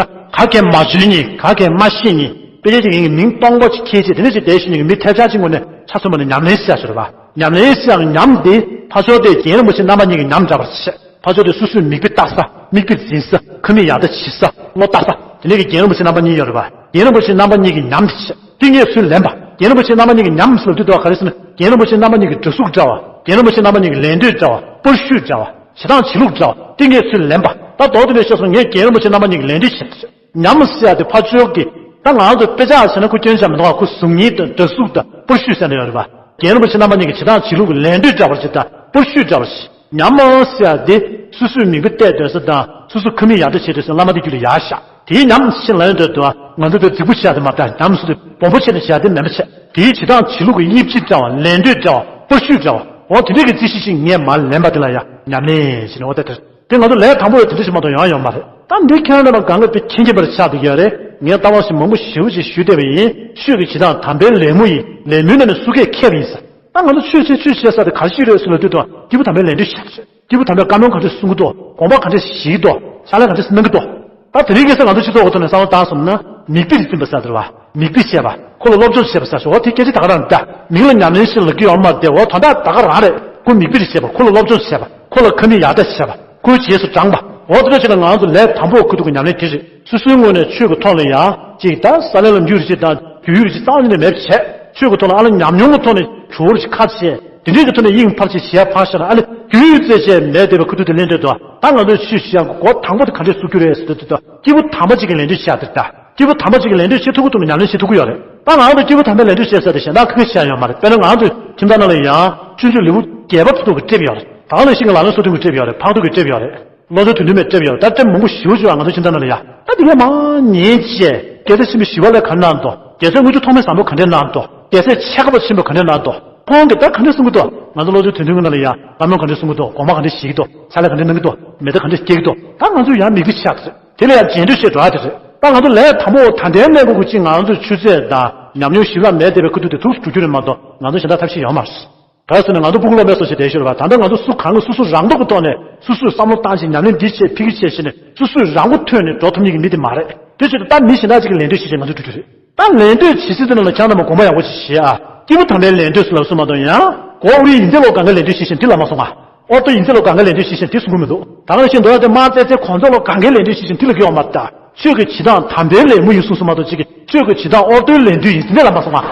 ན་ག་གེ་མ་བརྗོད་མཁན། ག་གེ་མ་ཤེས་མཁན། དཔེ་ཆ་གཅིག་ཡིན་གྱི་མིང་སྟོང་པ་གཅིག་ཁྱེར་བྱས་དེ་འདྲ་ཞིག་བསྡད་བཞིན་གྱི་མི་ཐེབས་ཆག་གཅིག་ངོས་ནས་ཆ་མཚོན་པ་ནི་ཉམས་ལེན་ཟེར་ཞོར་བ། ཉམས་ལེན་ཟེར་ཡང་ཉམས་དེ་ཕར་ཕྱོགས་དེ་རྒན་རིན་པོ་ཆེ་རྣམ་པ་གཉིས་ཀྱི་ཉམས་འདྲ་བར་བཤད། ཕར་ཕྱོགས་དེ་སོ་སོའི་མིག་དཔེ་ལྟ་ས། མིག་དཔེ་འཛིན་ས། ཁ་མིག་ཡར་ལྟ་བྱེད་ས། བློ་ལྟ་ས། དེ་ནས་ཀྱི་རྒན་རིན་པོ་ཆེ་རྣམ་པ་གཉིས་ཡོད་རེད་པ། རྒན་རིན་པོ་ཆེ་རྣམ་པ་གཉིས་ཀྱི་ཉམས་དེ་བཤད། དེ་ངས་ཚུར་ལེན་པ། རྒན་རིན་པོ་ཆེ་རྣམ་པ་གཉིས་ཀྱི་ཉམས་ཟེར་བ་དུས་དོ་ག་རེ་ཟེར་ན། རྒན་རིན་པོ་ཆེ་རྣམ་པ་གཉིས་ཀྱི་འདྲ་གཟུགས་འདྲ་བ། རྒན་རིན་པོ་ཆེ་རྣམ་པ་གཉིས་ཀྱི་ལད་ཟློས་འདྲ་བ། པར་བཤུས་འདྲ་བ། བྱེད་སྟངས་བྱེད་ལུགས་འདྲ་བ། དེ་ངས་ཚུར་ལེན་པ། ད་མདོར་དེ་འདྲ་བཤད་སོང་ངས་རྒན་རིན་པོ་ཆེ་རྣམ་པ་གཉིས་ཀྱི་ལད་ཟློས་བྱེད། ཉམས་ཟེར་ཡ་དེ་ཕར་ཕྱོགས་ཀྱི། ད་ང་རང་ཚོ་དཔེ་ཆ་བྱས་ན་ཁོ་སྐྱོན་ཆ་མི་འདུག་ག་ཁོ་གཟུགས་བརྙན་དང་འདྲ་གཟུགས་དང་པར་བཤུས་ཟེར་ནས་ཡོད་རེད་པ། རྒན་རིན་པོ་ཆེ་རྣམ་པ་གཉིས་ཀྱི་བྱེད་སྟངས་བྱེད་ལུགས་ལད་ཟློས་འདྲ་བར་བྱེད་དང་པར་བཤུས་འདྲ་བར་བྱེད། ཉམས་ཟེར་ཡ་དེ་སོ་སོའི་མིག་དཔེ་བལྟས་སྡོད་ས་དང་སོ་སོ་ཁ་མིག་ཡར་ལྟ་བྱེད་སྡོད་ས་བླ་མ་དེ་རྒྱུད་ལ་ཡར་བཞག་དེའི་ཉམས་ཤིག་ལ་ཡོད་འདོད་དུ་ང་ཚོ་དེ་རྫིག་པོ་བྱས་ཏེ་མ་བལྟ། ཉམས་སུ་དེ་སྦོམ་པོ་བྱས་ཏེ་བྱས་ཏེ་མེད་པ་བྱས། དེའི་བྱེད་སྟངས་བྱེད་ལུགས་ཀྱི་དབྱིབས་ཅིག་འདྲ་བ། ལད་ཟློས་འདྲ་བ། པར་བཤུས་འདྲ་བ། འོ་དེ་འདྲས་ཀྱི་རྩིས་གཞི་ཞིག་ངས་མར་ལེན་པ་དེ་ལ་ཡང་ཉམས་ལེན་ཞེས་ནས། འོ་དེ་དེ་དེ་ང་ཚོ་ལས་དང་པོ་ཡང་དེ་འདྲ་ཞིག་མ་གཏོགས་ཡོང་ཡོད་མ་རེད། ད་འདི་ཁྱེད་རང་རྣམ་པ་གང་ག་དཔེ་མཁྱེན་མཁྱེན་པར་ཆགས་བསྡད་ཀྱི་ཡོད་རེད། ངས་ལྟ་བ་ཞིག་མང་པོ་ཞེ་པོ་ཅིག་ཞུས་བསྡད་པ་ཡིན། ཆོས་ཀྱི་བྱེད་སྟངས་དམ་པའི་ལད་མོ་ཡིན། ལད་མོའི་ནང་ནས་སུ་གས་མཁས་པ་ཡིན་ཟེར། ད་ང་ཚོ་ཆོས་བྱེད་ཆོས་བྱེད་ས་དེ་ག་རེ་ཞིག་རེད་ཟེར་ལབ་དུས་དང་སྐྱེས་བུ་དམ་པའི་ལད་ཟློས་བྱས། སྐྱེས་བུ་དམ་པའི་བཀའ་མོལ་ག་འདྲས་གསུང་གི་འདུག་དགོངས་པ་ག་འདྲས་བཞེས་ཀྱི་འདུག་ཕྱག་ལས་ག་འདྲས་གནང་གི་འདུག་ད་དེ་རིང་ཁ་སང་ང་ཚོ་སྤྱི་ཚོགས་ཀྱི་ཐོག་ནས་བསམ་བློ་བཏང་སོང་ན་མིག་དཔེ་འཛིན་པ་ཟེར་དེ་རེད་བ། མིག་དཔེ་བྱས་པ། ཁོ་ལ་སློབ་སྦྱོང་བྱས་པ་ཟེར་ཞོག་འོ་དེ་སྐད་ཆ་ད་ག་རང་ད། མིག་ལ་ཉམས་ལེན་བྱེད་ལབ་ཀྱི་ཡོད་མ་རེད་དེ། འོ་ད་ད་ད་ག་རང་རེད། ཁོ་མིག་དཔེ་རེ་བྱས་པ། ཁོ་ལ་སློབ་སྦྱོང་བྱས་པ། ཁོ་ལ་ཁ་མིག་ཡར་ལྟ་བྱས་པ། ཁོའི་རྗེས་སུ་འབྲངས་པ། འོ་དེ་འདྲ་བྱས་ན་ང་ཚོ་ལས་དང་པོ་ཁུ་ཐུག་གི་ཉམས་ལེན་དེ་རེད། སོ་སོའི་ངོས་ནས་ཆོས་ཀྱི་ཐོག་ལ་ཡང་ཅིག་ད་ས་ལེ་ལ་འཇུ་རེ་ཅིག་དང་རྒྱུ་ཡུ་རེ་ཅིག་རྩ་བ་ཉིད་ནས་མེད་པ་བྱས། ཆོས་ཀྱི་ཐོག་ལ་ཨ་ལ་ཉམས་མྱོང་གི་ཐོག་ནས་གྲུ་བོ་རེ་ཅིག་ཁ་བྱས། དེ་འདྲའི་གི་ཐོག་ནས་དབྱིངས་ཕར་ཅིག་ཞལ་ཕར་བཞག་ན་ཨ་ལ་རྒྱུ་ཡུ་རྩད་བཅད་མེད་བསྡད་པའི་ཁུ་ཐུག་དེ་ལེན་འདོད་དོ། ད་ང་ཚོས་ཆོས་བཤད་ཡག་གི་སྒོ་དང་པོ་དེ་ག་འདྲས་བཟོ་རྒྱུ་རེད་ཟེར་འདོད་འདོད་དོ། སྐྱེས་བུ་དམ་པ་ཅིག་གི་ལས་འདོད་བཤད་ཡག་དེ་ད། སྐྱེས་བུ་དམ་པ་ཅིག་གི་ལས་འདོད་བྱེད་ཐུབ་ཀྱི་འདུག་ན་ཉམས་ལེན་བྱེད་ཐུབ་ཀྱི་ཡོད་རེད། ད་ང་ཚོ་སྐྱེས་བུ་དམ་པའི་ལས་འདོད་བཤད་ས་དེ་གཞན་དག་ཁ་ཁ་བཤད་ཡོད་མ་རེད། དཔེར་ན་ང་ཚོ་ཁྱིམ་ཚང་ནང་ལ་ཡང་སྤྱོད་འཇུག་ལེའུ་བརྒྱད་པ་ཐུག་གི་སྤྲད་ཡོད་རེད། ད་ལྟ་ཞིག་གི་ལག་ལེན་སོ་བདུན་གྱི་སྤྲད་ཡོད་རེད། འཕགས་བསྟོད་ཀྱི་སྤྲད་ཡོད་རེད། འཕགས་བསྟོད་དོན་བསྡུས་མའི་སྤྲད་ཡོད་རེད། ད་སྤྲད་མང་པོ་ཞེ་པོ་ཅིག་ཡོད་ང་ཚོ་ཁྱིམ་ཚང་ནང་ལ་ཡ། ད་དེ་གས་མང་ཉེས་བྱས་རྒྱལ་སྲས་ཆེན་པོ་ཞི་བ་ལྷས་ག་རེ་གནང་འདུག་རྒྱལ་སྲས་མངོན་མཐོ་ཐོགས་མེད་བཟང་པོས་ག་འདྲས་གནང་འདུག་རྒྱལ་སྲས་ཆེ་ཁ་པ་ཆེན་པོས་ག་འདྲས་གནང་འདུག་ཁོང་གིས་ད་ག་འདྲས་གསུང་གི་འདུག་ང་ཚོ་བློ་གྲོས་དོན་བདུན་གྱི་ནང་ལ་ཡ་བླ་མས་ག་འདྲས་གསུང་གི་འདུག་སྒོམ་པ་ག་འདྲས་བྱེད་ཀྱི་འདུག་ཕྱག་ལས་ག་འདྲས་གནང་གི་འདུག་མེ་མདའ་ག་འདྲས་སྐྱེལ་གྱི་འདུག་ད་ང་ཚོ་ཡང་མིག་དཔེ་ཆགས་ཀྱི་རེད། དེ་ལ་ཡང་རྗེས་འགྲོ་བཤད་འགྲོ་ཡ་དེ་རེད། ད་ང་ཚོ་ལས་དང་པོ་ད་ལྟའི་གནས་སྐབས་ཀྱི་ཅིག་ང་ཚོ་ཆུ་ཚད་དང་ཉམས་མྱོང་ཞིབ་ལ་མེད་བསྡད་པའི་ཁུ་ཐུག་དེ་ཐུགས་སུ་འགྲོ་རྒྱུ་རེད་མ་གཏོགས་ང་ཚོ་གཞན་དག་ཐབས་ཤེས་ཡོད་མ་རེད། ག་རེ་ཟེར་ན་ང་ཚོ་ཕྲུ་གུ་སློབ་མའི་སོ་ཞིག་བསྡད་ཤོར་བ། ད་ལྟ་ང་ཚོ་སུ་གང་གིས་སོ་སོ་རང་སྟོབས་ཀྱི་ཐོག་ནས་སོ་སོས་བསམ་བློ་བཏང་ཞིང་ཉམས་ལེན་འདི་བྱེད་ཕ་གི་བྱེད་ཟེར་ནས་སོ་སོས་རང་མགོ་ཐོན་ནས་འགྲོ་ཐུབ་མཁན་གྱི་མི་དེ་མ་རེད། དེ་བྱེད་དུས་ད་མི་གཞན་དག་ཅིག་གི་ལད་ཟློས་བྱེད་ཅེས་ང་ཚོ་འགྲོ་རྒྱུ་རེད། ད་ལད་ཟློས་བྱེད་སྲིད་དེ་ནང་ལ་ཁྱེད་རྣམས་དགོངས་པ་ཡག་པོ་ཅིག་བཞེས་ཨ། སྐྱེས་བུ་དམ་པའི་ལད་ཟློས་སུ་ལབ་སོང་མ་གཏོགས་ཡང་གོ་ཨོ་རིའི་ཡིན་ཚད་ལོ་གང་གའི་ལད་ཟློས་བྱེད་བཞིན་དེ་ལབ་མ་སོང་ང་། ཨོ་ཏོ་ཡིན་ཚད་ལོ་གང་གའི་ལད་ཟློས་བྱེད་བཞིན་དེ་གསུང་གི་མི་འདུག་ད་ག་ནང་བཞིན་མདོ་ཡག་དེ་དམར་ཙེ་ཙེ་གོང་མཚོ་ལོ་གང་གའི་ལད་ཟློས་བྱེད་བཞིན་དེ་ལབ་ཀྱི་ཡོད་མ་རེད་ད། ཆོས་ཀྱི་བྱེད་སྟངས་དམ་པའི་ལད་མོ་ཡིན་གསུངས་སོང་མ་གཏོགས་ཅིག་གི་ཆོས་ཀྱི་བྱེད་སྟངས་ཨོ་ཏོའི་ལད་ཟློས་ཡིན་ཚད་ལབ་མ་སོང་ང་།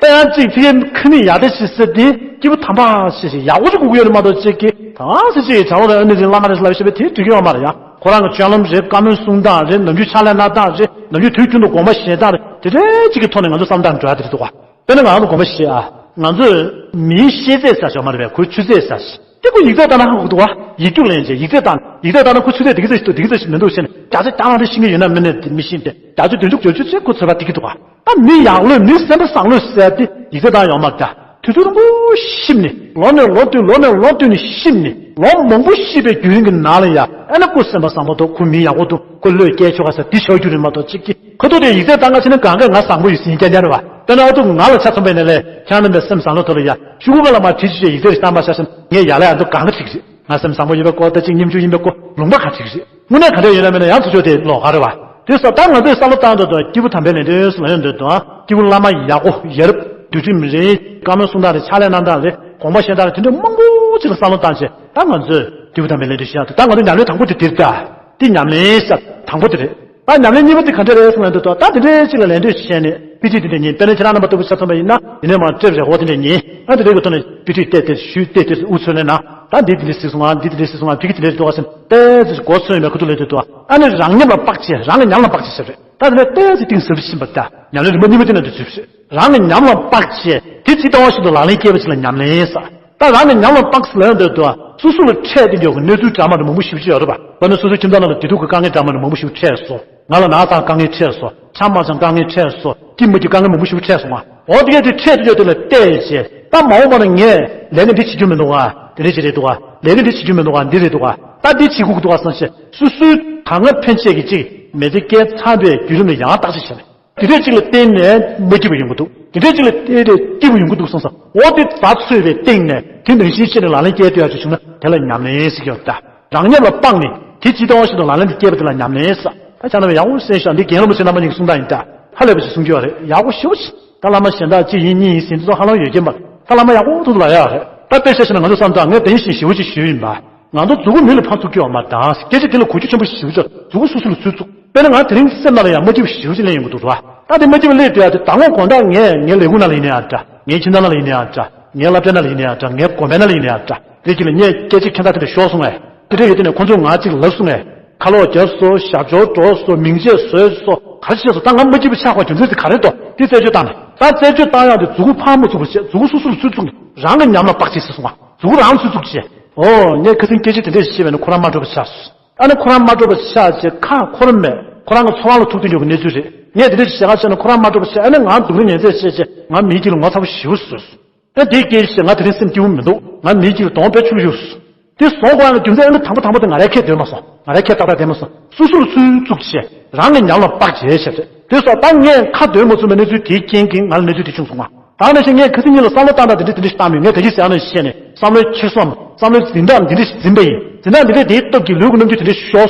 ད་ཡང་གཅིག་ཕ་གིའི་ཁ་མིག་ཡར་ལྟ་བྱེད་ཟེར་དེ་སྐྱེས་བུ་དམ་པ་ཞེས་ཞེས་ཡག་པོ་ཅིག་དགོས་ཀྱི་ཡོད་རེད་མ་གཏོགས་ཅིག་གི་ད་ཟེར་ཅིག་གི་བྱ་བ་རེད། ཨ་ནི་རིང་བླ་མ་རེད་ལབ་ཞེས་པའི་དེ་འགྲིག་གི་ཡོད་མ་རེད་ཡ། ཁོ་རང་གི་སྤྱོད་ལམ་རེད། བཀའ་མོལ་གསུང་སྟངས་རེད། ནམ་རྒྱུན་ཕྱག་ལས་གནང་སྟངས་རེད། ནམ་རྒྱུན་དུས་རྒྱུན་དུ་དགོངས་པ་བཞེས་སྟངས་རེད། དེ་འདྲའི་ཅིག་གི་ཐོག་ནས་ང་ཚོ་བསམ་བློ་བཏང་འགྲོ་ཡ་དེ་རེད་འདུག་ག་དཔེར་ན་ང་ཚོ་དགོངས་པ་བཞེས་ཨ། ང་ཚོས་མིའི་ཤེས་ཚད་ཟེར་ཞོག་མ་རེད་པས། ཁོའི་ཆུ་ཚད་ཟེར་ཞིག་དེ་ཁོ་ཡིག་ཚད་ལྟ་ན་ཧ་གོ་འདུག་ག་ཡིག་རྒྱུགས་ལེན་བྱས་ཡིག་ཚད་བཏང་ཡིག་ཚད་བཏང་ན་ཁོ་ཆུ་ཚད་འདི་ག་ཚད་ཞིག་འདུག་འདི་ག་ཚད་ཞིག་མི་འདུག་ཟེར་ནས་བརྒྱ་ཆ་བརྒྱ་ལྷག་འདྲ་ཤེས་ཀྱི་ཡོད་ན་མིན་ན་དེ་མི་ཤེས་ཏེ་བརྒྱ་ཆ་བདུན་ཅུ་བརྒྱད་ཅུ་ཅིག་ཁོ་ཚོད་པ་འགྲིག་གི་འདུག་ག་ད་མི་ཡག་ལོས་མི་སེམས་པ་བཟང་ལོས་ཟེར་ཏེ་ཡིག་ཚད་བཏང་ཡོང་མ་རེད་ད། དུས་ཚོད་རིང་པོ་ཤིབ་ནས་ལོ་ནས་ལོ་བསྟུད་ལོ་ནས་ལོ་བསྟུད་ནས་ཤིབ་ནས་ལོ་མང་པོ་ཤིབ་པའི་རྒྱུན་རིང་གི་ནང་ལ་ཡ་ཨ་ནི་ཁོ་སེམས་པ་བཟང་པོ་འདུག་ཁོ་མི་ཡག་པོ་འདུག་ཁོ་བློས་སྐྱེལ་ཆོག་ག་ཟེར་འདི་ཆགས་རྒྱུ་རེད་མ་གཏོགས་གཅིག་གི་ཁ་ཐུག་དེ་ཡིག་ཚད་བཏང་ག་ཕྱིན་ན་གང་ག་ང་བཟང་པོ་ཡོད་ཟིན་རྐྱང་རྐྱང་རེད་བ། དཔེར་ན་ཨ་ཐུག་ང་ལ་ཆ་མཚོན་པ་ཡིན་ན་ལས་ཁྱེད་རྣམ་པའི་སེམས་བཟང་ལོ་ཐོག་ལ་ཡ་ཤུ་གུ་ཀ་ལ་མ་བྲིས་བྱས་ཡིག་ཚད་ཞིག་བཏང་པ་ཤ་ཞིན་ངས་ཡ་ལ་ཡ་འདུག་གང་ག་བྲིས་གི་རེད། ང་སེམས་བཟང་པོ་ཡིན་པའི་སྐོར་ད་ཅིག་སྙེམས་ཆུང་ཡིན་པའི་སྐོར་ལུང་པ་ག་བྲིས་གི་རེད། དངོས་གནས་ག་འདྲ་ཡོད་ན་མེད་ན་ཡང་ཚུར་ཕྱོགས་དེ་ལོག་ག་རེད་བ། དེ་སོགས་ད་ང་ཚོས་བསམ་བློ་བཏང་འདོད་དོ་སྐྱེས་བུ་དམ་པའི་ལས་དོན་སུ་ལ་ཡོང་འདོད་དོ། སྐྱེས་བུ་བླ་མ་ཡག་པོ་ཡ་རབས་འདུལ་ཁྲིམས་རེད། བཀའ་མོལ་གསུང་སྟངས་རེད། ཕྱག་ལས་གནང་སྟངས་རེད། དགོངས་པ་བཞེས་སྟངས་རེད། དེ་འདྲ་མང་པོ་ཅིག་ལ་བསམ་བློ་བཏང་བྱས་ད་ང་ཚོས་སྐྱེས་བུ་དམ་པའི་ལས་དོན་བྱེད་ཡག་ཏུ་ད་ང་ཚོ་ཉམས་ལེན་དང་པོ་དེ་དེ་རེད་ད། དེ་ཉམས་ལེན་ས་དང་པོ་དེ་རེད། ད་ཉམས་ལེན་གཉིས་པ་དེ་ག་འདྲ་རེད་ཟེར་ན་འདུག་ད་དེ་འདྲའི་ཅིག་ལ་ལས་དོན་བྱས་ནས་དཔེ་ཁྲིད་དེ་འདྲ་ཉན། དཔེར་ན་ཁྱེད་རང་རྣམ་པ་ལྟ་བུ་ཆ་མཚོན་པ་ཡིན་ན་ཡིན་ནའི་མ་སྤྲེབ་རེ་འོ་དེ་འདྲ་ཉན། ཨ་དེ་འདྲའི་གི་ཐོག་ནས་དཔེ་ཁྲིད་བལྟས་ཏེ་ཞུས་བལྟས་ཏེ་དབུ་མཚོན་ལེན་ན་ད་འདི་དེ་འདྲ་ཟིག་སོང་ང་། འདི་དེ་འདྲ་ཟིག་སོང་ང་། ཕ་གི་དེ་འདྲ་འདུག་ག་ཟེར་ཏེ་ཅིག་མགོ་ཚོས་ཡོད་མེད་ཁ་ཐུག་ལས་དོན་འདུག་ཨ་ནི་རང་ཉམས་ལ་དཔག་བྱས་རང་གི་ཉམས་ལ་དཔག་བྱས་ཟེར་རེད། ད་དེ་ནས་ཏོག་ཙམ་གཏིང་ཟབ་ཏུ་ཕྱིན་པ་ད་ཉམས་ལེན་རིམ་པ་གཉིས་པ་དེ་ནང་དུ་ཚུད་པ་རེད། རང་གི་ཉམས་ལ་དཔག་བྱས་དེ་ཇི་ལྟ་བ་བཞིན་དུ་ལག་ལེན་བསྐྱལ་བ་ཅིག་ལ་ཉམས་ལེན་ཟེར། ད་རང་གི་ཉམས་ལ་དཔག་ཟེར་ལབ་ཡོང་དུས་དུ་སོ་སོ་ལ་འཕྲད་དེ་འཇོག་གི་གནས་ཚུལ་འདྲ་མི་འདྲ་མང་པོ་ཞེ་པོ་ཅིག་ཡོད་རེད་པ། དཔེར་ན་སོ་སོའི་ཁྱིམ་ཚང་ནང་ལ་བདེ་སྡུག་གི་དཀའ་ངལ་འདྲ་མི་འདྲ་མང་པོ་ཞེ་པོ་འཕྲད་སོང་། ང་ལ་ན་ཚ་དཀའ་ངལ་འཕྲད་སོང་། ཆམ་མ་ཚང་དཀའ་ངལ་འཕྲད་སོང་། སྐྱིད་མ་སྐྱིད་དཀའ་ངལ་མང་པོ་ཞེ་པོ་འཕྲད་སོང་ང་། འོ་དེ་གས་དེ་འཕྲད་དུས་དེ་ལ་བལྟས་བྱས་ད་མ་འོངས་པ་ན་ངས་ལས་ཀ་འདི་བྱེད་རྒྱུ་མི་འདུག་ག་དེ་འདྲ་ཅིག་རེད་འདུག་ག་ལས་ཀ་འདི་བྱེད་རྒྱུ་མི་འདུག་ག་འདི་རེད་འདུག་ག་ད་འདི་བྱེད་དགོས་ཀྱི་འདུག་ག་བསམ་བྱས་སོ་སོའི་ད་སྔ་ཕན་ཆད་ཀྱི་ཅིག་མི་ཚེ་སྐྱེལ་ཚར་བའི་བརྒྱུད་རིམ་ལ་ཡང་བརྟག་དཔྱད་བྱས་ནས། དེ་འདྲས་ཅིག་ལ་བརྟེན་ནས་མ་སྐྱིད་པ་ཡོང་གི་འདུག་དེ་འདྲས་ཅིག་ལ་བརྟེན་ནས་སྐྱིད་པ་ཡོང་གི་འདུག་བསམ་སོང་། འོ་དེ་རྩ་ཚོས་པའི་སྟེང་ནས་དེ་ནང་བཞིན་བྱས་ནས་ལག་ལེན་བསྐྱལ་ཐུབ་ཡག་ཅིག་བྱུང་ན་དེ་ལ་ཉམས་ལེན་ཟེར་གྱི་ཡོད་ད། རང་ཉམས་ལ་དཔག་ནས་དེ་ཇི་ལྟ་བ་བཞིན་དུ་ལག་ལེན་དུ་བསྐྱལ་བ་དེ་ལ་ཉམས་ལེན་ཟེར། ད་ཆ་ན་ཡག་པོ་གསན་ཤོག་འདི་རྒན་བླ་མ་ཆེ་རྣམ་པ་གཉིས་ཀྱི་གསུང་སྟངས་ཡིན་ད། ཧ་ལས་པ་ཅིག་གསུང་རྒྱུ་ཡོད་རེད། ཡག་པོ་ཞེ་པོ་ཅིག་ད་བླ་མ་གཞན་དག་གཅིག་ཡིན་གཉིས་ཡིན་ཟེར་འདི་ཚོ་ཧ་ལམ་ཡོད་ཀྱི་མ་རེད། ད་བླ་མ་ཡག་པོ་ཐུག་ལ་ཡག་རེད། ད་དཔེ་ཆ་བཞག་ན་ང་ཚོ་བསམ་སྟངས་ངས་དེ་བཞིན་ཞེ་པོ་ཅིག་ཞུས་ཡིན་པ། ང་ཚོ་མཛུ་གུ་མིག་ལ་ཕར་བཙུགས་ཀྱི་ཡོད་མ་རེད་ད། སྐད་ཆ་དེ་ལ་གོ་རྒྱུ་ཆེན་པོ་ཞེ་པོ་ཅིག་མཛུ་གུ་སོ་སོ་ལ་ཚུར་བཙུགས། དཔེར་ན་ང་དེ་རིང་སེམས་ནང་ལ་ཡང་མ་སྐྱིད་པ་ཞེ་པོ་ཅིག་སླེབས་ཡོང་གི་འདུག་ར། ད་དེ་མ་སྐྱིད་པ་སླེབས་དུས་ཨ་དེ་ད་ངོ་དགོང་དག་ངས་ངའི་ལས་ཁུངས་ནང་ལ་ཡིན་ནའང་འདྲ། ངའི་ཁྱིམ་ཚང་ནང་ལ་ཡིན་ནའང་འདྲ། ངའི་སློབ་གྲྭ་ནང་ལ་ཡིན་ནའང་འདྲ། ངའི་དགོན་པའི་ནང་ལ་ཡིན་ནའང་འདྲ། དེ་གཅིག་ལ་ངས་སྐད་ཆ་ཁྱེད་དང་དེ་འདྲ་ཤོར་སོང་ངས། དེ་འདྲ་ཡོད་དུས་ནས་ཁོང་ཚོས་ང་གཅིག་ལབ་སོང་ངས། ཁ་ལོག་བརྒྱབ་སོང་། ཞབས་བྲོ་སྒྲོག་སོང་། མིང་ཆད་བཟོས་སོང་། ག་རེ་བྱས་སོང་། ད་ང་མ་སྐྱིད་པ་ཆགས་པའི་རྒྱུ་མཚན་དེ་ག་རེ་འདུག་དེ་རྩད་གཅོད་བཏང་ནས། ད་རྩད་གཅོད་བཏང་ཡག་དེ་མཛུ་གུ་ཕར་མ་བཙུགས་པ་བྱས། མཛུ་གུ་སོ་སོ་ལ་ཚུར་བཙུགས་ནས་རང་གི་ཉམས་ལ་དཔག་བྱས་ཟེར་སོང་ང་། མཛུ་གུ་རང་ཚུར་བཙུགས་བྱས། ཨོ་ངས་ཁ་སང་སྐད་ཆ་དེ་འདྲ་ཞིག་བཤད་པ་ཡིན་ན་ཁོ་རང་མ་གྲོགས་པ་ཆགས་སོང་། ཨ་ནི་ཁོ་རང་མ་གྲོགས་པ་ཆགས་བྱས་ཁ་འཁོར་མེད། ཁོ་རང་གི་འཚོ་བ་ལ་ཐུག་བསྡད་ཡོད་ཀྱི་གནས་ཚུལ་རེད། ངས་དེ་འདྲ་ཞིག་བྱེད་ག་བྱས་ན་ཁོ་རང་མ་གྲོགས་པ་བྱས། ཨ་ནི་ང་སྡུག་རུས་ངན་ཚད་བྱས་བྱས་ང་མིའི་དཀྱིལ་ལ་ངོ་ཚ་པོ་ཞེ་པོ་བཟོས་སོང་། ཨ་དེའི་སྐད་ཆ་ང་དེ་རིང་སེམས་སྐྱིད་པོ་མི་འདུག་ང་མིའི་དཀྱིལ་ལ་གདོང་དཔེ་ཕྱུག་ཡོད་སོང་། དེ་སོང་དགོས་ཡག་གི་རྒྱུ་མཚན་ཨ་ནི་དང་པོ་དང་པོ་དེ་ང་རའི་ཁས་འདོན་མ་སོང་། ང་རའི་ཁས་ཏག་ཏག་འདོན་མ་སོང་། སོ་སོ་ལ་ཚུར་བཙུགས་བྱས་རང་གི་ཉམས་ལ་དཔག་བྱས་བྱས་ཏེ། དེ་སོགས་ད་ངས་ཁ་འདོན་མ་ཚུགས་པའི་གནས་ཚུལ་དེའི་རྐྱེན་གྱིས་ང་ལ་གནས་ཚུལ་དེ་བྱུང་སོང་ང་། ད་ནང་བཞིན་ངས་ཁ་སང་ཉིན་ལ་བསམ་བློ་བཏང་སྟངས་དེ་འདྲ་དེ་འདྲ་ཞིག་བཏང་མེད། ངས་ད་གིན་ཟེར་ཡག་ནང་བཞིན་བྱས་ནས་བསམ་བློའི་འཁྱེར་སོ། བསམ་བློའི་འཛིན་སྟངས་འདི་འདྲ་ཞིག་འཛིན་པ་ཡིན། འཛིན་སྟངས་འདི་འདྲ་དེའི་སྟབས་ཀྱིས་ལུས་ཀྱི་རྣམ་འགྱུར་དེ་འདྲ་ཤོར་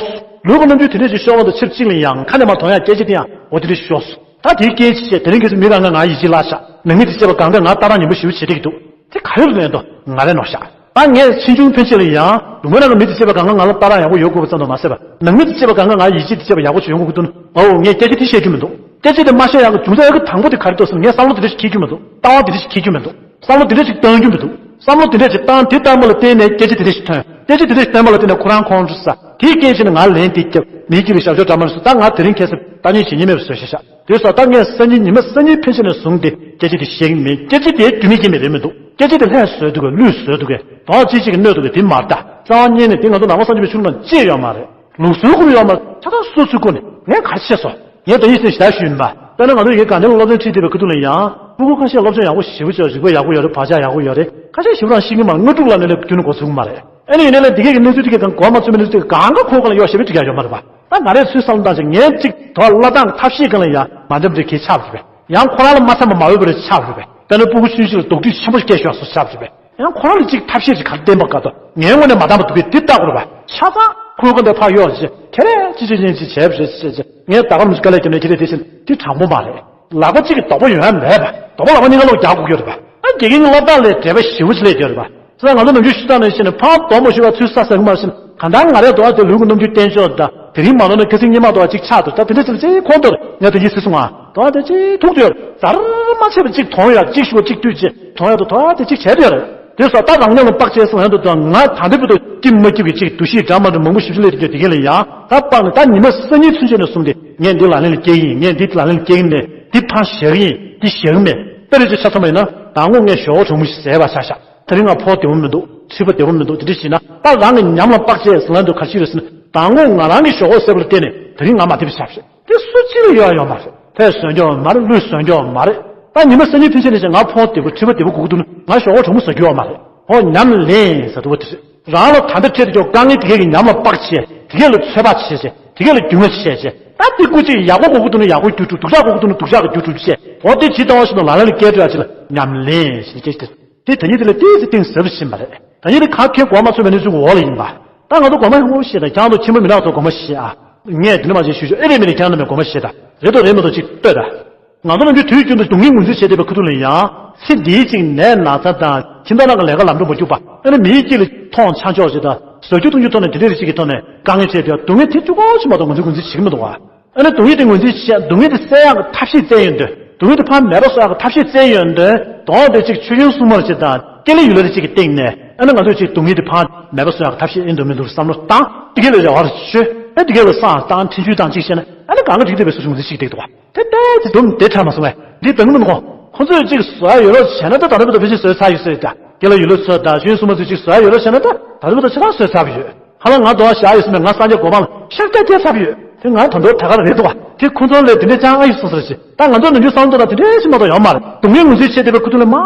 སོང་། ལུས་ཀྱི་རྣམ་འགྱུར་དེ་འདྲས་ཞིག་ཤོར་བ་དང་ཕྱིར་གཅིག་ལ་ཡང་ཁ་ནས་མར་དོན་ཡག་སྐད་ཆ་དེ་ཡང་འོ་དེ་འདྲས་ཤོར་སོང་། ད་དེའི་སྐད་ཆ་བཤད་དེ་རིང་ཁ་སང་མི་གང་ག་ང་ཡིད་ཆེས་བརླག་ཤག་ནང་མི་དེ་བྱས་པ་གང་ག་ང་ལྟ་རང་ཉན་པོ་ཞེ་པོ་བྱེད་བསྡད་ཀྱི་འདུག་དེ་ག་རེ་ལབ་ན་ཡིན་དོ། ང་རེ་ནོར་ཤག་ད་ངས་ཕྱིས་འབྱུང་ཕན་ཆད་ལ་ཡང་ལུང་པ་ནང་གི་མི་དེ་བྱས་པ་གང་ག་ང་ལ་ལྟ་རང་ཡག་པོ་ཡོད་དགོས་པ་ཙམ་དུ་མ་ཟད་པ། ནང་མི་དེ་བྱས་པ་གང་ག་ང་ཡིད་ཆེས་དེ་བྱས་པ་ཡག་པོ་བྱེད་ཡོང་གི་འདུག་ན། འོ་ངས་སྐད་ཆ་དེ་བཤད་རྒྱུ་མི་འདུག་སྐད་ཆ་དེ་མ་བཤད་ཡག་གི་རྒྱུ་མཚན་ཡག་གི་དང་པོ་དེ་ག་རེ་འདུག་ཟེར་ན། ངས་བསམ་བློ་དེ་འདྲ་ཞིག་འཁྱེར་རྒྱུ་མི་འདུག་ལྟ་བ་དེ་འདྲ་ཞིག་འཁྱེར་རྒྱུ་མི་འདུག་བསམ་བློ་དེ་འདྲ་ཞིག་བཏང་རྒྱུ་མི་འདུག་བསམ་བློ་དེ་འདྲ་ཞིག་བཏང་། དེ་བཏང་པ་ལ་བརྟེན་ནས་སྐད་ཆ་དེ་འདྲ་ཞིག་ཐོན། སྐད་ཆ་དེ་འདྲ་ཞིག་ཐོན་པ་ལ་བརྟེན་ནས་ཁོ་རང་ཁོང་ཁྲོ་ཟ། དེའི་སྐད་ཆ་ནི་ང་ལན་དེ་བརྒྱབ། མི་གཅིག་ལ་ཞབས་ཞུ་འདྲ་མ་རེད་ཟེར། ད་ང་དེ་རིང་ཁ་སང་ལྟ་ཉན་བྱེད་ཉན་མེད་པ་བཟོས་བཞག་ཤག་དེ་སོགས་ད་ངས་སང་ཉིན་ཉི་མ་སང་ཉིན་ཕན་ཆད་ནས་བཟུང་སྟེ་སྐད་ཆ་དེ་བཤད་ཀྱི་མེད། སྐད་ཆ་དེ་རྒྱུ་མེད་རྐྱེན་མེད་རེད་མི་འདུག་སྐད་ཆ་དེ་ལྷད་བཟོས་འདུག་གས། ལུས་བཟོས་འདུག་གས། དོགས་གཅིག་གཅིག་གིས་གནོད་འདུག་གས། དེ་མ་རེད་ད། རྩ་བ་ཉིད་ནས་དེ་ང་ཚོ་ནང་པ་སངས་རྒྱས་པའི་ཆོས་ལུགས་ནང་ཅི་ཡོད་མ་རེད། ལུགས་སྲོལ་ཁོ་རང་ཡོད་མ་རེད། ཆ་ཚང་སོ་སོའི་སྒོ་ནས་ངས་ག་རེ་བཤད་སོང་། ངས་ད་ཡིད་སེམས་ཞེ་དྲག་ཞུས་ཡིན་པ། དཔེར་ན་ང་ཚོ་ཡི་གེ་དགའ་ལྡན་སློབ་ཚན་ཁྲིད་བསྡད་པའི་ཁ་ཐུག་ལ་ཡང་། སྤུ་གུ་ཁ་ཤས་སློབ་སྦྱོང་ཡག་པོ་ཞེ་པོ་བྱས། རིག་པ་ཡག་པོ་ཡོད་རེད། བག་ཆགས་ཡག་པོ་ཡོད་རེད། ཁ་ཤས་ཞེ་པོ་རང་ཤེས་ཀྱི་མ་རེད། དངོས་གྲུབ་བླ་མའི་ལས་རྒྱུན་ནས་འགོ་ཚུགས་ཀྱི་མ་རེད། ཨ་ནི་ཡིན་ནའི་ལས་འདི་གས་ཀྱི་གནས་ཚུལ་དེ་གས་གང་གོ་མ་ཚོད་པའི་གནས་ཚུལ་དེ་གས་གང་ག་ཁོ་ག་ལ་གཡོག་ཞེ་པོ་འགྲིག་ཡག་ཡོད་པ། ད་ང་རས་ཚུར་བསམ་བློ་བཏང་ཞིག་ངས་གཅིག་དོ་བ་བླ་བཏང་ཐབས་ཤེས་གང་ལ་ཡང་མ་འདེམས་རེ་གས་ཆགས་རེད་པས། ཡང་ཁོ་རང་ལ་མ་འཚམས་པ་མ་འོས་པ་རེ་ཆགས་རེད་པས། དཔེར་ན་སྤུ་གུ་ཆུང་ཆུང་ལ་དོགས་འདྲི་ཆེན་པོ་སྐད་ཤོར་སོང་ཆགས་རེད་པས། ཡང་ཁོ་རང་ལ་གཅིག་ཐབས་ཤེས་ཅིག་ག་རེ་བསྟན་པ་ག་དོ། ངའི་ངོས་ནས་མ་འདང་པ་འདུག་གས། འདི་ལྟ་དགོས་རེད་པ། ཆ་ཚང་ཁོའི་ཁ་འདི་ཕར་གཡོག་ཅིག་ཁྱེད་རས་ཅི་ཅི་ཅི་ཅི་བྱས་པ་རེད་ཅེས་ཅེས། ངས་ད་ག་རང་དཀའ་ལས་བརྒྱབ་ནས་ཁྱེད་རས་དེ་བཞིན་འདི་དྲང་པོ་མ་རེད། ལག་པ་གཅིག་གིས་དོགས་པ་ཡོང་ཡ་མེད་པ། དོགས་པ་ལག་པ་གཉིས་ཀ་ལོག་རྒྱག་དགོས་ཀྱི་ཡོད་རེད་པ། ཨ་དགེ་རྒན་གྱི་སློབ་སྟངས་ལས་འབྲེལ་བ་ཞེ་པོ་ཅིག་སླེབས་ཀྱི་ཡོད་རེད་པ། ཙང་ང་ཚོ་ནམ་རྒྱུན་ཤུགས་བཏང་ནས་བཤད་ནས་ཕར་དོགས་མ་ཤོར་བ་ཚུར་ས་ཟ་གི་མ་རེད་ཟེར། གང་ལྟར་ང་རས་དོགས་པ་དེ་ལུས་ཀྱི་རྣམ་འགྱུར་བསྟན་ཕྱོགས་དང་། དེ་རིང་མ་ནོར་ན་ཁ་སང་སྔོན་མ་དོགས་པ་གཅིག་ཆགས་འདུག་ད་དེ་འདྲ་ཅིག་ལ་ཅིག་ཁོང་དོར་ངས་དོན་གྱིས་ཟེར་སོང་ང་། དོགས་པ་དེ་ཅིག་ཐུག་དུས་ཡོད་རེད། ཟ་ར་མ་བྱས་པ་གཅིག་དོན་ཡོད། གཅིག་ཞུ་བ་གཅིག་བཏུས་བྱས་དོན་ཡོད་དོ། དོགས་པ་དེ་གཅིག་བྱས་དུས་ཡོད་རེད། དེ་སོགས་ད་རང་ཉམས་ལ་དཔག་བྱས་སོང་ཡང་དུ་དང་། ང་ད་ལྟ་བར་དུ་སྐྱིད་མ་སྐྱིད་ཀྱི་གཅིག་འདུ་ཤེས་འདྲ་མ་འདྲ་མང་པོ་ཞིབ་ཞིབ་སླེབས་དུས་དེ་གས་ལ་ཡང་ད་དཔག་ནས་ད་ཉི་མ་སང་ཉིན་ཚུན་ཆད་ནས་བཟུང་སྟེ་ངས་འདི་ལག་ལེན་ལ་བཀལ་གྱི་ཡིན། ངས་འདི་ལག་ལེན་ལ་བཀལ་གྱི་མེད། འདི་ཕར་བཞག་གི་ཡིན། འདི་བཞག་གི་མེད། དཔེ་རེ་ཅིག་ཆ་ཚང་བ་ཡིན་ན། དང་པོ་ངས་ཞོགས་པ་གྲང་མོ་ཞིག་ཟས་པ་ཆགས་ཤག་དེ་རིང་ང་ཕོག་བདེ་པོ་མི་འདུག་འཁྲིས་པ་བདེ་པོ་མི་འདུག་དེ་འདྲ་བྱས་ན། ད་རང་གི་ཉམས་ལ་དཔག་བྱས་ཟེར་ལབ་དུས་ག་རེ་ཞིག་རེད་ཟེར་ན། དང་པོ་ང་རང་གི་ཞོགས་པ་ཟས་པ་ལ་བརྟེན་ནས་དེ་རིང་ང་མ་བདེ་པ་ཆགས་ཤག་དེ་སུ་གཅིག་ལ་ཡོད་ཡོད་མ་རེད། ཕས་བཟོས་རྒྱུ་མ་རེད། ལུས་བཟོས་རྒྱུ་མ་རེད། ད་ཉི་མ་སང་ཉིན་ཕན་ཆད་ནས་བྱས་ང་ཕོག་བདེ་པོ་འཁྲིས་པ་བདེ་པོ་དགོས་ཀྱི་འདུག་ན། ང་ཞོགས་པ་གྲང་མོ་ཟ་རྒྱུ་ཡོད་མ་རེད། འོ་ཉམས་ལེན་ཟེར་དུས་འོ་དེ་རེད། རང་ལ་ད་ལྟ་འཕྲད་ཀྱི་དཀའ་ངལ་དེ་གས་ཀྱི་ཉམས་ལ་དཔག་བྱས། དེ་གས་ལ་ཚོད་དཔག་བྱས་བྱས། དེ་གས་ལ་རྒྱུས་མངའ་བྱས་བྱས། ད་དེ་སྐུ་གཅིག་ཡག་པོ་དགོས་ཀྱི་འདུག་ན་ཡག་པོ་རྒྱུ་སྒྲུབ། སྡུག་ཅག་དགོས་ཀྱི་འདུག་ན་སྡུག་ཅག་གི་རྒྱུ་སྒྲུབ་བྱས། འོ་དེ་ཇི་ལྟ་བ་བཞིན་དུ་ལག་ལེན་ལ་བཀལ་ཐུབ་ཡ་ཅིག་ལ་ཉམས་ལེན་ཞེས་སྐད་ཆ་དེ། དེ་ད་ཉིད་དེ་ལ་ཏོག་ཙམ་གཏིང་ཟབ་ཏུ་ཕྱིན་པ་རེད། ད་ཉིད་དེ་ག་གེ་གོ་མ་ཚོད་པའི་གནས་ཚུལ་འོག་ལ་ཡིན་པ། ད་ང་ཚོ་དགོངས་པ་ཡག་པོ་བཞེས་དང་། ཁྱེད་རང་ཚོ་ཁྱིམ་པ་མི་ནག་ཚོ་དགོངས་པ་བཞེས་ཨ། ངས་དེ་འདྲ་མ་བྱེད་ཞུ་ཞུ་ཨེ་རེད་མི་རེད། ཁྱེད་རང་རྣམ་པས་དགོངས་པ་བཞེས་དང་། རེད་དོ་རེད་མ་གཏོགས་ཅིག་ལྟོས་དང་། ང་ཚོ་ནམ་རྒྱུན་དུས་རྒྱུན་དུ་སྡུག་བསྔལ་ངོས་འཛིན་བྱེད་བསྡད་པའི་ཁ་ཐུག་ལ་ཡང་། ཚེ་འདིའི་གཅིག་ནད་ན་ཚ་དང་ཁྱིམ་ཚང་ནང་གི་ལས་ཀ་ལམ་འགྲོ་མ་འཁྱུག་པ། ཨ་ནི་མིའི་དཀྱིལ་ལ་མཐོང་ཆ་འཇོག་བྱེད་དང་། བཟོ་རྒྱུ་གཏོང་རྒྱུ་ཐོག་ནས་དེ་འདྲའི་རིགས་ཅིག་གི་ཐོག་ནས་དཀའ་ངལ་འཕྲད་དུས། སྡུག་བསྔལ་དེ་གཅིག་པོ་ཞིག་མ་གཏོགས་ང་ཚོས་ངོས་འཛིན་བྱེད་ཀྱི་མི་འདུག་བ། ཨ་ནི་སྡུག་བསྔལ་དེ་ངོས་འཛིན་བྱས། སྡུག་བསྔལ་དེ་སེལ་ཡག་གི་ཐབས་ཤེས་བཙལ་ཡོང་དུས། སྡུག་བསྔལ་དེ་ཕར་མེད་པ་བཟོ་ཡག་གི་ཐབས་ཤེས་བཙལ་ཡོང་དུས། དོན་དེ་གཅིག་ཆོས་སྐྱོང་སྲུང་མ་རེ་ཅིག་དང་། ཀེ་ལི་ཡུལ་ལྷ་རེ་ཅིག་གི་སྟེང་ནས། ཨ་ནི་ང་ཚོས་གཅིག་སྡུག་བསྔལ་དེ་ཕར་མེད་པ་བཟོ་ཡག་གི་ཐབས་ཤེས་ཨེ་འདུག་མི་འདུག་བསམ་བློ་བཏང་། དེ་གས་ལ་རེ་བ་རེ་བཅོལ། ཨེ་དེ་གས་ལ་བསམ་བཏང་། འཕྲིན་བཅོལ་བཏང་ཅིག་བྱས་ན། ཨ་ནི་གང་ག་འགྲིག་བསྡད་པའི་བཟོ་ཞིག་ངོས་འཛིན་བྱེད་ཀྱི་བསྡད་འདུག་བ། དེ་ལྟས་ཚེ་དུམ་བདེ་དྲགས་མ་སོང་བས། འདི་འདང་གི་མི་འདུག་གོ། ཁོ་ཚོས་གཅིག་བཟོ་ཡག་ཡོད་རོགས་བྱས་ན། ད་ད་ལྟ་བར་དུ་ཕལ་ཆེར་བཟོས་ཚར་ཡོད་ས་རེད་ད། ཀེ་ལི་ཡུལ་ལྷ་ཚོ་དང་ཆོས་སྐྱོང་སྲུང་མ་ཚོས་གཅིག་བཟོ་ཡག་ཡོད་རོགས་བྱས་ན། ད་ད་ལྟ་བར་དུ་ཆ་ཚང་བཟོས་ཚར་བ་ཡོད། ཧ་ལམ་ང་དོ་བ་བཞག་ཡོད་ས་མེད། ང་སངས་རྒྱས་གོ་འཕང་ལ་ཤར་རྒྱག་རྒྱག་ཚར་བ་ཡོད། དེ་ང་ད་དུང་ད་ག་རང་རེད་འདུག་བ། དེ་ཁོ་ཚོ་ལས་དེ་འདྲའི་ཅང་ཨ་ཡོད་སོང་ས་རེད་ཅེས། ད་ང་ཚོ་ནམ་རྒྱུན་བསམ་བློ་ད་དེ་འདྲའི་ཞིག་མ་གཏོགས་ཡོད་མ་རེད། སྡུག་བསྔལ་ངོས་འཛིན་བྱེད་བསྡད་པའི་ཁུ་ཐུག་ལ་མ་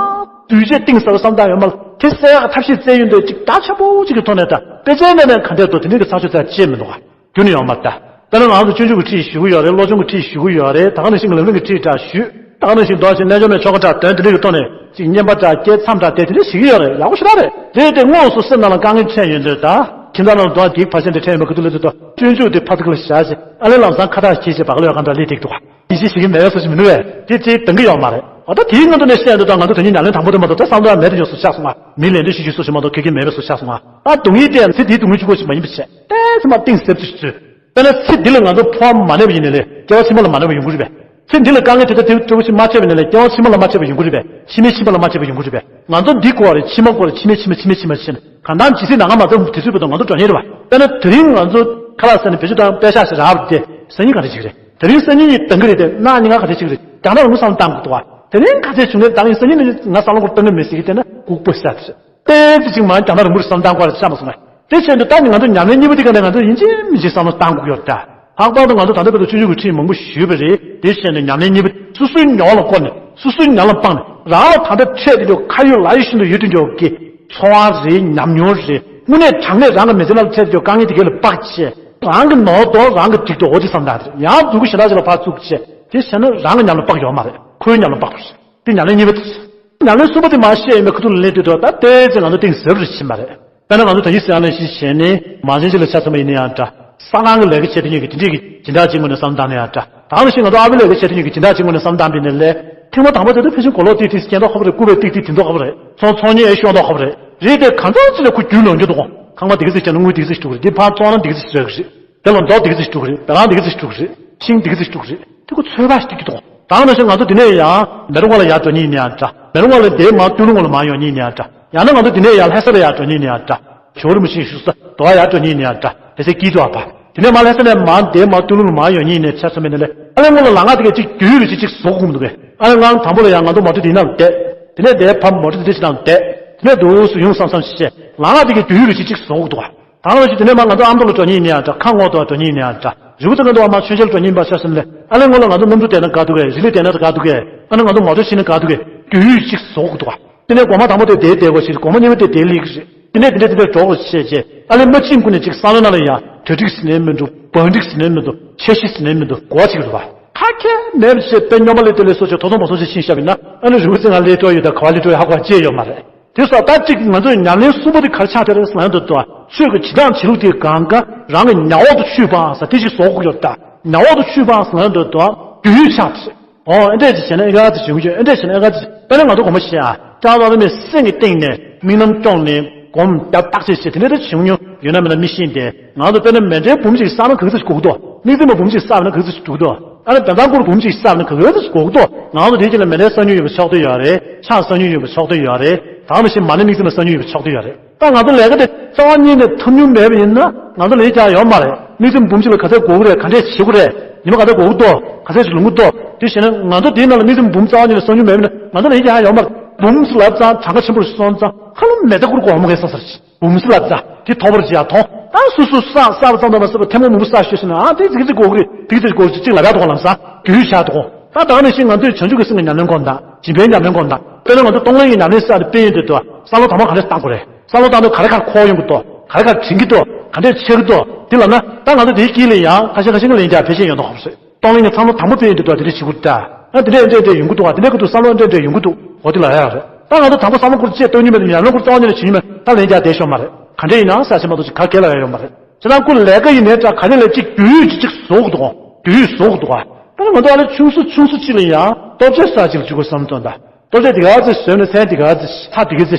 འདུས་བྱས་གཏིང་ཟབ་བསམ་བཏང་ཡོད་མ་རེད། དེ་སེལ་ཡག་གི་ཐབས་ཤེས་བཙལ་ཡོང་དུས་གཅིག་བརྡ་ཆེན་པོ་གཅིག་གི་ཐོག་ནས་ད་དཔེ་ཆའི་ནང་ནས་ག་འདྲས་འདུག་དེ་འདྲའི་གི་ཚགས་ཆོད་ཚད་ཅེས་མི་འདུག་བ། རྒྱུ་ནི་ཡོད་མ་རེད་ད། དཔེར་ན་ང་ཚོ་སྤྱོད་འཇུག་གི་ཁྲིད་ཞུ་གི་ཡོད་རེད། བློ་སྦྱོང་གི་ཁྲིད་ཞུ་གི་ཡོད་རེད། ད་ག་ནང་བཞིན་གྱི་ལམ་རིམ་གྱི་ཁྲིད་འདྲ་ཞུས། ད་ག་ནང་བཞིན་མདོ་ཆེན་རྣལ་འབྱོར་མའི་ཆོ་ག་འདྲ་འདོན། དེ་འདྲ་གི་ཐོག་ནས་ཅིག་བསྙེན་པ་འདྲ་བསྐྱེད་མཚམས་འདྲ་དེ་དེ་འདྲ་ཞིག་གི་ཡོད་རེད། ཡག་པོ་ཞེ་དྲག་རེད། དེ་དེ་དངོས་སུ་སེམས་ནང་ལ་དཀའ་ངལ་འཕྲད་ཡོང་དུས་ད། ཁྱིམ་ཚང་ནང་ལ་གདོང་སྡིག་ཕར་ཕྱིན་དེ་འཕྲད་ཡོང་བའི་ཁུ་ཐུག་ལ་དུས་ད་སྤྱོད་འཇུག་དེ་ཕར་ཐུག་ལ་བཞག་ཅིག་ཨ་ལས་ལམ་སང་ཁ་བཏགས་ཁྱེར་ཅིག་བག་ལེབ་གང་འདྲ་ལས་འགྲིག་འདུག་ག། ཡིད་ཆེས་བྱེད་ཀྱི་མེད་པ་བཟོ་ཞིག་མི་འདུག་བས། དེ་ཅིག་འདང་གི་ཡོད་མ་རེད། འོ་ད་དེའི་སྔོན་དུ་ནས་བཤད་འདུག་ད་ང་ཚོ་དེ་ཉིད་ཉམས་ལེན་དང་པོ་དེ་མ་གཏོགས་ད་བསམ་བློ་ཡང་མེད་དེ་ཡོད་སུ་ཆགས་སོང་ང་། མི་ལན་འདྲེན་ཞུ་རྒྱུ་སུ་ཞིག་མ་གཏོགས་ཁེ་ཁེ་མེད་པ་སུ་ཆགས་སོང་ང་། ད་སྡུག་བསྔལ་དེ་ཡང་ཚེ་འདིའི་སྡུག་བསྔལ་གཅིག་པོ་ཞིག་མ་ཡིན་པ་བྱས། ཏོག་ཙམ་མར་གཏིང་ཟབ་ཏུ་བཟོས། དཔེར་ན་ཚེ་འདི་ལ་ང་ཚོ་ཕོག་མ་གནས་པ་ཡིན་ནའི་ལས་སྐྱེ་བ་ཕྱི་མ་ལ་མ་གནས་པ་ཡོང་གི་རེད་པས། ཚེ་འདི་ལ་དཀའ་ངལ་དེ་ལྟ་དེ་ལྟ་བུ་ཞིག་མ་འཕྲད་པ་ཡིན་ནའི་ལས་སྐྱེ་བ་ཕྱི་མ་ལ་མ་འཕྲད་པ་ཡོང་གི་རེད་པས། ཕྱི་མའི་ཕྱི་མ་ལ་མ་འཕྲད་པ་ཡོང་གི་རེད་པས། ང་ཚོ་འདི་སྐོར་རེད། ཕྱི་མ་སྐོར་རེད། ཕྱི་མའི་ཕྱི་མ་ཕྱི་མའི་ཕྱི་མ་ཕྱི་མ་གང་ལྟར་ཇི་སྲིད་ནམ་མཁའ་མ་ཐོན་དུས་ཚོད་བར་དུ་ང་ཚོ་འགྲོ་ཉེན་རེད་པ། དཔེར་ན་དེ་རིང་ང་ཚོ་ཁ་ལག་ཟས་ནས་བེད་སྤྱོད་བཏང་པད་ཤག་ཞིག་རག་པ་དེ་སང་ཉིན་ག་འདྲ་ཅིག་རེད། དེ་རིང་སང་ཉིན་གཉིས་འདང་གི་རེད་དེ། གནངས་ཉིན་ང་ག་འདྲ་ཅིག་རེད། རྒྱང་ཐག་རིང་པོ་བསམ་བློ་བཏང་དགོས་འདུག་བ། དེ་རིང་ག་ཚད་བྱུང་ནའི་འདང་ཡིན། སང་ཉིན་ནི་ང་བསམ་བློ་འཁོར་གཏོང་གི་མེད་ཟེར་གྱི་བལྟས་ན་ལྐུགས་པ་ཟེར་ཡ་དེ་རེད། ཏོག་ཙམ་ཅིག་མར་རྒྱང་ཐག་རིང་པོར་བསམ་བློ་བཏང་དགོས་རེད་ཤག་མ་སོང་ང་། དེ་བྱས་དུས་ད་ནི་ང་ཚོ་ཉམས་ལེན་གཉིས་པ་དེ་ག་ནས་ང་ཚོ་ཡིན་གཅིག་མིན་གཅིག་བསམ་བློ་བཏང་དགོས་ཀྱི་ཡོད་རེད་ད། ལྷག་པར་དུ་ང་ཚོ་ད་ལྟ་བར་དུ་སྤྱོད་འཇུག་གི་ཁྲིད་མང་པོ་ཞུས་པ་རེད། དེ་བྱས་ནས་ཉམས་ལེན་གཉིས་པ་སོ་སོའི་མྱོང་བ་ལ་བསྐོར་ནས་སོ་སོའི་ཉམས་ལ་སྤངས་ནས་རང་ལ་ད་ལྟ་འཕྲད་དེ་འགྲོ་ཁ་ཡོད་ལག་ཡོད་ཤིན་ཏུ་ཡོད་དུ་འགྱུར་གྱི་ཚོར་བ་རེད། ཉམས་མྱོང་རེད། དངོས་གནས་དྲང་གནས་རང་གི་མི་ཚེ་ནང་ལ་འཕྲད་དེ་འགྲོ་དཀའ་ངལ་དེ་གས་ལ་དཔག་བྱས། རང་གི་ནོར་དོ་རང་གི་འགྲིག་དོ་འོ་དེ་བསམ་སྟངས་དེ་རེད། ཡང་སྡུག་གུ་ཞེ་དྲག་ཅིག་ལ་ཕར་བཙུགས་བྱས། དེ་བྱས་ན་རང་གི་ཉམས་ལ་དཔག་ཡོད་མ་རེད། ཁོའི་ཉམས་ལ་དཔག་པ་རེད། དེ་ཉམས་ལེན་གཉིས་པ་དེ་རེད། ཉམས་ལེན་གསུམ་པ་དེ་མར་བཤད་ཡོད་མེད་ཁ་ཐུག་ལ་ལེན་དུས་དོ་ད་ལྟའི་ཚེ་ང་ཚོ་གཏིང་ཟབ་རུ་ཕྱིན་པ་རེད། དཔེར་ན་ང་ཚོ་ད་ཡིག་གསལ་ལེན་ཞིག་བྱས་ནས་མ་བྱན་ཅིག་ལ་ཆ་ཚང་བ་ཡིན་ན་ཡང་འདྲ། ས་ཁང་གི་ལས་ཀ་བྱེད་དུས་ཉིད་ཀྱི་དེ་འདྲས་ཀྱི་སྦྱིན་བདག་ཅིག་ངོས་ནས་བསམ་བློ་བཏང་ན་ཡང་འདྲ། ད་ནང་བཞིན་ང་ཚོ་ཨ་ཕའི་ལས་ཀ་བྱེད་དུས་ཉིད་ཀྱི་སྦྱིན་བདག་ཅིག་ངོས་ནས་བསམ་བློ་བཏང་པ་ཡིན་ན་ལས། ཐེངས་མ་དང་པོ་དེ་ཚོ་ཕལ་ཆེར་གོ་ལོག་ཏིག་ཏིག་སྐྱེ་མདོག་ཁ་པོ་རེད། སྐུད་པའི་ཏིག་ཏིག་དེ་མདོག་ཁ་པོ་རེད། ཚོང་ཚོང་གཉེར་ཤོག་མདོག་ཁ་པོ་རེད། རེད་དེ་གང་ཚང་ཅིག་ལ་ཁོ་རྒྱུས་ལོན་རྒྱུ་འདུག་ཁང་པ་དེ་ག་ཚིག་བྱས་ན་དངུལ་དེ་ག་ཚིག་འགྲོ་གི་རེད། འདི་ཕར་བཙོང་ན་དེ་ག་ཚིག་རག་གི་རེད། དེ་ལ་མདོག་དེ་ག་ཚིག་འགྲོ་གི་རེད། བེ་ལ་མདོག་དེ་ག་ཚིག་འགྲོ་གི་རེད། ཤིང་དེ་ག་ཚིག་འགྲོ་གི་རེད། དེ་ཁོ་ཚོད་དཔག་ཞིག་ཏིག་ཏིག་འདུག་ད་ནང་བཞིན་ང་ཚོ་དེ་ནས་ཡང་མེ་རོ་ང་ལ་ཡར་འགྲོ་མཁན་ཡིན་ན་ཡང་འདྲ། མེ་རོ་ང་ལ་དེའི་མར་སྟོད་ལུང་ང་ལ་མར་ཡོང་མཁན་ཡིན་ན་ཡང་འདྲ། ཡང་ན་ང་ཚོ་དེ་ནས་ཡར་ལྷ་ས་ལ་ཡར་འགྲོ་མཁན་ཡིན་ན་ཡང་འདྲ། ཇོ་བོ་རིན་པོ་ཆེའི་བཞུགས་ས་དེ་བར་ཡར་འགྲོ་མཁན་ཡིན་ན་ཡང་འདྲ། ལྷ་སའི་སྐྱིད་སྡུག་ཨ་ཕ། དེ་ནས་མར་ལྷ་ས་ནས་མར་དེའི་མར་སྟོད་ལུང་ལ་མར་ཡོང་མཁན་ཡིན་ནའི་ཆ་ཚང་མ་ནས་ལས། ཨ་ལས་སྔོན་ལ་ལམ་ཁ་དེ་གས་གཅིག་རྒྱུས་ཡོད་རེད། གཅིག་གཅིག་བཟོ་དགོས་འདུག་གས། ཨ་ལས་ང་དང་པོ་ལ་ཡང་ང་ཚོ་མོ་ཊ་དེའི་ནང་བསྡད། དེ་ནས་དེའི་ཕར་མོ་ཊ་དེ་འདྲ་ཞིག་ནང་བསྡད། དེ་ནས་འདུག་སེ་ཡོང་བསམ་བསམ་ཞིག་བྱས། ལམ་ཁ་དེ་གས་རྒྱུས་ཡོད་རེད། གཅིག་གཅིག་བཟོ་དགོས་འདུག་གས། ད་ནང་བཞིན་དེ་ནས་མར་ང་ཚོ་ཨ་མདོ་ལ་འགྲོ་མཁན་ཡིན་ན་ཡང་འདྲ། ཁ་ངོ་དུ་འགྲོ་མཁན་ཡིན་ན་ཡང་འདྲ། རི་བོ་རྩེ་ཁ་འདུག་བ། མར་མཆོད་མཇལ་འགྲོ་མཁན་ཡིན་པ་ཆ་བཞག་ན་ལས། ཨ་ལས་སྔོན་ལ་ང་ཚོ་གནམ་གྲུ་བསྡད་ན་དགའ་འདུག་གས། རི་ལི་བསྡད་ན་དགའ་འདུག་གས། ཨ་ནི་ང་ཚོ་མོ་ཊ་ཁྱེར་ན་དགའ་འདུག་གས། རྒྱུས་ཡོད་རེད། གཅིག་བཟོ་དགོས་འདུག་གས། དེ་ནས་སྒོ་མ་དང་པོ་དེ་དེར་བསྡད་དགོས་ཞེས། སྒོ་མ་གཉིས་པ་དེ་དེར་སླེབས་ཀྱི་རེད། དེ་ནས་དེ་འདྲ་དེ་འདྲ་འགྲོ་དགོས་ཞེས་བྱས། ཨ་ལས་མ་ཕྱིན་གོང་ནས་ཅིག་བསམ་བློའི་ནང་ལ་ཡང་གྲ་སྒྲིག་ཟེར་ནའི་མི་འདུག་བང་སྒྲིག་ཟེར་ནའི་མི་འདུག་འཆར་གཞི་ཟེར་ནའི་མི་འདུག་གོ་བ་ཅིག་རེད་པ། ཁ་ཁྱེར་མེད་པ་བྱས་དཔེ་སྨྱོན་པ་ལས་དེ་ལས་སོ་བྱས་ཐོ་ཐོ་མ་སོ་བྱས་ཕྱིན་བཞག་པ་ཡིན་ན། ཨ་ནི་རི་བོ་རྩེ་ལ་སླེབས་འགྲོ་ཡོད་དང་ག་པར་སླེབས་འགྲོ་ཡོད་ཧ་གོ་བ་ཅི་ཡང་ཡོད་མ་རེད། དེ་སོགས་ད་གཅིག་ང་ཚོའི་ཉམས་ལེན་གསུམ་པོ་དེ་ག་རེ་ཆགས་བསྡད་རེད་ཟེར་ན་འདུག་ད། ཆོས་ཀྱི་བྱེད་སྟངས་བྱེད་ལུགས་དེ་གང་ག་རང་གི་ཉ་འོག་ཏུ་ཆུད་པ་ཟེར་དེ་ཅིག་བཟོ་དགོས་ཡོད་ད། ཉ་འོག་ཏུ་ཆུད་པ་ཟེར་ན་འདུག་ད། རྒྱུས་ཡོད་ཆགས་བྱས། ཨོ་ཨེ་འདྲས་ཅིག་བྱས་ན་ཨེ་ག་ཙི་བྱུང་རྒྱུ། ཨེ་འདྲས་བྱས་ན་ཨེ་ག་ཙི། དཔེར་ན་ང་ཚོ་དགོངས་པ་བཞེས་ཨ། ལྕགས་ལག་རི་མོའི་སེང་གེ་སྟེང་ནས་དམིགས་རྣམ་སྐྱོང་ནས་སྒོམ་རྒྱབ་བཏགས་བྱས་བྱས་དེ་འདྲས་དེ་བྱུང་མྱོང་ཡོད་ན་མེད་ན་མི་ཤེས་ཏེ། ང་ཚོ་དཔེར་ན་མཎྜལ་འབུམ་གཅིག་བསགས་ན་ག་ཚོད་ཞིག་འགོར་གི་འདུག་དམིགས་བརྩེ་མ་འབུམ་གཅིག་བསགས་ན་ག་ཚོད་ཞིག་འགྲོ་གི་འདུག་ཨ་ནི་བན་དང་སྐོར་འབུམ་གཅིག་བསགས་ན་ག་ཚོད་ཞིག་འགོར་གི་འདུག་ང་ཚོ་དེའི་རྗེས་ལ་མཎྜལ་གསར་ཉོ་ཡོང་བའི་ཕྱོགས་དེ་ཡོད་རེད། ཕྱག་གསར་ཉོ་ཡོང་བའི་ཕྱོགས་དེ་ཡོད་རེད། ད་ནང་བཞིན་མ་ཎི་དམིགས་བརྩེ་མ་གསར་ཉོ་ཡོང་བའི་ཕྱོགས་དེ་ཡོད་རེད། ད་ང་ཚོ་ལས་ཀ་དེ་རྩ་བ་ཉིད་ནས་ཐུབ་མྱོང་མེད་པ་ཡིན་ན་ང་ཚོ་ལས་རྒྱག་ཡོད་མ་རེད། དམིགས་བརྩེ་འབུམ་གཅིག་ལ་ག་ཚད་འགོར་གི་རེད། ག་འདྲས་བྱེད་དགོས་རེད། ཉི་མ་ག་ཚད་འགོར་གི་འདུག་ག་ཚད་ཅིག་ལོང་གི་འདུག་དེ་བྱས་ན་ང་ཚོ་དེའི་ནང་ལ་དམིགས་བརྩེ་འབུམ་རྩ་བ་ཉིད་ནས་གསར་ཉོ་མེད་པ་ཡིན་ན་ང་ཚོ་ལས་རྒྱག་ཡོད་མ་རེད། འབུམ་ལབ་ཙང་གྲངས་ཀ་ཆེན་པོ་སོང་ཙང་ཧ་ལམ་མེ་མདའ་སྐོར་གོང་མོ་གས་ས་ས་རེད། འབུམ་སུ་ལབ་ཙང་དེ་ཐོབ་པར་བྱེད་ཡ་མཐོང་། ད་སོ་སོ་བསགས་བསགས་པ་ཙམ་དང་མ་ཟད་པར་ཐེངས་མ་མང་པོ་བསགས་ཤོད་ཟེར་ན། ཨ་དེ་ཙིག་ཙིག་གོ་གི་རེད། དེ་ཙིག་གོ་གི་ཅིག་ལབ་ཡ་དོ་གོ་ལམ་སང་རྒྱུས་ཆགས་དོ་གོ་ད་ད་ག་ནང་བཞིན་ང་ཚོས་བྱང་ཆུབ་ཀྱི་སེམས་ཀྱི་ཉམས་ལེན་སྐོར་དང་སྦྱིན་པའི་ཉམས་ལེན་སྐོར་དང་། དཔེར་ན་ང་ཚོ་གཏོང་ལེན་གྱི་ཉམས་ལེན་ཟེར་ཡ་དེ་དཔེ་ཡིན་དུས་དུ་བསམ་བློ་དང་པོ་ག་འདྲས་བཏང་དགོས་རེད། བསམ་བློ་བཏང་དུས་ག་རེ་ག་རེ་འཁོར་ཡོང་གི་འདུག་ག་རེ་ག་རེ་དྲན་གྱི་འདུག་ག་འདྲས་འཆར་གྱི་འདུག་དེ་ལབ་ན་ད་ང་ཚོ་དེའི་དཀྱིལ་ལ་ཡང་ཁ་ཤས་ཁ་ཤས་ཀྱི་ལན་རྒྱག་ཕལ་ཆེར་ཡོད་མདོག་ཁ་པོ་རེད། གཏོང་ལེན་གྱི་བསམ་བློ་དང་པོ་དཔེ་ཡིན་དུས་དུ་དེ་འདྲས་བྱེད་དགོས་ད། ཨ་དེ་འདྲས་འདྲས་འདྲས་ཡོང་གི་འདུག་བ། དེ་འདྲས་ཀྱི་འདུག་བསམ་བློ་འདྲས་འདྲས་ཡོང་གི་འདུག་འོ་དེ་ལབ་ཡ་རེད། ད་ང་ཚོ་དང་པོ་བསམ་བློ་སྐོར་བཅས་གཏོང་རྒྱུ་མེད་དུ་ཉམས་ལེན་སྐོར་གཏོང་རྒྱུ་ལ་བྱེད་རྒྱུ་མེད། ད་ལན་རྒྱག་བསྡད་ཤོག་མ་རེད། ག་འདྲས་ཡིན་ན་ཟེར་བྱེད་མ་གཏོགས་ཅིག་ག་གེ་ལ་ཡ་ཡོད་མ་རེད། བྱས་ཙང་ཁོ་ལས་ཀ་ཡིན་ནའི་འདྲ་ག་ནས་ལས་གཅིག་རྒྱུས་ཡོད་ཅིག་གཅིག་བཟོ་དགོས་འདུག་རྒྱུས་ཡོད་བཟོ་དགོས་འདུག་ད་ང་ཚོ་ཨ་ལས་ཆུང་སུ་ཆུང་སུ་གཅིག་ལ་ཡང་ལྟོ་ཆས་ས་གཅིག་ལ་འཇུག་དགོས་བསམ་བཏང་ད། ལྟོ་ཆས་དེ་ག་ཙི་ཟོས་ན་མཚན་དེ་ག་ཙི་ཚྭ་དེ་ག་ཙི་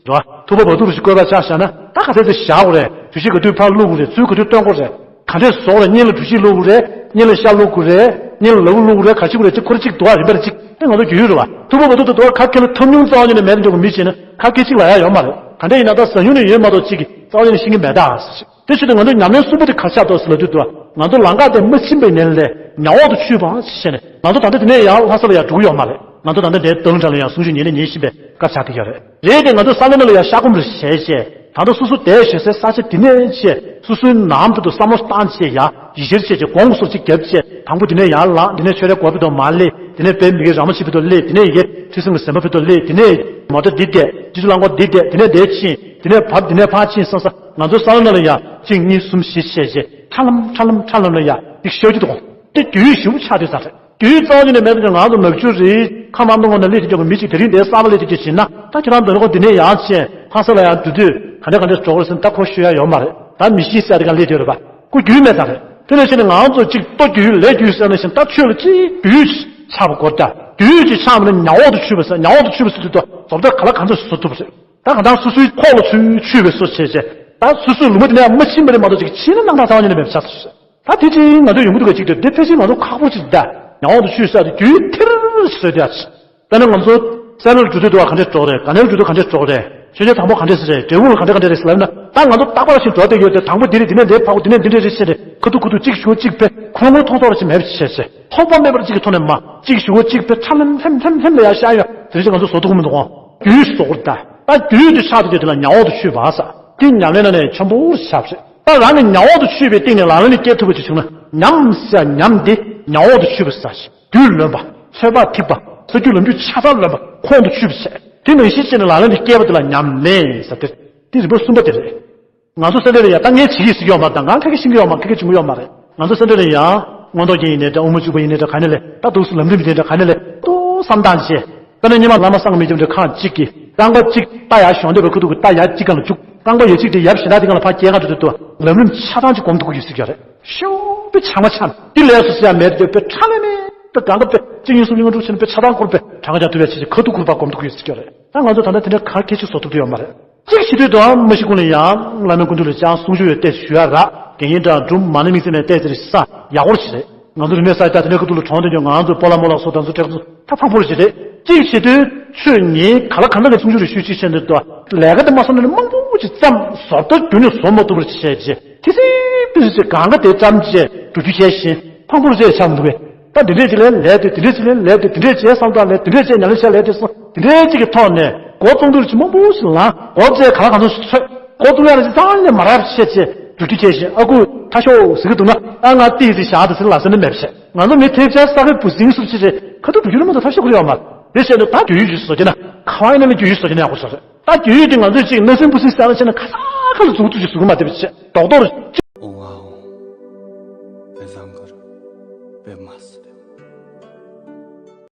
རེད་བ། ཐུག་པ་བ་ཐུག་རུ་ཞིག་བསྐོལ་བ་ཆགས་བཞག་ན་ད་ག་ཚད་ཙི་བཞག་དགོས་རེད། གྲོ་ཞིབ་ག་དུས་ཕར་བླུགས་དགོས་རེད། ཚུལ་ག་དུས་སྟོན་དགོས་རེད། ག་འདྲས་བཟོ་དགོས་རེད། སྙིང་ལ་གྲོ་ཞིབ་བླུགས་དགོས་རེད། སྙིང་ལ་ཤ་བླུགས་དགོས་རེད། སྙིང་ལ་ལ་འུ་བླུགས་དགོས་རེད། ག་ཅི་དགོས་རེད། ཅིག་ཁོ་རེ་གཅིག་འདུག་བ། རིམ་པ་རེ་གཅིག་དེ་ང་ཚོ་རྒྱུས་ཡོད་རེད་བ། ཐུག་པ་བ་ཐུག་ཏུ་འདུག་བ། ཁ་ཁེ་ལ་ཐུབ་མྱོང་རྩ་བ་ཉིད་ནས་མེད་དུ་འགྲོ་གི་མི་བྱས་ན་ཁ་ཁེ་གཅིག་ལ་ཡ་ཡོད་མ་རེད། ག་འདྲས་ཡིན་ན་ད་ཟ་ཉུང་ནས་ཡོད་མ་གཏོགས་གཅིག་གི་རྩ་བ་ཉིད་ནས་ཤེས་ཀྱི་མེད་ད། དེ་བྱེད་དུས་ང་ཚོ་ཉམས་ལེན་གསུམ་པོ་དེ་ག་ཆགས་འདུག་ཟེར་ལབ་དུས་དུ་ང་ཚོ་ལམ་ཁ་དེ་མ་ཕྱིན་པའི་ནས་ལས་ཉ་འོག་ཏུ་ཆུད་པ་ཞེས་ནས་ང་ཚོ་ད་ལྟ་དེ་ནས་ཡང་ལྷ་ས་ལ་ཡང་འགྲོ་གི་ཡོད་མ་རེད། ང་ཚོ་ད་ལྟ་འདིར་སྟོད་ལུང་བྲག་ལ་ཡང་གསུང་ཆོས་ཉན་ནས་ཉན་བཞིན་པའི་སྐབས་ཆགས་ཀྱི་ཡོད་རེད། རེད་དེ་ང་ཚོ་ས་ལ་ནས་ལ་ཡང་ཤ་སྐོམ་རེ་བྱས་བྱས་ད་ལྟ་སོ་སོ་བསྡད་བཞིན་སའི་ས་ཆ་དེ་ནས་བྱས་སོ་སོའི་ནང་དུ་བསམ་བློ་བཏང་བྱས་ཡ་ཡིད་ཆེས་བྱས་བྱས་དགོངས་སོ་གཅིག་བརྒྱབ་བྱས་དང་པོ་དེ་ནས་ཡར་ལངས། དེ་ནས་ཆོས་རའི་སྒོ་ཕུད་དུ་མར་སླེབས། དེ་ནས་དཔལ་མི་ཁའི་ར་མ་ཆེ་ཕུད་དུ་སླེབས། དེ་ནས་ཡི་གེ་ཁྲི་སྲོང་གི་ཟན་པ་ཕུད་དུ་སླེབས། དེ་ནས་མོ་ཊ་འདི་བསྡད། སྤྱི་ཚོགས་རླངས་འཁོར་འདི་བསྡད། དེ་ནས་འདིར་ཕྱིན། དེ་ནས་བར་འདི་ནས་ཕར་ཕྱིན་བསམ་ས་ང་ཚོའི་ས་ལ་ནང་ལ་ཡང་གཅིག་གཉིས་གསུམ་བཞི་བྱས་བྱས་ཁྲ་ལམ་ཁྲ་ལམ་ཁྲ་ལམ་ལ་ཡ་ཏིག་ཤོད་ཀྱི་འདུག་དེ་རྒྱུས་ཞུ་ཆགས་དུས་ས་རེད། རྒྱུས་རྩ་བ་ཉིད་ནས་མེད་པ་ཅིག་ང་ཚོ་ནག་ཆུ་རེད་ཁམས་ཨ་མདོ་ངོས་ནས་སླེབས་ཀྱི་འཇོག་གི་མི་གཅིག་དེ་རིང་འདིར་གསར་པ་སླེབས་ཀྱི་ཅིག་བྱིན་ན་ད་ཁྱེད་རང་འདོད་ན་ཁོ་འདི་ནས་ཡར་ཕྱིན་ལྷ་ས་ལ་ཡར་འགྲོ་དུས་ག་འདྲ་ག་འདྲ་འགྲོ་དགོས་རེད་ཟེར་ན་ད་ཁོ་ཤོད་ཡ་ཡོད་མ་རེད། ད་མི་ཤེས་ཟེར་ཡ་དེ་ག་སླེབས་བསྡད་ཡོད་རེད་པ། ཁོ་རྒྱུས་མེད་ཙང་རེད། དེ་ནས་ཕྱིན་ནས་ང་ཚོ་གཅིག་ལྟོ་རྒྱུས་ལས་རྒྱུས་ཟེར་ནས་ཕྱིན་ད་ཆོས་ལ་གཅིག་རྒྱུས་ཆགས་པ་དགོས་རེད། ད་རྒྱུས་གཅིག་ཆགས་མ་ནས་ཉ་འོག་ཏུ་ཆུད་པ་ཟེར། ཉ་འོག་ཏུ་ཆུད་པ་ཟེར་དུས་ད་བཟོ་ལྟ་ག་ལ་གང་འདྲ་བཟོ་ཐུབ་པ་རེད། ད་གང་ལྟར་སོ་སོའི་ཁོག་ལ་ཚུར་ཆུད་པའི་བཟོ་བྱས་བྱས་ད་སོ་སོའི་ལུང་པ་དེ་ནས་མ་ཕྱིན་པ་རེད་མ་གཏོགས་ཅིག་ཕྱིན་ན་སྣང་གྲགས་ཚང་བ་ཉིད་ནས་མེད་པ་ཆགས་སོང་། ད་དེ་ཅིག་ང་ཚོས་ཡོང་གི་འདུག་ག་གཅིག་དེ་དེ་ཕལ་ཆེར་ང་ཚོ་ཁག་པོ་ཅིག་ད་ཉ་འོག་ཏུ་ཆུད་ས་དེ་རྒྱུས་ཐེར་བཟོས་ཏེ་ཨ་ཅི། དཔེར་ན་ང་ཚོ་སེ་ལར་འགྲོ་དུས་དུ་ག་འདྲས་འགྲོ་རེད། ག་ནས་འགྲོ་དུས་ག་འདྲས་འགྲོ་རེད། ཆོས་རྒྱལ་དང་པོ་ག་འདྲས་རེད། འབྲས་སྤུངས་ལ་ག་འདྲས་ག་འདྲས་རེད་ཟེར་ལབ་ན་ད་ང་ཚོ་རྟག་པར་ཞིག་འགྲོ་བསྡད་ཡོད་དེ་དང་པོ་འདི་རེད། འདི་ནས་འདིར་ཕར་འགྲོ། འདི་ནས་འདི་འདྲས་རེད་ཟེར་རེད། ཁ་ཐུག་ཁ་ཐུག་གཅིག་ཞུ་གཅིག་དཔེ་ཁོང་ཁོང་ཐོག་ཐོག་ལ་ཞིག་མེད་པ་བྱས་བྱས་ཐོགས་པ་མེད་པར་གཅིག་གི་ཐོག་ནས་མ་གཅིག་ཞུ་གཅིག་དཔེ་ཁྲ་ལམ་ལྷེམ་ལྷེམ་ལྷེམ་ལ་ཡར་ཤར་ཡོང་དེ་འདྲས་ང་ཚོ་བཟོ་ཐུབ་ཀྱི་མི་འདུག་གོ་རྒྱུས་བཟོ་དགོས་རེད། ད་ད་རྒྱུས་དེ་ཆགས་དུས་དེ་ལ་ཉ་འོག་ཏུ་ཆུད་པ་ཟེར་དེ་ཉམས་ལེན་ནང་ནས་ཆེན་པོ་ཆགས་རེད། ད་རང་གི་ཉ་འོག་ཏུ་ཆུད་པའི་སྟེང་ནས་ལག་ལེན་དེ་སྐྱེལ་ཐུབ་པ་ཅིག་བྱུང་ན་ཉམས་ཟེར་ཉམས་དེ་ཉ་འོག་ཏུ་ཆུད་པ་ཟེར། རྒྱུས་ལོན་པ། ཚོད་དཔག་ཐིག་པ། ས་རྒྱུས་ལམ་རྒྱུས་ཆ་ཚང་ལོན་པ་ཁོང་དུ་ཆུད་པ་བྱས། དེ་ནང་བཞིན་བྱས་ནས་ལག་ལེན་དུ་བསྐྱལ་བ་དེ་ལ་ཉམས་ལེན་ཟེར་ཏེ། དེ་རིམ་པ་གསུམ་པ་དེ་རེད། ང་ཚོ་སེ་འབྲས་ལ་ཡང་ད་ངས་བྱེད་ཀྱི་ཟེར་གྱི་ཡོད་མ་རེད། ད་ང་ཁ་ཁ་ཤེས་ཀྱི་ཡོད་མ་རེད། ཁ་ཁ་བྱུང་གི་ཡོད་མ་རེད། ང་ཚོ་སེ་འབྲས་ལ་ཡང་མངོན་རྟོགས་རྒྱན་ཡིན་ནའི་འདྲ། དབུ་མ་འཇུག་པ་ཡིན་ནའི་འདྲ། ག་ནས་ལས་ད་འདུག་སེ་ལམ་རིམ་ཡིན་ནའི་འདྲ། ག་ནས་ལས་ཏོག་བསམ་བཏང་བྱས། དཔེར་ན་སྔོན་མ་བླ་མ་བསམ་གྱིས་མི་ཁྱབ་པའི་ཁང་གཅིག་གི་རྐང་པ་གཅིག་རྟ་ཡར་གཞོང་འདེབས་པའི་ཁ་ཐུག་གི་རྟ་ཡར་གཅིག་སྒང་ལ་བཅུག་རྐང་པ་ཡ་གཅིག་དེ་ཡབ་གཞན་དག་དེ་སྒང་ལ་ཕར་བསྐྱལ་ག་འགྲོ་དུས་དུ་ལམ་རིམ་ཆ་ཚང་ཅིག་སྒོམ་ཐུབ་ཀྱི་ཡོད་ཟེར་གྱི་རེད། ཤོག་པའི་ཆང་མ་ཆང་འདི་ལས་སུ་ཟེར་ཡ་མེད་དེ་དཔེ་ཁྲ་ལམ་མེ་ད་གང་ག་དཔེ་གཅིག་གཉིས་གསུམ་བཞི་ལྔ་དྲུག་བྱས་ནས་དཔེ་ཆ་ཚང་སྐོར་དཔེ་གྲངས་ཀ་རྒྱག་ཐུབ་ཡ་བྱས་ཀྱི་ཁ་ཐུག་ཁུར་པ་སྒོམ་ཐུབ་ཀྱི་ཡོད་ཟེར་གྱི་རེད། ད་ང་ཚོ་ད་ལྟ་དེ་འདྲ་ག་གེ་ཅིག་བཟོ་ཐུབ་ཀྱི་ཡོད་མ་རེད། གཅིག་བྱེད་དུས་དུའང་མ་ཤི་ཀུན་ལ་ཡང་བླ་མའི་སྐུ་མདུན་ལ་ཅང་གསུང་ཆོས་ཡོད་བལྟས་ཞུ་ཡ་ར་དགེ་བསྙེན་དྲང་སྒྲུབ་མ་ཎི་དམིགས་བརྩེ་ནས་བལྟས་ཟེར་ས་ཡག་པོ་ཞིག་རེད། ང་ཚོ་རིག་གནས་གསར་རྒྱག་དེ་འདྲའི་ཁ་ཐུག་ལ་གྲོངས་དེ་འདྲ་ང་ཚོ་སྤོ་ལགས་རྨོ་ལགས་སོགས་དང་ཚོ་སྤྲད་ཚོ་ད་ཕངས་པོ་རེད་ཞེས་རེད། གཅིག་བྱེད་དུས་ཆོས་ཉིད་ག་ལ་གང་འདྲ་གི་སེམས་ཤུགས་རེ་ཤུགས་གཅིག་བྱས་འདུག་ལས་ཀ་དེ་མ་བསམ་ན་ནི་མང་པོ་ཅིག་བརྩམས་བཟོ་ལྟ་རྒྱུ་ནས་བཟོ་མ་ཐུབ་པར་བྱས་རྗེས་དེ་སྲིད་པའི་རིགས་ཀྱི་གང་ག་དེ་བརྩམས་རྗེས་འགྲོ་རྒྱུ་བྱས་ཤིང་ཕངས་པོ་རེད་ཆགས་མི་འདུག་གས། ད་འདི་འདྲས་ཅིག་ལས་ལས་དེ་འདི་འདྲས་ཅིག་ལས་ལས་དེ་འདི་འདྲས་བྱས་བསམ་དང་ལས་དེ་འདྲས་བྱས་ཉ་ལས་བྱས་ལས་དེ་སོང་དེ་འདྲས་ཅིག་གི་ཐོག་ནས་འགོ་བཙོང་དུས་ཅིག་མང་པོ་ཞིག་ལངས་འགོ་བཙལ་ག་ལ་གང་འཚམ་ཞིག་འཚོལ་འགོ་བཙོང་ཡ་ལ་ཅིག་རྩ་བ་ནས་མ་རག་བྱས་རྗེས་འགྲོ་རྒྱུ་བྱས་ཤིང་ཨ་ཁུ་ད་ཤོག་ཟེར་གི་འདུག་ན་ཨ་ང་ཏི་ཡི་ཟིག་བཞག་དང་ཟེར་ལ་ཟེར་ན་མེད་བྱས། ང་ཚོ་མི་ཐེབས་ཆག་ས་ཁའི་འབུ་སྲིན་སུབ་ཆེ་རེད། ཁ་ཐུག་འགྲོ་རྒྱུ་རེད་མ་གཏོགས་ཐབས་ཤེས་ཁུར་ཡོད་མ་རེད། དེ་བྱས་ནས་ད་རྒྱུ་ཡུལ་ཅིག་བཟོ་རྒྱུ་ན་ཁ་བ་ཡིན་ན་ནི་རྒྱུ་ཡུལ་བཟོ་རྒྱུ་ན་ཡག་པོ་བཟོ་རེད། ད་རྒྱུ་ཡུལ་དེ་ང་ཚོས་ཅིག་གནག་སེང་འབུ་སྲིན་ཟ་ན་བྱས་ན་ཁ་ས་ཁ་ལ་མཛུབ་ཐུག་ཅིག་བཟོ་གི་མ་བསྡད་པ་བྱས་རྡོག་རྡོག་རེད། ཨོང་ཨ་ཨོང་། བེ་བཟང་གར་བེ་མ་སི་རེ།